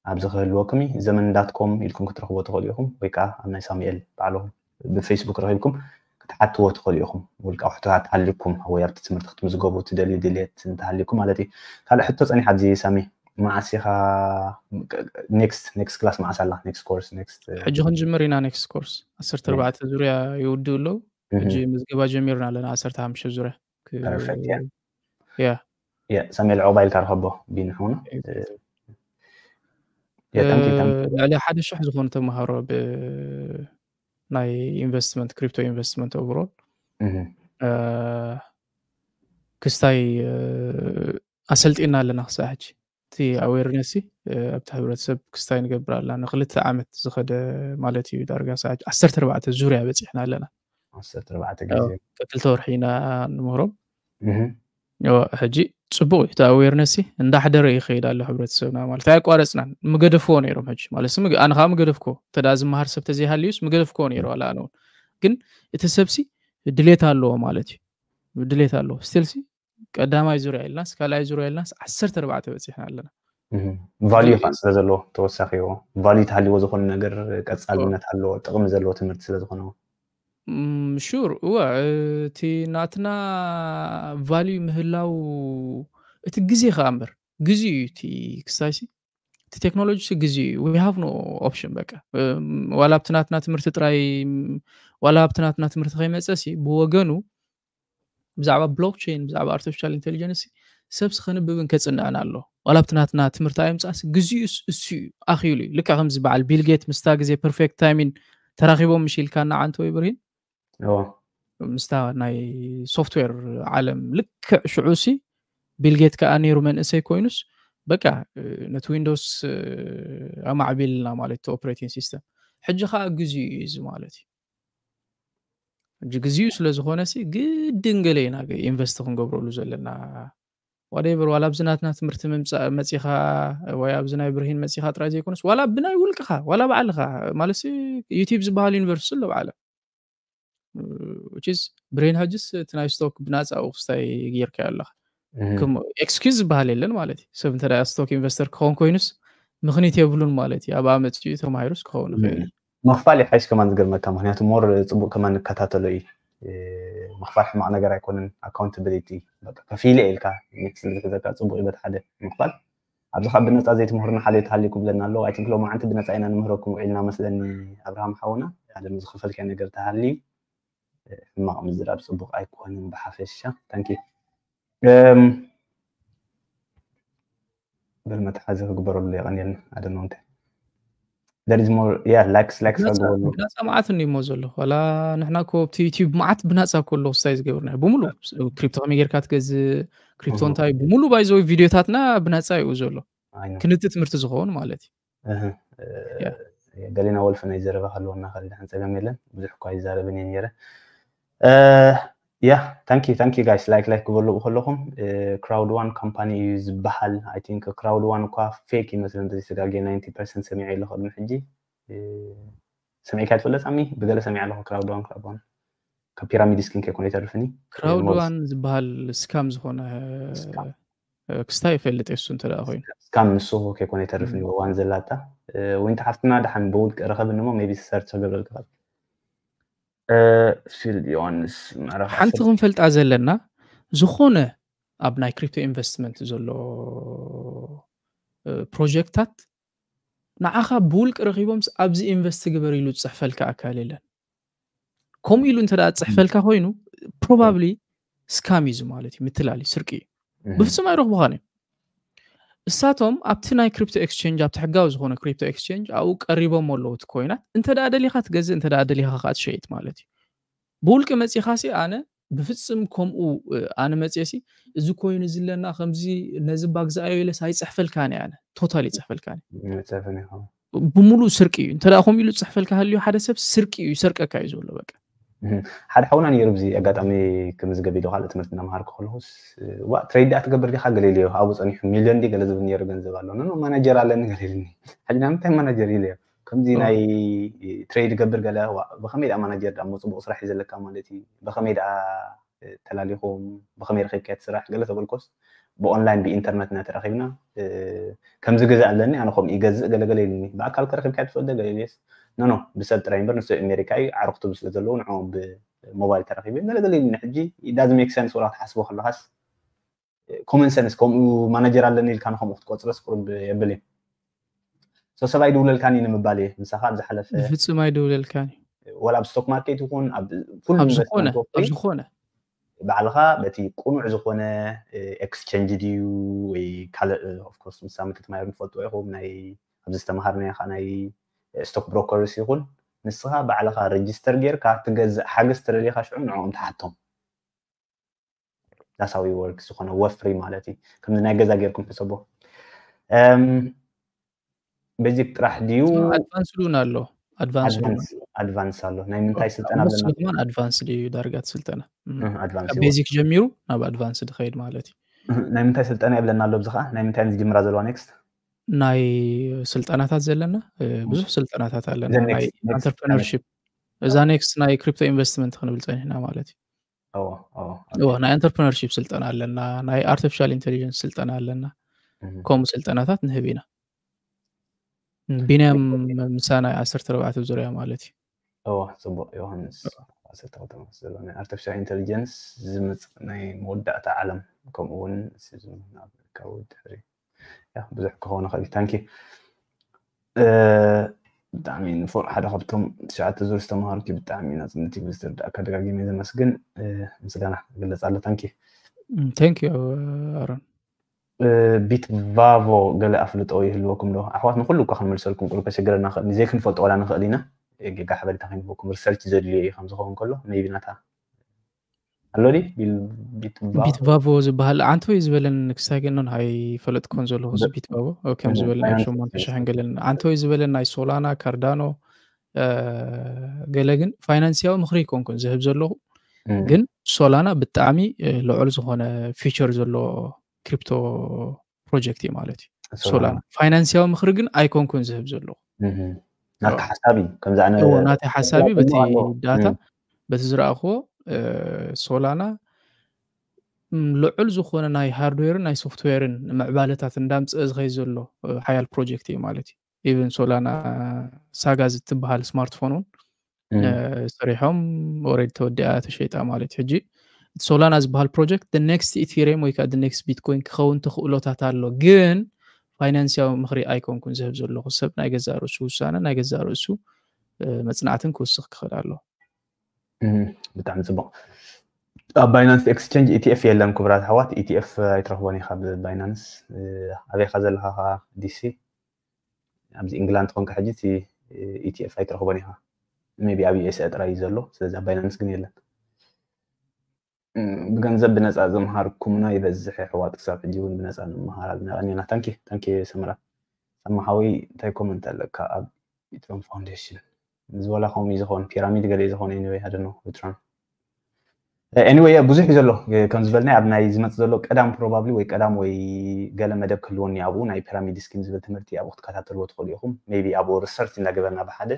ኣብዚ ክህልወኩም እዩ። ዘመን ዳት ኮም ኢልኩም ክትረኽቦ ትኽእሉ ኢኹም፣ ወይ ከዓ ኣብ ናይ ሳሙኤል ባዕሉ ብፌስቡክ ረኺብኩም ክትሓትዎ ትኽእሉ ኢኹም። ውልቃዊ ሕቶታት ሃልዩኩም ወይ ኣብቲ ትምህርቲ ክትምዝገቡ ትደልዩ ድልየት እንተሃልዩኩም ማለት እዩ። ካልእ ሕቶ ፀኒሕ ኣብዚ ሳሚ፣ መዓስ ኢኻ ኔክስት ኔክስት ክላስ መዓስ ኣላ? ኔክስት ኮርስ ኔክስት ሕጂ ክንጅምር ኢና። ኔክስት ኮርስ ዓሰርተ ኣርባዕተ ዙርያ ይውድኡ ኣለዉ። ሕጂ ምዝገባ ጀሚርና ኣለና ዓሰርተ ሓሙሽተ ዙርያ። ፐርፌክት። ያ ያ ሳሙኤል ዑቕባ ኢልካ ረኸቦ ቢኒ ሓውና። ልዕሊ ሓደ ሽሕ ዝኾኑ ተምሃሮ ብ ናይ ኢንቨስትመንት፣ ክሪፕቶ ኢንቨስትመንት ኦቨሮል ክስታይ ኣሰልጢና ኣለና። ክሳብ ሕጂ እቲ ኣዌርነስ ኣብቲ ሕብረተሰብ ክስታይ ንገብር ኣለና። ንክልተ ዓመት ዝኸደ ማለት እዩ። ዳርጋ ክሳብ ሕጂ ዓሰርተ ኣርባዕተ ዙርያ በፂሕና ኣለና። ዓሰርተ ኣርባዕተ ግዜ ክልተ ወርሒ ኢና ንምህሮም። ሕጂ ፅቡቅ እዩ እቲ ኣዌርነስ እንዳሕደረ ይኸይድ ኣሎ ሕብረተሰብና ማለት ኣያቋረፅናን። ምገደፍዎ ነይሮም ሕጂ ማለት ኣነ ከዓ ምገደፍኮ እንተ ዝመሃር ሰብ ተዘይሃልዩስ ምገደፍኮ ነይሩ ኣላ ኣነ እውን። ግን እቲ ሰብሲ ድሌት ኣለዎ ማለት እዩ። ድሌት ኣለዎ ስቲልሲ ቀዳማይ ዙርያ ኢልናስ ካልኣይ ዙርያ ኢልናስ ዓሰርተ ኣርባዕተ በፂሕና ኣለና። ቫልዩ ከዓ ስለ ዘለዎ ተወሳኺዎ ቫልዩ ተሃልዎ ዝኾነ ነገር ቀፃልነት ኣለዎ፣ ጥቕሚ ዘለዎ ትምህርቲ ስለ ዝኾነ። ሹር እወ፣ እቲ ናትና ቫልዩ ምህላው እቲ ግዜ ከዓ እምበር ግዜ እዩ እቲ ክሳይሲ እቲ ቴክኖሎጂ ግዜ እዩ። We have no option በቃ ዋላ ኣብቲ ናትና ትምህርቲ ጥራይ ዋላ ኣብቲ ናትና ትምህርቲ ከይመፀ ሲ ብወገኑ ብዛዕባ ብሎክቸይን ብዛዕባ ኣርቲፊሻል ኢንቴሊጀንስ ሰብሲ ከንብብን ከፅንዕን ኣሎ። ዋላ ኣብቲ ናትና ትምህርቲ ኣይምፃእስ ግዜኡ እሱ እዩ ኣኽኢሉ እዩ። ልክዕ ከምዚ በዓል ቢል ጌት ምስታ ግዜ ፐርፌክት ታይሚን ተራኺቦም ምሽ ኢልካ እናዓንተው ይብርሂን ምስታ ናይ ሶፍትዌር ዓለም ልክዕ ሽዑ ሲ ቢል ጌት ከዓ ነይሩ መንእሰይ ኮይኑስ በቃ ነቲ ዊንዶስ ኣማዕቢልና ማለት ኦፕሬቲንግ ሲስተም። ሕጂ ከዓ ግዜኡ እዩ እዚ ማለት እዩ። ሕጂ ግዜኡ ስለ ዝኾነ ሲ ግድን ገለ ኢና ኢንቨስት ክንገብረሉ ዘለና ዋደቨር ዋላ ኣብዚ ናትና ትምህርቲ ምምፃእ መፂኻ ወይ ኣብዚ ናይ ብርሂን መፂኻ ጥራይ ዘይኮነስ ዋላ ብናይ ውልቅኻ ዋላ ባዕልኻ ማለት ዩቲብ ዝበሃል ዩኒቨርሲቲ ኣሎ ባዕለ ብሬን ሕጅስ እቲ ናይ ስቶክ ብናፃ ክስታይ ጌርካ ኣለካ። ኤክስኪዝ ዝበሃል የለን ማለት እዩ። ሰብ እንተ ስቶክ ኢንቨስተር ክኸውን ኮይኑስ ምኽኒት የብሉን ማለት እዩ። ኣብኣ መፅኡ ተማሂሩስ ክኸውን ይኽእል። ምኽፋል ይሓይሽ ከማን ዝገርመካ፣ ምክንያቱ ሞር ፅቡቅ ከማን ንከታተሎ እዩ። ምኽፋል ሕማቅ ነገር ኣይኮነን። ኣካውንታብሊቲ ከፊለ ኢልካ ስለ ዝሕዘካ ፅቡቅ እዩ። በቲ ሓደ ምኽፋል ኣብዚ ካብ ብነፃ ዘይትምህሩና ሓልዮት ሃልዩ ክብለና ኣለዎ። ኣይ ቲንክ ሎማዓንቲ ብነፃ ኢና ንምህረኩም ውዒልና መስለኒ ኣብርሃም ሓውና። ሓደ ዝኸፈልካዮ ነገር ተሃልዩ ሕማቕ ምዝራብ ፅቡቕ ኣይኮንን ብሓፈሻ። ታንኪ በል መትሓዚ ክግበረሉ የቐንየልና። ኣደኖ እንተ there is more yeah likes likes ኣግበሉ ብናፃ መዓት እንዲሞ ዘሎ ዋላ ንሕና ኮ ኣብቲ ዩቲዩብ መዓት ብናፃ ኮሎ ስታይ ዝገብርና ብሙሉ ክሪፕቶ ከመይ ጌርካ ትገዝእ ክሪፕቶ እንታይ ብሙሉ ባይዘ ቪዲዮታትና ብናፃ ይኡ ዘሎ ክንዲ ትምህርቲ ዝኸውን ማለት እዩ። ገሌና ወልፊ ናይ ዘረባ ከለወና ካልእ ደሓን ፀገም የለን። ብዙሕ እኳ ይዛረብን እየ ነይረ። ያ ታንኪ ታንኪ ጋይስ ላይክ ላይክ ክበልኡ ከለኹም ክራውድ ዋን ካምፓኒ እዩ ዝበሃል። ኣይ ቲንክ ክራውድ ዋን እኳ ፌክ ይመስል እንተዘይተጋግየ ናይንቲ ፐርሰንት ሰሚዐ ኣለኹ ቅድሚ ሕጂ። ሰሚዕካ ትፈልጥ ሳሚ? ብገለ ሰሚዐ ኣለኹ ክራውድ ዋን ክራውድ ዋን ካብ ፒራሚድ ስኪን ከይኮነ ይተርፍኒ። ክራውድ ዋን ዝበሃል ስካም ዝኾነ ክስታይ ይፈልጥ እሱ እንተ ደኣ ኮይኑ ስካም ንሱ ከይኮነ ይተርፍኒ። ዋን ዘላታ ወይንቲ ሓፍትና ደሓን ብውልቂ ረኸብኒ እሞ ሜቢ ሰርች ክገብረልካ ፊልድ ዮሃንስ ምዕራፍ ሓንቲ ክንፈልጣ ዘለና ዝኾነ ኣብ ናይ ክሪፕቶ ኢንቨስትመንት ዘሎ ፕሮጀክታት ንዓኻ ብውልቂ ረኺቦምስ ኣብዚ ኢንቨስት ግበር ኢሉ ዝፅሕፈልካ ኣካል የለን። ከምኡ ኢሉ እንተ ዝፅሕፈልካ ኮይኑ ፕሮባብሊ ስካም እዩ ማለት እዩ፣ ምትላል እዩ፣ ስርቂ እዩ። ብፍፁም ኣይረኽቡኻን እዮም። እሳቶም ኣብቲ ናይ ክሪፕቶ ኤክስቼንጅ ኣብቲ ሕጋዊ ዝኾነ ክሪፕቶ ኤክስቼንጅ ኣብኡ ቀሪቦም ኣለዉ እቲ ኮይናት እንተ ደኣ ደሊኻ ትገዝእ እንተ ደኣ ደሊኻ ከዓ ትሸይጥ ማለት እዩ። ብውልቂ መፂኻ ሲ ኣነ ብፍፅም ከምኡ ኣነ መፅየ ሲ እዚ ኮይኑ ዝለና ከምዚ ነዚ ባግዛኣዮ ኢለስ ኣይፅሕፈልካን ኣነ ቶታል ይፅሕፈልካን መፀፍን ይኸውን ብሙሉእ ስርቂ እዩ። እንተ ከምኡ ኢሉ ዝፅሕፈልካ ሃልዩ ሓደ ሰብ ስርቂ እዩ ይሰርቀካ እዩ ዘሎ በቃ። ሓደ ሓውና ነይሩ ብዚ ኣጋጣሚ ክምዝገብ ኢሉ ካልእ ትምህርቲ እናምሃርኩ ከለኹስ ዋ ትሬድ ኣ ትገብር ዲኻ ገለ ኢለዮ ኣብኡ ፀኒሑ ሚልዮን ዲ ገለ ዝብል ነይሩ ገንዘብ ኣሎ ኖ ማናጀር ኣለኒ ገለ ኢልኒ። ሕጂ ናይ ምንታይ ማናጀር ኢለዮ ከምዚ ናይ ትሬድ ገብር ገለ ብከመይ ደኣ ማናጀር ደኣ ጽቡቕ ስራሕ እዩ ዘለካ ማለት እዩ። ብከመይ ደኣ ተላሊኹም ብከመይ ረኺብካ እቲ ስራሕ ገለ ተበልኮስ ብኦንላይን ብኢንተርነት ኢና ተራኺብና። ከምዚ ገዛ ኣለኒ ኣነ ከምኡ ይገዝእ ገለገለ ኢሉኒ። ብኣካል ከረኺብካ ትፈልጠ ገለ ኢሉስ ኖ ኖ ብሰብ ጥራይ እምበር ንሱ ኣሜሪካ እዩ ዓርክቱ ስለ ዘለዉ ንዕኦም ብሞባይል ተራኺቡ ገለገለ ኢሉኒ። ሕጂ ዳዝ ሜክ ሰንስ ወላ ክትሓስቦ ከለካስ ኮመን ሰንስ ከምኡ ማናጀር ኣለኒ ኢልካ ንከምኡ ክትቆፅረስ ቁሩብ የብል እዩ። ሰብኣይ ድውለልካኒ ንምባል እየ ምሳኻ ኣብ ዝሓለፈ ብፍጹም ኣይድውለልካኒ። ወላ ኣብ ስቶክ ማርኬት ይኹን ኣብ ኩሉ ኣብ ዝኾነ ባዕልኻ በቲ ቁኑዕ ዝኾነ ኤክስቸንጅ ድዩ ወይ ካልእ ኦፍኮርስ ምሳ ምትትማየሩ ንፈልጥዎ ኢኹም ናይ ኣብዚ ዝተምሃርናዮ ከዓ ናይ ስቶክ ብሮከርስ ይኹን ንስኻ ባዕልኻ ሬጅስተር ጌርካ ትገዝእ ሓገዝ ተደሊኻ ሽዑ ንዕኦም ትሓቶም that's how it works ዝኾነ ወፍሪ ማለት እዩ። ከምዚ ናይ ገዛ ጌርኩም ሕሰቦ። ቤዚክ ጥራሕ ድዩ ኣድቫንስ እውን ኣሎ ኣድቫንስ እውን ኣሎ። ኣድቫንስ ኣሎ። ናይ ምንታይ ስልጠና ኣለና? ኣድቫንስ ድዩ ዳርጋ እቲ ስልጠና? ኣድቫንስ ቤዚክ ጀሚሩ ናብ ኣድቫንስ ድኸይድ ማለት እዩ። ናይ ምንታይ ስልጠና የብለና ኣሎ ኣብዚ ከዓ ናይ ምንታይ ዝጅምራ ዘለዋ ኔክስት ናይ ስልጠናታት ዘለና ብዙሕ ስልጠናታት ኣለና። ናይ ኢንተርፕረነርሺፕ እዛ ኔክስት ናይ ክሪፕቶ ኢንቨስትመንት ክንብል ፀኒሕና ማለት እዩ። ናይ ኢንተርፕረነርሺፕ ስልጠና ኣለና፣ ናይ ኣርቲፊሻል ኢንቴሊጀንስ ስልጠና ኣለና። ከምኡ ስልጠናታት ንህብ ኢና። ቢንያም ምሳና ዓሰርተ ኣርባዕተ ዙርያ ማለት እዩ። እዎ፣ ጽቡቕ ዮሃንስ። ዓሰርተ ክልተ ዘሎ ናይ ኣርቲፊሻል ኢንቴሊጀንስ ዝመጽእ ናይ መወዳእታ ዓለም፣ ከምኡ እውን ናብ ካብ ድሕሪ ያ ብዙሕ ክኸውን ይኽእል። ታንኪ ብጣዕሚ ንፉዕ ሓደ ካብቶም ትሽዓተ ዙር ዝተምሃርኩ ብጣዕሚ ናጽነት ይብል ዝተረዳእካ ደጋጊመ ዘመስግን ምስጋና ይግለጽ ኣሎ። ታንኪ ታንኪ ኣሮን ቢት ቫቮ ገለ ኣፍልጦ ይህልወኩም ዶ ኣሕዋት? ንኩሉ እኳ ክንመልሰልኩም ቁሩብ ከሸግረና ንኽእል ዘይክንፈልጦ ዋላ ንኽእል ኢና። ጌጋ ሓበሬታ ከይንህበኩም ሪሰርች ዘድልዮ እዩ ከምዝኸውን ከሎ maybe ናታ ኣሎ ድዩ ቢል ቢት ቫ ቢት ቫቮ ዝበሃል ኣንቶይ ዝበለን ክሳይ ገኖን ኣይፈለጥኩን ዘለኹ እዚ ቢት ቫቮ ከም ዝበለን ናይ ሸሞንተ ሽሕን ገለን ኣንቶይ ዝበለን ናይ ሶላና ካርዳኖ ገለ ግን ፋይናንስያዊ ምኽሪ ይኮንኩን ዝህብ ዘለኹ ግን ሶላና ብጣዕሚ ልዑል ዝኾነ ፊቸር ዘለዎ ክሪፕቶ ፕሮጀክት እዩ ማለት እዩ። ሶላና ፋይናንስያዊ ምኽሪ ግን ኣይኮንኩን ዝህብ ዘለኹ ናትካ ሓሳብ እዩ ከምዚ ኣነ ናተይ ሓሳብ እዩ በቲ ዳታ በቲ ዝረኣኽዎ ሶላና ልዑል ዝኾነ ናይ ሃርድዌርን ናይ ሶፍትዌርን ምዕባለታት እንዳምፅአ ዝኸይ ዘሎ ሓያል ፕሮጀክት እዩ ማለት እዩ። ኢቨን ሶላና ሳጋ ዝትበሃል ስማርትፎን እውን ሰሪሖም ኦሬዲ ተወዲኣ ተሸይጣ ማለት ሕጂ እቲ ሶላና ዝበሃል ፕሮጀክት ኔክስት ኢቴሪየም ወይ ከዓ ኔክስት ቢትኮይን ክኸውን ተኽእሎታት ኣሎ ግን ፋይናንስያዊ ምኽሪ ኣይኮንኩን ዝህብ ዘለኹ ሰብ ናይ ገዛእ ርእሱ ውሳነ ናይ ገዛእ ርእሱ መፅናዕትን ክውስኽ ክኽእል ኣሎ። ብጣዕሚ ፅቡቅ ኣብ ባይናንስ ኤክስቸንጅ ኢቲኤፍ የለን ክቡራት ኣሕዋት ኢቲኤፍ ኣይትረኽቦን ኢኻ ብባይናንስ ኣበይካ ዘለኻ ከዓ ዲሲ ኣብዚ ኢንግላንድ ትኾንካ ሕጂ ኢቲኤፍ ኣይትረኽቦን ኢኻ ቢ ኣብ ዩኤስኤ ጥራይ እዩ ዘሎ ስለዚ ኣብ ባይናንስ ግን የለን ብገንዘብ ብነፃ ዘምሃርኩምና ይበዝሕ ኣሕዋት ክሳብ ሕጂ እውን ብነፃ ንምሃር ኣለና ቀኒና ታንኪ ታንኪ ሰምራ ሳማ ሓወይ እንታይ ኮመንት ኣለካ ኣብ ኢትሮም ፋውንዴሽን ዝበላ ከምኡ ዝኸውን ፒራሚድ ገለ ዝኸውን anyway I don't know ኢትሮም anyway ብዙሕ እዩ ዘሎ ከም ዝበልና ኣብ ናይ ዝመፅ ዘሎ ቀዳም probably ወይ ቀዳም ወይ ገለ መደብ ክህልወኒ ኣብኡ ናይ ፒራሚድ ስኪም ዝብል ትምህርቲ ኣብኡ ክትከታተልዎ ትኽእሉ ኢኹም maybe ኣብኡ ሪሰርች እንዳገበርና ብሓደ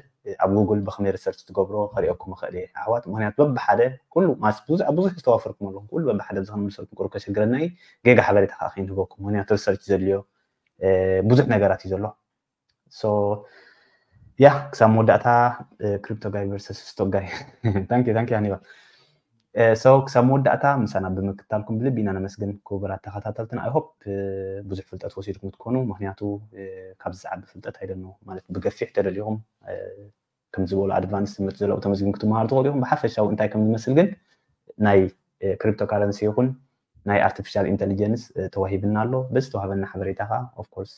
ኣብ ጉግል ብከመይ ሪሰርች ትገብሮ ከሪኦኩም ይኽእል እየ ኣሕዋት ምክንያቱ በብሓደ ኩሉ ማስ ብዙሕ ብዙሕ ዝተዋፈርኩም ኣለኹም ኩሉ በብሓደ ብዝኸምልሰልኩም ቁሩብ ከሸግረና እዩ ጌጋ ሓበሬታ ከዓ ከይንህበኩም ምክንያቱ ሪሰርች ዘድልዮ ብዙሕ ነገራት እዩ ዘሎ ያ ክሳብ መወዳእታ ክሪፕቶ ጋይ ቨርሰስ ስቶክ ጋይ ታንኪ ታንኪ ሃኒባል so ክሳብ መወዳእታ ምሳና ብምክታልኩም ብልቢ ኢና ነመስግን ክቡራት ተኸታተልትና I hope ብዙሕ ፍልጠት ወሲድኩም ትኮኑ ምክንያቱ ካብዚ ዝዓቢ ፍልጠት ኣይደኖ ማለት ብገፊሕ ተደሊኹም ከም ዝበሉ ኣድቫንስ ትምህርቲ ዘለዉ ተመዝግን ክትመሃሩ ትኽእሉ ኢኹም ብሓፈሻዊ እንታይ ከም ዝመስል ግን ናይ ክሪፕቶ ካረንሲ ይኹን ናይ ኣርቲፊሻል ኢንቴሊጀንስ ተዋሂብና ኣሎ በዚ ተዋህበና ሓበሬታ ከዓ ኦፍኮርስ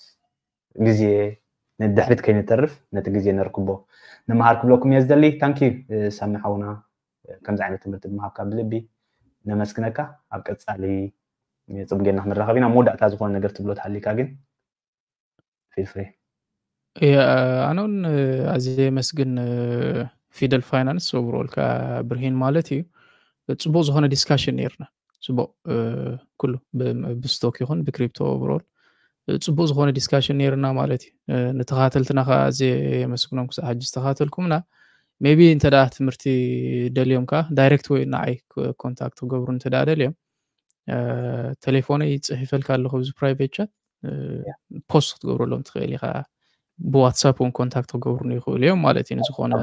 ግዜ ንድሕሪት ከይንተርፍ ነቲ ግዜ ነርክቦ ንምሃር ክብለኩም እየ ዝደሊ ታንኪ ሳሚ ሓውና ከምዚ ዓይነት ትምህርቲ ብምሃብካ ብልቢ ነመስግነካ ኣብ ቀፃሊ ፅቡቅ ጌርና ክንራኸብ ኢና መወዳእታ ዝኾነ ነገር ትብሎ ተሃሊካ ግን feel free ኣነ እውን ኣዝየ የመስግን ፊደል ፋይናንስ ኦቨርኦል ብርሂን ማለት እዩ ፅቡቅ ዝኾነ ዲስካሽን ነርና ፅቡቅ ኩሉ ብስቶክ ይኹን ብክሪፕቶ ኦቨርኦል ጽቡቕ ዝኾነ ዲስካሽን ነይርና ማለት እዩ። ንተኸታተልትና ከዓ ኣዝየ የመስግኖም ክሳብ ሕጂ ዝተኸታተልኩምና። ሜቢ እንተ ደኣ ትምህርቲ ደልዮም ከዓ ዳይሬክት ወይ ንዓይ ኮንታክት ክገብሩ እንተ ደኣ ደልዮም፣ ተሌፎነይ ጽሒፈልካ ኣለኹ ኣብዚ ፕራይቬት ቻት፣ ፖስት ክትገብረሎም ትኽእል ኢኻ። ብዋትሳፕ እውን ኮንታክት ክገብሩኒ ይኽእሉ እዮም ማለት እዩ። ንዝኾነ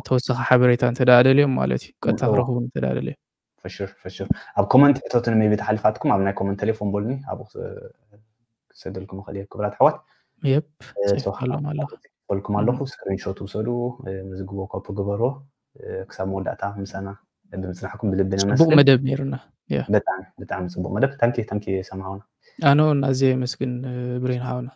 ተወሳኺ ሓበሬታ እንተ ደኣ ደልዮም ማለት እዩ፣ ቀጥታ ክረኽቡ እንተ ደኣ ደልዮም። ፈሽር ፈሽር ኣብ ኮመንት ሕቶትን ሜቢ ተሓልፋትኩም ኣብ ናይ ኮመንት ቴሌፎን በሉኒ፣ ኣብኡ ክሰደልኩም ይኽእል እየ። ክብራት ኣሕዋት የፕ ጽሒፈሎም ኣለኹ። ፈልኩም ኣለኹ። ስክሪንሾት ውሰዱ፣ ምዝግቦ ኮፒ ግበሮ። ክሳብ መወዳእታ ምሳና ብምጽናሕኩም ብልቢ ጽቡቕ ነመስግን። መደብ ነይሩና። ያ ብጣዕሚ ብጣዕሚ ጽቡቕ መደብ። ታንኪ ታንኪ ሰማሃውና። ኣነ እውን ኣዝየ የመስግን ብሬን ሓውና።